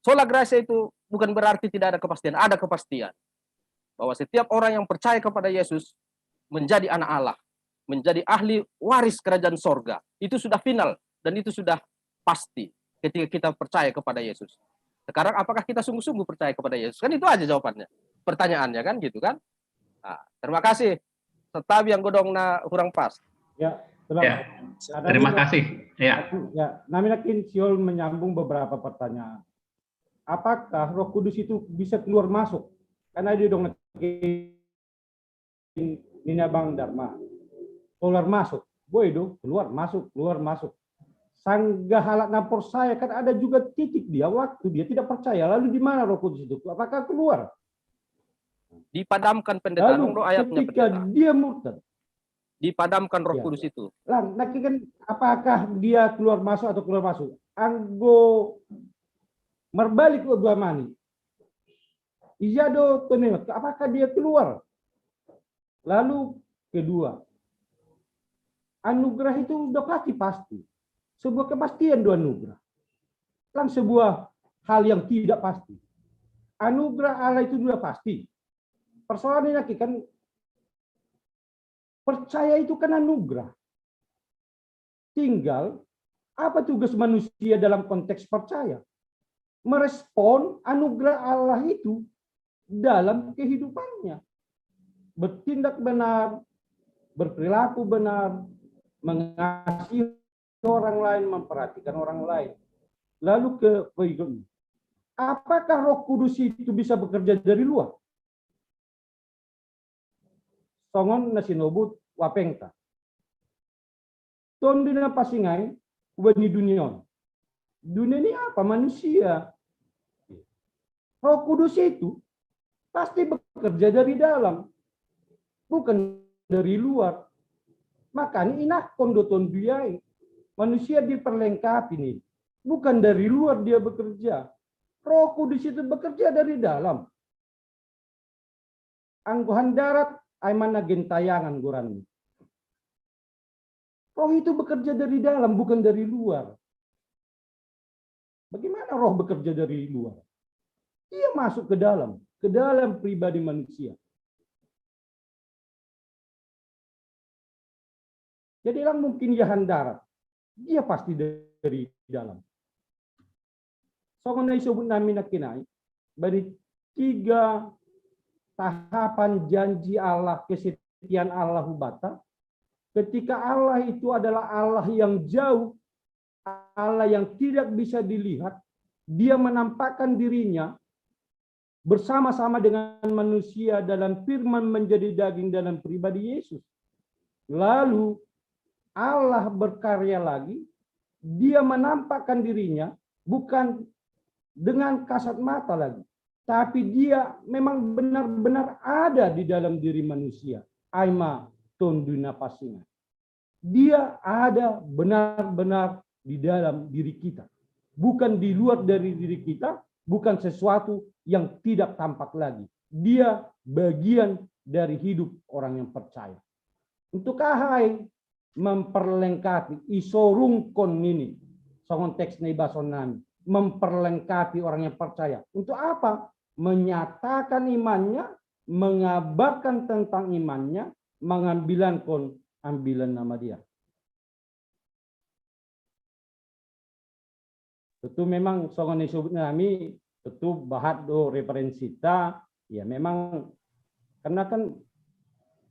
sola gratia itu bukan berarti tidak ada kepastian, ada kepastian. Bahwa setiap orang yang percaya kepada Yesus menjadi anak Allah, menjadi ahli waris kerajaan sorga. Itu sudah final dan itu sudah pasti ketika kita percaya kepada Yesus. Sekarang, apakah kita sungguh-sungguh percaya kepada Yesus? Kan itu aja jawabannya. Pertanyaannya, kan gitu kan? Nah, terima kasih. Setabi yang godong na kurang pas. Ya, terima, Ya. Ada Terima juga- kasih. Ya. Ya, nami nakin siol menyambung beberapa pertanyaan. Apakah Roh Kudus itu bisa keluar masuk? Karena dia dong nina Bang Dharma. Keluar masuk. Boy do, keluar masuk, keluar masuk. Sangga halak na percaya kan ada juga titik dia waktu dia tidak percaya. Lalu di mana Roh Kudus itu? Apakah keluar? Dipadamkan, pendeta. Lalu Dong do ayatnya, ketika pendeta. Dia murtad, Dipadamkan Roh Ya. Kudus itu. Lang, naki kan apakah dia keluar masuk atau keluar masuk? Anggo marbalik dua mani. Ija do tonina, apakah dia keluar? Lalu kedua, anugerah itu udah pasti pasti. Sebuah kepastian do anugerah. Lang sebuah hal yang tidak pasti. Anugerah Allah itu udah pasti. Persoalannya naki kan percaya itu kan anugerah. Tinggal apa tugas manusia dalam konteks percaya? Merespon anugerah Allah itu dalam kehidupannya. Bertindak benar, berperilaku benar, mengasihi orang lain, memperhatikan orang lain. Lalu ke berikutnya. Apakah Roh Kudus itu bisa bekerja dari luar? Songon na sinobut wapengta. Tondu na pasingai ubat ni dunia on. Dunia ini apa? Manusia. Roh Kudus itu pasti bekerja dari dalam, bukan dari luar. Makanya inakon do tondu i. Manusia diperlengkapi nih, bukan dari luar dia bekerja. Roh Kudus itu bekerja dari dalam. Anggo handarat ai mana gentayangan goranna. Roh itu bekerja dari dalam, bukan dari luar. Bagaimana roh bekerja dari luar? Dia masuk ke dalam, ke dalam pribadi manusia. Jadi lang mungkin ya handarat, dia pasti dari dalam. Songon na isobut nami nangkin ai, bani tiga tahapan janji Allah, kesetiaan Allah hubata. Ketika Allah itu adalah Allah yang jauh, Allah yang tidak bisa dilihat, dia menampakkan dirinya bersama-sama dengan manusia dalam firman menjadi daging dalam pribadi Yesus. Lalu Allah berkarya lagi, dia menampakkan dirinya bukan dengan kasat mata lagi, tapi dia memang benar-benar ada di dalam diri manusia. Ai ma Tonduy Napasingan. Dia ada benar-benar di dalam diri kita. Bukan di luar dari diri kita, bukan sesuatu yang tidak tampak lagi. Dia bagian dari hidup orang yang percaya. Untuk ahai memperlengkapi, isorungkon nini, songon teks na ibason nami, memperlengkapi orang yang percaya. Untuk apa? Menyatakan imannya, mengabarkan tentang imannya, mengambilankon ambilan nama dia. Tentu memang songon disebut nami, tentu bahat do referensi ta, ya memang, karena kan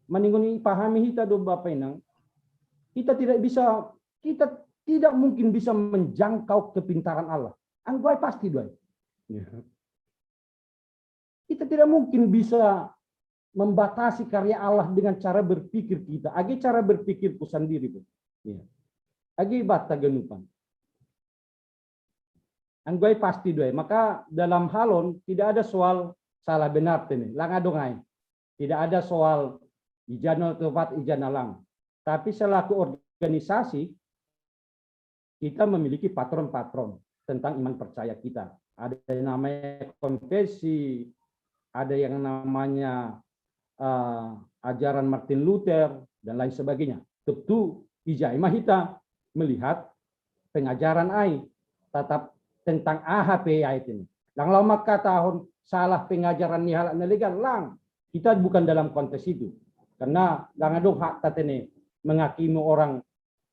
maningoni pahami kita do Bapak Inang, kita tidak bisa, kita tidak mungkin bisa menjangkau kepintaran Allah. Anggo ai pasti do ai. Ya. Kita tidak mungkin bisa membatasi karya Allah dengan cara berpikir kita. Age cara berpikirku sendiri pun. Ya. Age batta ganupan. Anggo ai pasti do ai. Maka dalam hal on tidak ada soal salah benar tene. Lang adong ai. Tidak ada soal ijana tepat ijana lang. Tapi selaku organisasi kita memiliki patron-patron tentang iman percaya kita. Ada yang namanya konfesi, ada yang namanya uh, ajaran Martin Luther dan lain sebagainya. Tentu ijai mah kita melihat pengajaran ai tetap tentang aha pe ai ini. Lang lao mangkatahon salah pengajaran ni halak na legan lang. Kita bukan dalam konteks itu. Karena lang adong hak tatene menghakimi orang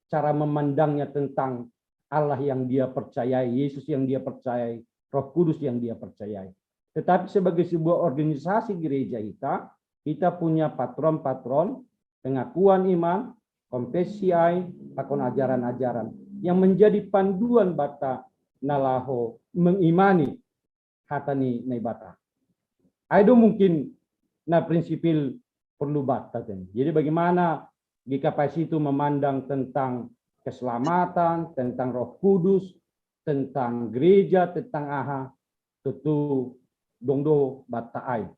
cara memandangnya tentang Allah yang dia percayai, Yesus yang dia percayai, Roh Kudus yang dia percayai. Tetapi sebagai sebuah organisasi gereja kita, kita punya patron-patron pengakuan iman, konfesi ai, pakon ajaran-ajaran yang menjadi panduan bata na laho mengimani hata ni Naibata. Ai do mungkin na prinsipil perlu bata tadi. Jadi bagaimana G K P S itu memandang tentang keselamatan, tentang Roh Kudus, tentang gereja, tentang aha, tentu dong do bata ai.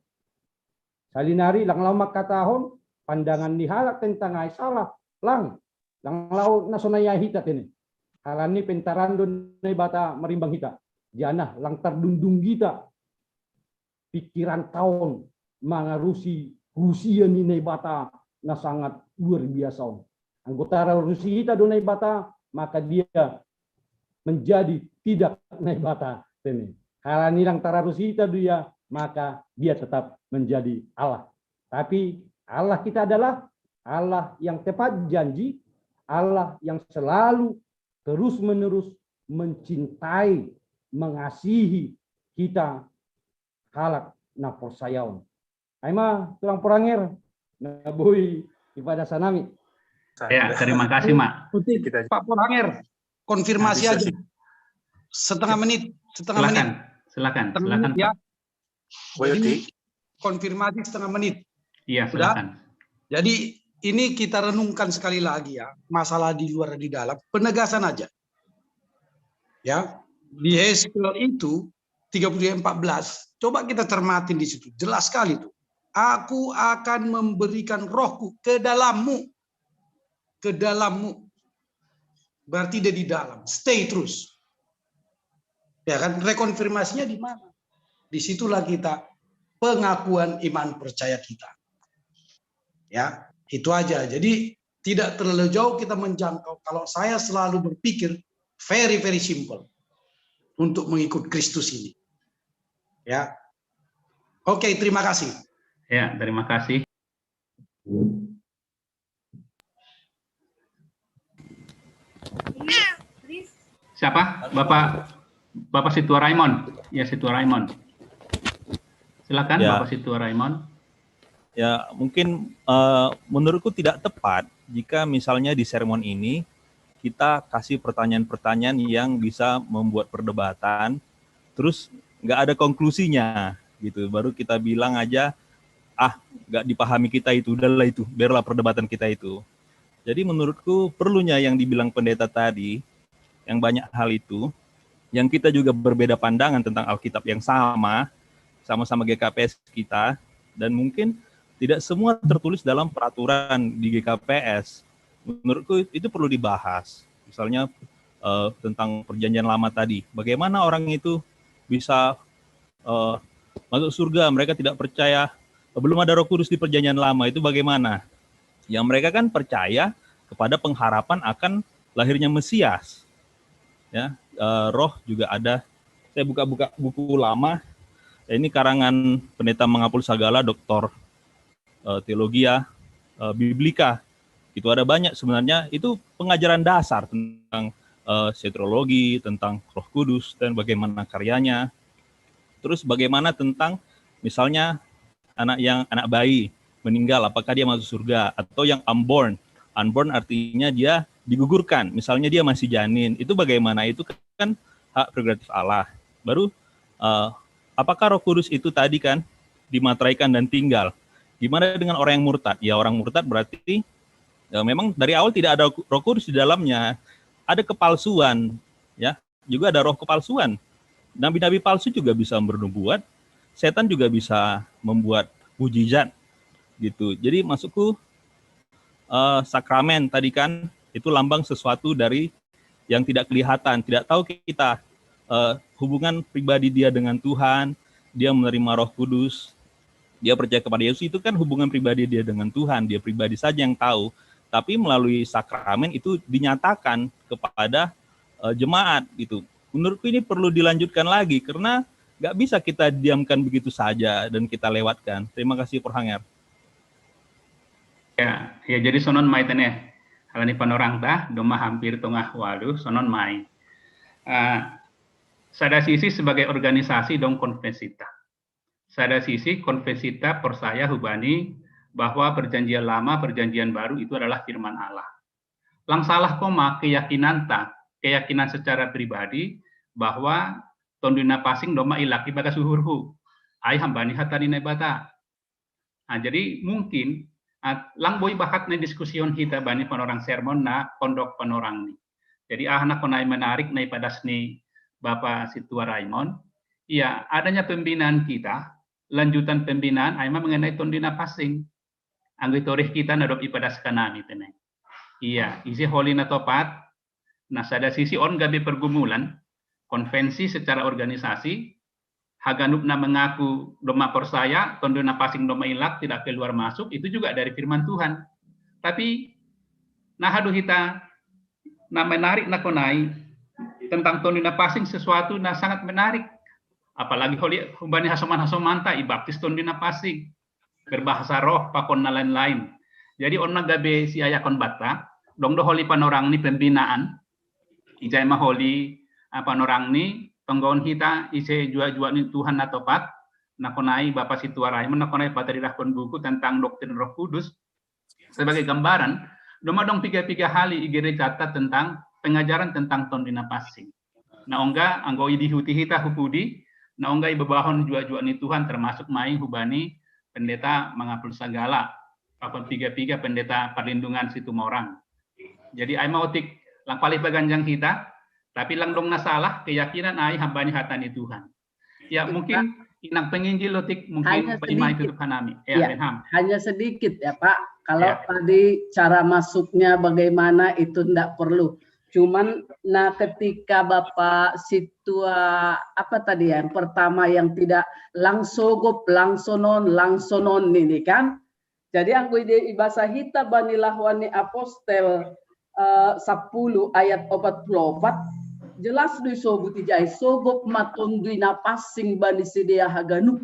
Salinari lang lao mangkatahon pandangan ni halak tentang ai salah, lang. Lang lao na sonai ai hita tene. Halani pentaran do Naibata marimbang hita. Janah lang tardundung hita pikiran taon mangarusi rusia ni Naibata na sangat luar biasa on. Anggo tararusi hita do Naibata, maka dia menjadi tidak Naibata tene. Halani lang tararusi hita do ia, maka dia tetap menjadi Allah. Tapi Allah kita adalah Allah yang tepat janji, Allah yang selalu terus-menerus mencintai, mengasihi kita halak na porsaya on. Ai ma tulang Poranger na boi ipadas nami. Ya, terima kasih, Mak. Putih, Pak Poranger, konfirmasi aja. Setengah menit, setengah menit. Silakan, silakan. Ya. Jadi, konfirmasi setengah menit. Iya, silakan. Jadi ini kita renungkan sekali lagi ya, masalah di luar dan di dalam, penegasan aja. Ya, di Hesekiel itu tiga puluh empat belas, coba kita cermatin di situ, jelas sekali tuh. Aku akan memberikan rohku ke dalammu, ke dalammu. Berarti dia di dalam, stay terus. Ya kan, rekonfirmasinya di mana? Disitulah kita pengakuan iman percaya kita. Ya, itu aja. Jadi tidak terlalu jauh kita menjangkau kalau saya selalu berpikir very, very simple untuk mengikut Kristus ini. Ya. Oke, terima kasih. Ya, terima kasih. Siapa? Bapak Bapak Situa Raymond. Ya, Situa Raymond. Silakan Ya. Bapak Situa Raymond. Ya, mungkin eh, menurutku tidak tepat jika misalnya di sermon ini kita kasih pertanyaan-pertanyaan yang bisa membuat perdebatan, terus nggak ada konklusinya gitu. Baru kita bilang aja, ah, nggak dipahami kita itu, udahlah itu, biarlah perdebatan kita itu. Jadi menurutku perlunya yang dibilang pendeta tadi, yang banyak hal itu, yang kita juga berbeda pandangan tentang Alkitab yang sama, sama-sama G K P S kita, dan mungkin tidak semua tertulis dalam peraturan di G K P S. Menurutku itu perlu dibahas. Misalnya eh, tentang perjanjian lama tadi, bagaimana orang itu bisa eh, masuk surga, mereka tidak percaya, belum ada Roh Kudus di perjanjian lama, itu bagaimana? Ya, mereka kan percaya kepada pengharapan akan lahirnya Mesias. Ya, eh, roh juga ada. Saya buka-buka buku lama. Ini karangan Pendeta Mangapul Sagala, Doktor eh, Teologia eh, Biblika. Itu ada banyak sebenarnya. Itu pengajaran dasar tentang eh, soteriologi, tentang Roh Kudus dan bagaimana karyanya. Terus bagaimana tentang misalnya anak yang anak bayi meninggal, apakah dia masuk surga, atau yang unborn. Unborn artinya dia digugurkan, misalnya dia masih janin. Itu bagaimana? Itu kan hak prerogatif Allah. Baru eh, apakah Roh Kudus itu tadi kan dimateraikan dan tinggal? Gimana dengan orang yang murtad? Ya, orang murtad berarti ya, memang dari awal tidak ada Roh Kudus di dalamnya. Ada kepalsuan, ya, juga ada roh kepalsuan. Nabi-nabi palsu juga bisa bernubuat, setan juga bisa membuat mujizat gitu. Jadi maksudku eh, sakramen tadi kan itu lambang sesuatu dari yang tidak kelihatan, tidak tahu kita eh, hubungan pribadi dia dengan Tuhan, dia menerima Roh Kudus, dia percaya kepada Yesus, itu kan hubungan pribadi dia dengan Tuhan, dia pribadi saja yang tahu. Tapi melalui sakramen itu dinyatakan kepada eh, jemaat gitu. Menurutku ini perlu dilanjutkan lagi karena nggak bisa kita diamkan begitu saja dan kita lewatkan. Terima kasih, Profesor. Ya, ya, jadi sonon mai tene. Alani panorang ta, doma hampir tengah walu, sonon mai. Eh, sada sisi sebagai organisasi dong konvensi ta. Sada sisi konvensi ta percaya hubani bahwa perjanjian lama, perjanjian baru itu adalah firman Allah. Lang salah koma keyakinan ta, keyakinan secara pribadi bahwa tonduna pasing doma ilaki bagas uhurhu. Ai hambani hatani Naibata. Nah, jadi mungkin ah, lang boi bahat na diskusion hita bani panorang sermon na kondok panorang ni. Jadi ah na konai menarik na ipadas ni Bapak Situa Raymond. Ya, adanya pembinaan kita, lanjutan pembinaan ai ma mengenai tonduna pasing. Anggo itorih kita na dop ipadas kanami tene. Iya, isi holi na topat. Nah, sada sisi on gabe pergumulan, konvensi secara organisasi, haganup na mengaku doma percaya, tonduna pasing doma ilak, tidak keluar masuk, itu juga dari firman Tuhan. Tapi nah hadu hita na menarik na konai tentang tonduna pasing sesuatu na sangat menarik. Apalagi holi humbani hasoman-hasomanta ibaptis tonduna pasing, berbahasa roh pakon na lain-lain. Jadi on na gabe si ayakon batta, dong do holi panorang ni pembinaan, ijai ma holi ah, panorang ni tonggoon hita ise jua-jua ni Tuhan na topat, na konai Bapak Situa Raymond, na konai patarirahkon buku tentang doktrin Roh Kudus, sebagai gambaran, doma dong piga-piga hali i gereja ta tentang pengajaran tentang tonduna pasing. Na ongga anggo idihuti hita hupudi, na ongga ibebahon jua-jua ni Tuhan termasuk mai hubani pendeta Mangapul Sagala, pakon piga-piga pendeta perlindungan Situmorang. Jadi ai ma otik lang palih baganjang hita, tapi lang dong na salah keyakinan ai hambani hata ni Tuhan. Ya mungkin inang penginjil otik mungkin Hanya bagaimana sedikit. Tuhan kami. Ya. Ya, Benham. Hanya sedikit ya Pak. Kalau Ya. Tadi cara masuknya bagaimana itu tidak perlu. Cuman nah ketika Bapak Situa apa tadi ya, yang pertama yang tidak langsogop, langsonon, langsonon ini kan. Jadi anggo ide ibasa hita bani lahuan ni apostel eh, sapuluh ayat opat puluh opat, jelas do isobut ijai sogop ma tondui na pansing bani sidea haganup.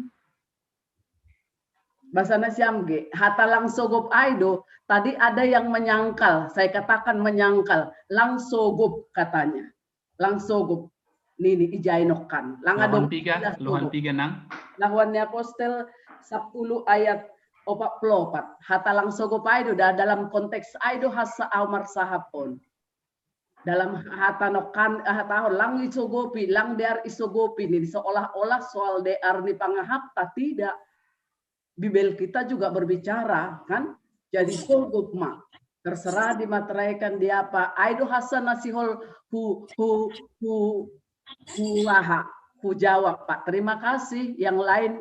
Bahasa nasiam ge, hata lang sogop ai do, tadi ada yang menyangkal, saya katakan menyangkal, lang sogop katanya. Lang sogop nini ijai nokkan. Lang Lahuan adong tiga, istilah lahuan sogop. Tiga nang. Lahuan ni apostel sapuluh ayat opat puluh opat. Hata lang sogop ai do, da- dalam konteks ai do hasa au marsahap on. Dalam hata nokkan, hata on lang isogopi, lang dear isogopi nini, seolah-olah soal dear ni pangahapta, tidak. Bibel kita juga berbicara, kan? Jadi sogop ma. Terserah dimateraikan di apa. Ai do hasa na sihol hu hu hu hu aha, hu jawab, Pak. Terima kasih. Yang lain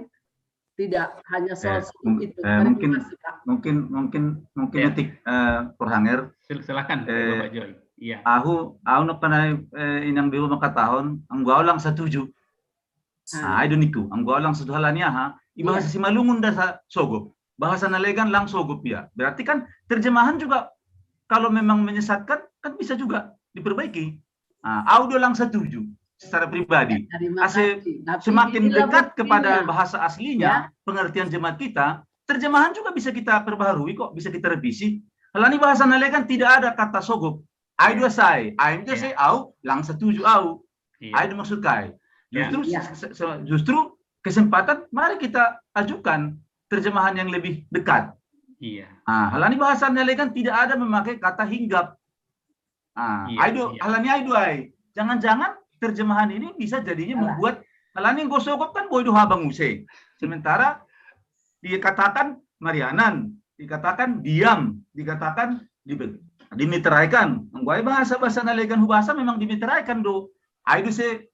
tidak, hanya soal Eh, sogop itu. eh, Terima mungkin kasih, Pak. mungkin mungkin mungkin Ya. Etik eh, Purhanger. Sil- Silakan, Eh, Bapak Joy. Iya. Au au nokkan ai eh, inang biu makatahon, anggo au lang satuju. Ah, Nah, ai do ningku, anggo au lang satuju halani aha, i bahasa Iya. Simalungun da sa- sogop. Bahasa na legan lang sogop ya. Berarti kan terjemahan juga kalau memang menyesatkan kan bisa juga diperbaiki. Nah, au do lang satuju secara pribadi. Terima Ase kasih. Tapi Semakin inilah dekat kepada buktinya. Bahasa aslinya, pengertian jemaat kita, terjemahan juga bisa kita perbaharui kok, bisa kita revisi. Halani bahasa na legan tidak ada kata sogop. Ai do sai, ai do Ya. sai au, lang satuju au. Iya. Ai do maksud kai. Ya. Justru Ya. se- se- justru kesempatan mari kita ajukan terjemahan yang lebih dekat. Iya. Ah, halani bahasa na legan tidak ada memakai kata hinggap. Ah, Iya, ai do, iya. Halani ai do ai. Jangan-jangan terjemahan ini bisa jadinya Salah. Membuat halani anggo sogop kan boi do haba muse. Sementara dikatakan marianan, dikatakan diam, dikatakan di dimeteraikan. Anggo ai bahasa-bahasa na legan hubasa memang dimeteraikan do. Ai do se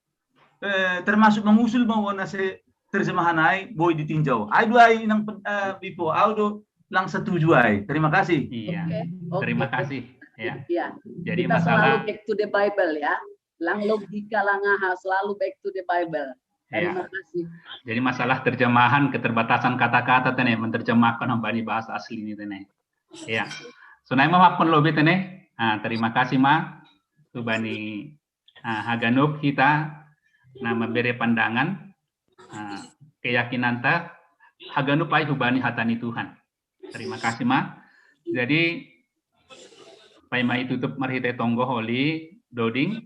eh, termasuk mengusul mau na se terjemahan ai boi ditinjau. Ai do ai inang pen- eh, Bipo, au do lang satuju ai. Terima kasih. Iya. Oke, oke. Terima kasih. Ya. Iya. Jadi Kita masalah selalu back to the Bible ya. Lang logika lang aha, selalu back to the Bible. Ya. Terima kasih. Jadi masalah terjemahan, keterbatasan kata-kata tene, menerjemahkan hamba ni bahasa asli ni tene. Ya. Sonai ma makkon lobi tene. Ah, terima kasih ma. Hubani ah, haganup hita na mambere pandangan ah, keyakinanta haganup ai hubani hata ni Tuhan. Terima kasih ma. Jadi paima itutup marhite tonggo holi Doding,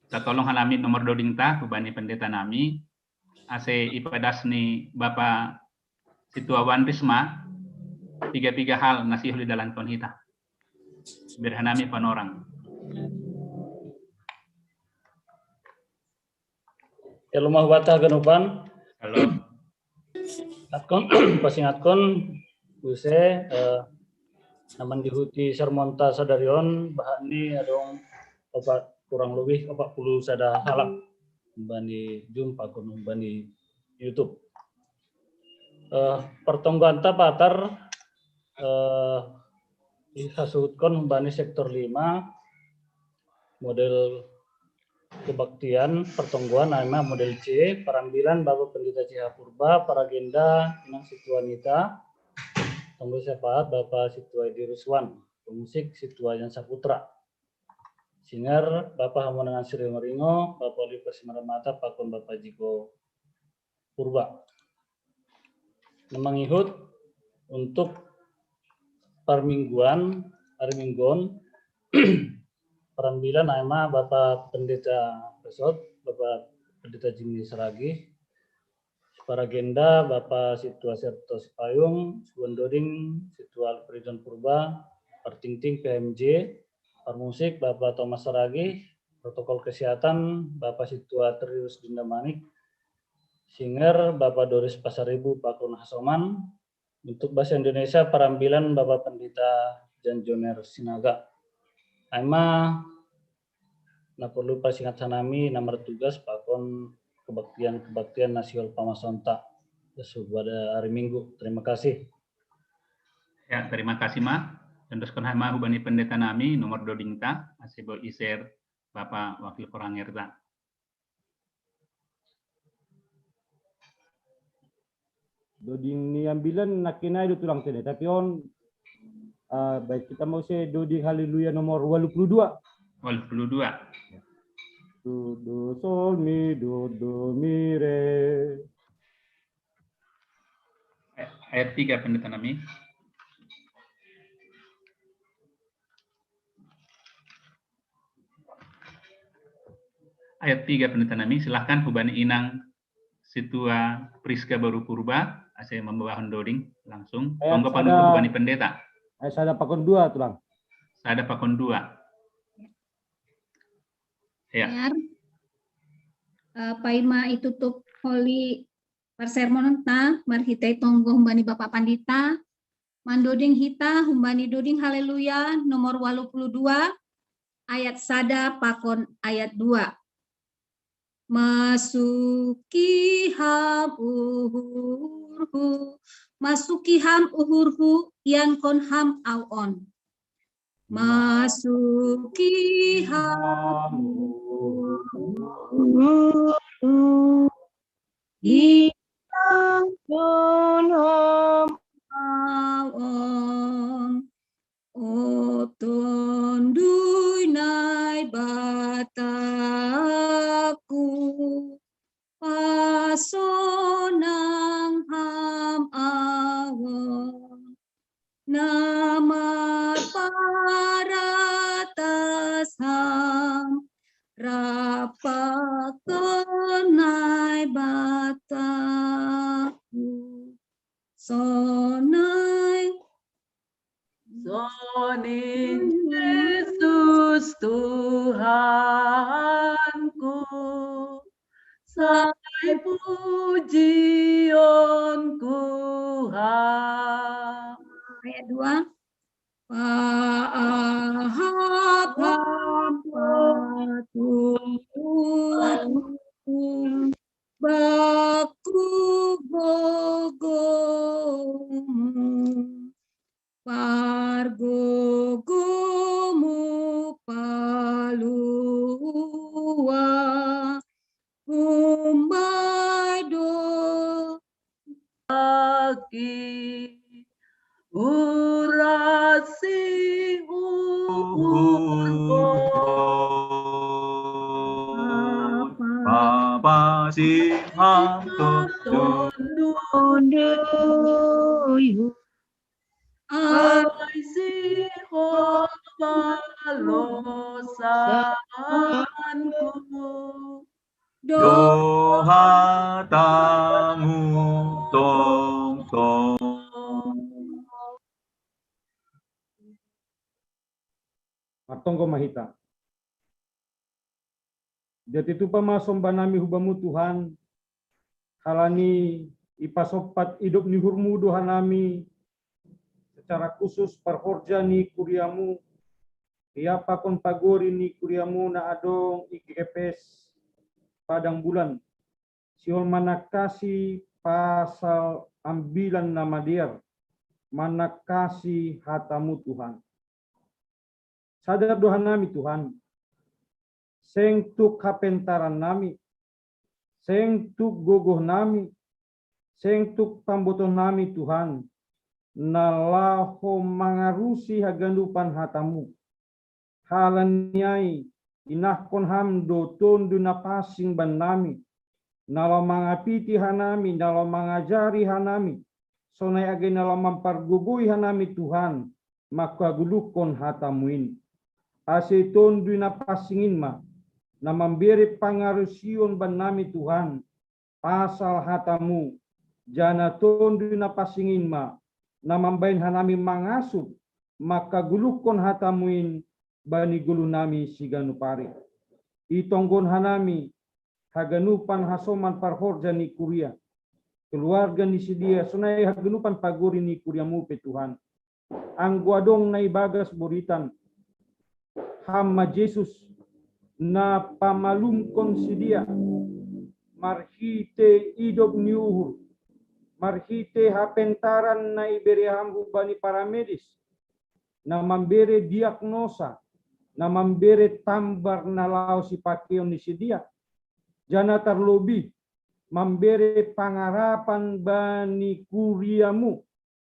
tatolong hanami nomor doding ta hubani pendeta nami, ase ipadas ni Bapa Situa Wanris ma piga-piga hal na sihol didalankon hita. Bere hanami panorang. Ya, lumah bata ganupan. Halo. Atkon pasingatkon use eh, naman dihuti sermonta sadarion bahan ni adong opat kurang lebih empat puluh sada halak bani jumpa kun bani YouTube. Eh, pertonggoan ta patar eh, dihasuhutkon bani sektor lima model kebaktian pertonggoan ai ma model C, parambilan Bapak Pendeta C H Purba, paragenda Inang Situa Nita, tonggo syafaat Bapak Situa Edi Ruswan, pemusik Situa Jan Saputra, singer Bapak Hamonangan Siringo-ringo, Bapak Oliver Simaramata, pakon Bapak Jiko Purba. Mangihut untuk parmingguan, hari Minggon, parambilan ai ma Bapak Pendeta Pesot, Bapak Pendeta Jimmy Saragih, paragenda Bapak Situa Serto Sipayung, Suwon Doding, Situa Alfredon Purba, partingting P M J, parmusik Bapak Thomas Saragih, protokol kesehatan Bapak Situa Trius Dindamanik, singer Bapak Doris Pasaribu pakon Hasoman, untuk bahasa Indonesia parambilan Bapak Pendeta Jan Joner Sinaga. Ai ma na perlu pasingat hanami na martugas pakon kebaktian-kebaktian na sihol pamasonta. Subuh ada hari Minggu. Terima kasih. Ya, terima kasih ma. Tentuskon ai ma hubani pendeta nami nomor doding ta, ase boi i-share Bapak Wakil Koranger ta. Doding ni ambilan nangkin ai do tulang tene, tapi on Ah, baik, kita mau saya do di Haleluya nomor walu pulu dua. Walu pulu dua. Do, do, sol, mi, do, do, mi, re. Ayat tiga, Pendeta nami. Ayat tiga, Pendeta nami, silahkan hubani inang situa Priska Baru Purba, ase mambahon doding langsung. Tonggo panuntun hubani pendeta. Ayat sada pakon dua, tulang. Sada pakon dua. Ya. Eh, paima itutup holi parsermonon ta, marhitei tonggo humbani Bapak Pandita, mandoding hita humbani doding Haleluya nomor walu pulu dua, ayat sada pakon ayat dua. Masuki ham uhurhu, masuki ham uhurhu, iankon ham au on. Masuki ham uhurhu, iankon ham au on. O Tonduy Naibataku, pasonang ham au on, na marparatas ham rap pakon Naibataku. Sonai. Sonin Jesus Tuhanku, sai pujionku ham. Ayat dua. Paahap ham patutuhku, baku gogomu, pargogomu palua, umbai do Aki urasi uhurko. Papa si ham Tonduyhu. Ai si hot palosanku. Doha tamu tongtong. Martonggo ma hita. Dia titupa ma somba nami hu Bamu Tuhan, halani ipasompat idop ni uhurmu do hanami, secara khusus parhorja ni kuriamu, ia pakon pagori ni kuriamu na adong i G K P S Padang Bulan, sihol manangkasi pasal ambilan na madear, manangkasi hatamu Tuhan. Sadar do hanami Tuhan, seng tuk hapentaran nami, seng tuk gogoh nami, seng tuk pambotoh nami Tuhan, na laho mangarusi haganupan hatamu. Halani ai, inahkon ham do Tonduy Napansing bannami, na laho mangapiti hanami, na laho mangajari hanami, sonai age na laho mampargogoi hanami Tuhan, mangkaguluhkon hatamu in. Ase Tonduy Napansing in ma, na mambere pangarusion bannami Tuhan, pasal hatamu, janah Tonduy Napansing in ma, na mambahen hanami mangasup, mangkaguluhkon hatamu in bani goluh nami siganup ari. Itonggon hanami, haganupan hasoman parhorja ni kuria, keluarga ni sidea, sonai haganupan pagori ni kuriamu pe Tuhan. Anggo adong na ibagas boritan, Ham ma Jesus, na pamalumkon sidea, marhitei idop ni uhur, marhitei hapentaran na ibere Ham hubani paramedis, na mambere diagnosa, na mambere tambar na laho sipakeion ni sidea, janah tarlobih mambere pangarapan bani kuriamu,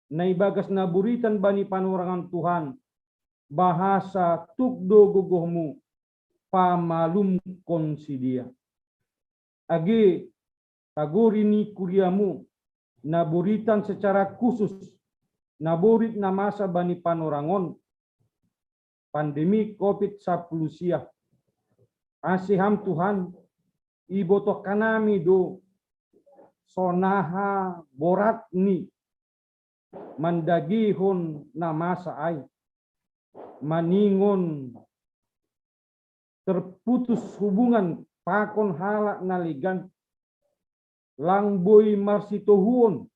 na ibagas na buritan bani panorangon Tuhan, bahasa tuk do gogohmu pamalumkon sidea. Age, pagori ni kuriamu, na buritan secara khusus, na borit na masa bani panorangon pandemi covid sapuluh sia. Ase Ham Tuhan, ibotoh hanami do sonaha borat ni mandagihon na masa ai, maningon terputus hubungan pakon halak na legan, lang boi marsitohuon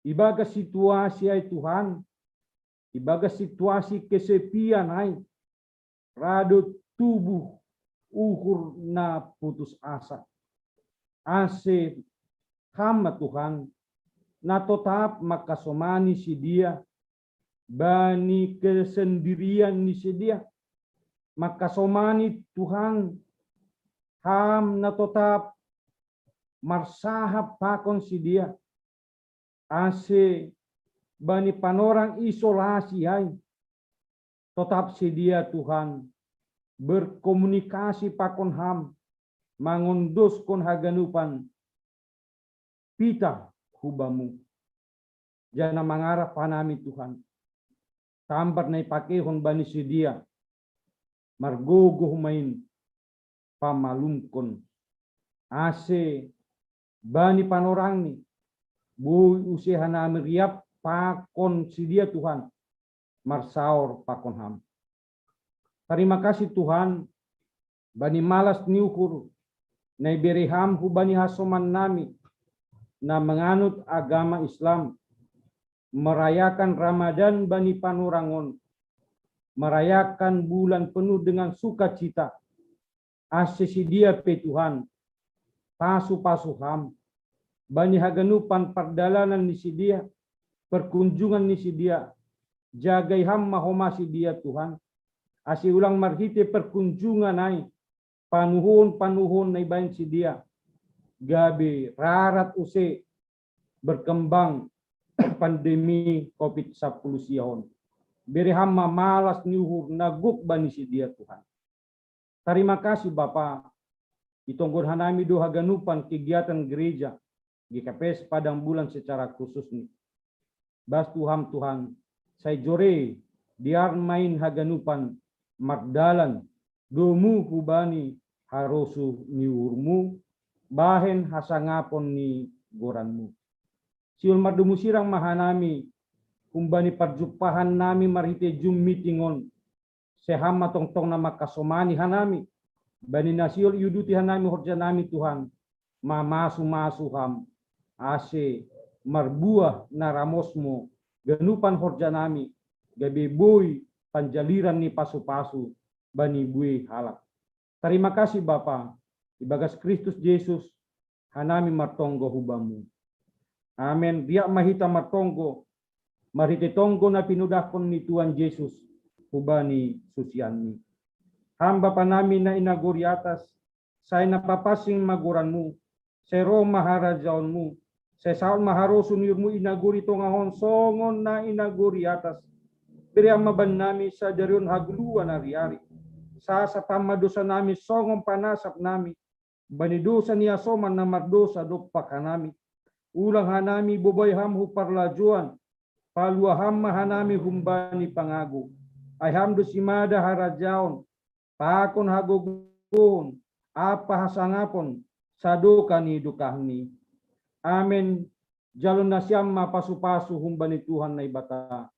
ibagas situasi ai Tuhan, ibagas situasi kesepian ai, rado tubuh uhur na putus asa. Ase Ham ma Tuhan, na totap mangkasomani sidea bani kesendirian ni sidea. Mangkasomani Tuhan, Ham na totap marsahap pakon sidea, ase bani panorang isolasi ai, totap sidea Tuhan berkomunikasi pakon Ham, mangondoskon haganupan pitah hu Bamu. Janah mangarap hanami Tuhan, tambar na ipakeihon bani sidea, margogoh ma in pamalumkon, ase bani panorangni boi use hanami riap pakon sidea Tuhan, marsaor pakon Ham. Tarima kasih Tuhan, bani malas ni uhur na ibere Ham hubani hasoman nami na manganut agama Islam, merayakan Ramadan bani panorang on, merayakan bulan penuh dengan sukacita. Ase sidea pe Tuhan, pasu-pasu Ham bani haganupan pardalanan ni sidea, perkunjungan ni sidea, jagai Ham ma homa sidea Tuhan, ase ulang marhite perkunjungan ai panuhon-panuhon na ibahen sidea, gabe rarat use berkembang pandemi covid sapuluh sia on. Bere Ham ma malas ni uhur na gok bani sidea Tuhan. Tarima kasih Bapa, itonggon hanami do haganupan kegiatan gereja G K P S Padang Bulan secara khusus ni. Bastu Ham Tuhan, sai jore dear ma in haganupan mardalan domu hubani harosuh ni uhurmu, bahen hasangapon ni goranmu. Sihol mardomu sirang ma hanami humbani parjumpahan nami marhite Zoom meeting on, sai Ham ma tongtong na mangkasomani hanami bani na sihol iuduti hanami horja nami Tuhan, mamasu-masu Ham, ase marbuah na ramosmo ganupan horja nami, gabe boi panjaliran ni pasu-pasu bani buei halak. Tarima kasih Bapa, ibagas Kristus Jesus hanami martonggo hu Bamu. Amen. Riap ma hita martonggo marhite tonggo na pinudahkon ni Tuhan Jesus hubani susianni. Ham Bapa nami na i nagori atas, sai na papansing ma goranmu, sai roh ma harajaonmu, sai saut ma harosuh ni uhurmu i nagori tongah on songon na i nagori atas. Bere Ham ma bannami sadari on hagoluhan ari-ari. Sasap Ham ma dosa nami songon panasap nami bani dosa ni hasoman na mardosa dompak hanami. Ulang hanami bobai Ham hu parlajoan, palua Ham ma hanami humbani pangago. Ai Ham do simada harajaon, pakon hagogoon, ampa hasangapon, sadokah ni dokahni. Amen. Jalo nasiam ma pasu-pasu humbani Tuhan Naibata.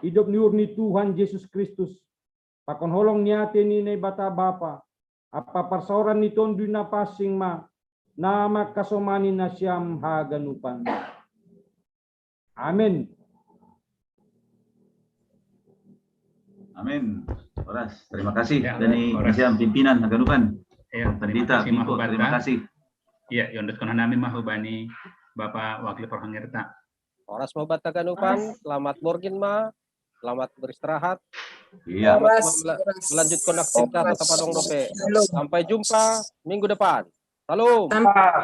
Idop ni uhur ni Tuhan Jesus Kristus, pakon holong ni ate ni Naibata Bapa, ampa parsaoran ni Tonduy Napansing ma na mangkasomani nasiam haganupan. Amen. Amin. Horas. Terima kasih ya, dari Horas. Nasiam pimpinan haganupan. Ya, pendeta, terima kasih. Ya, iondot hanami ma hubani Bapak Wakil Parhangirta. Horas ma banta haganupan, selamat borngin ma, selamat beristirahat. Iya. Melanjutkan aktivitas tetap adong dope. Sampai jumpa minggu depan. Salam.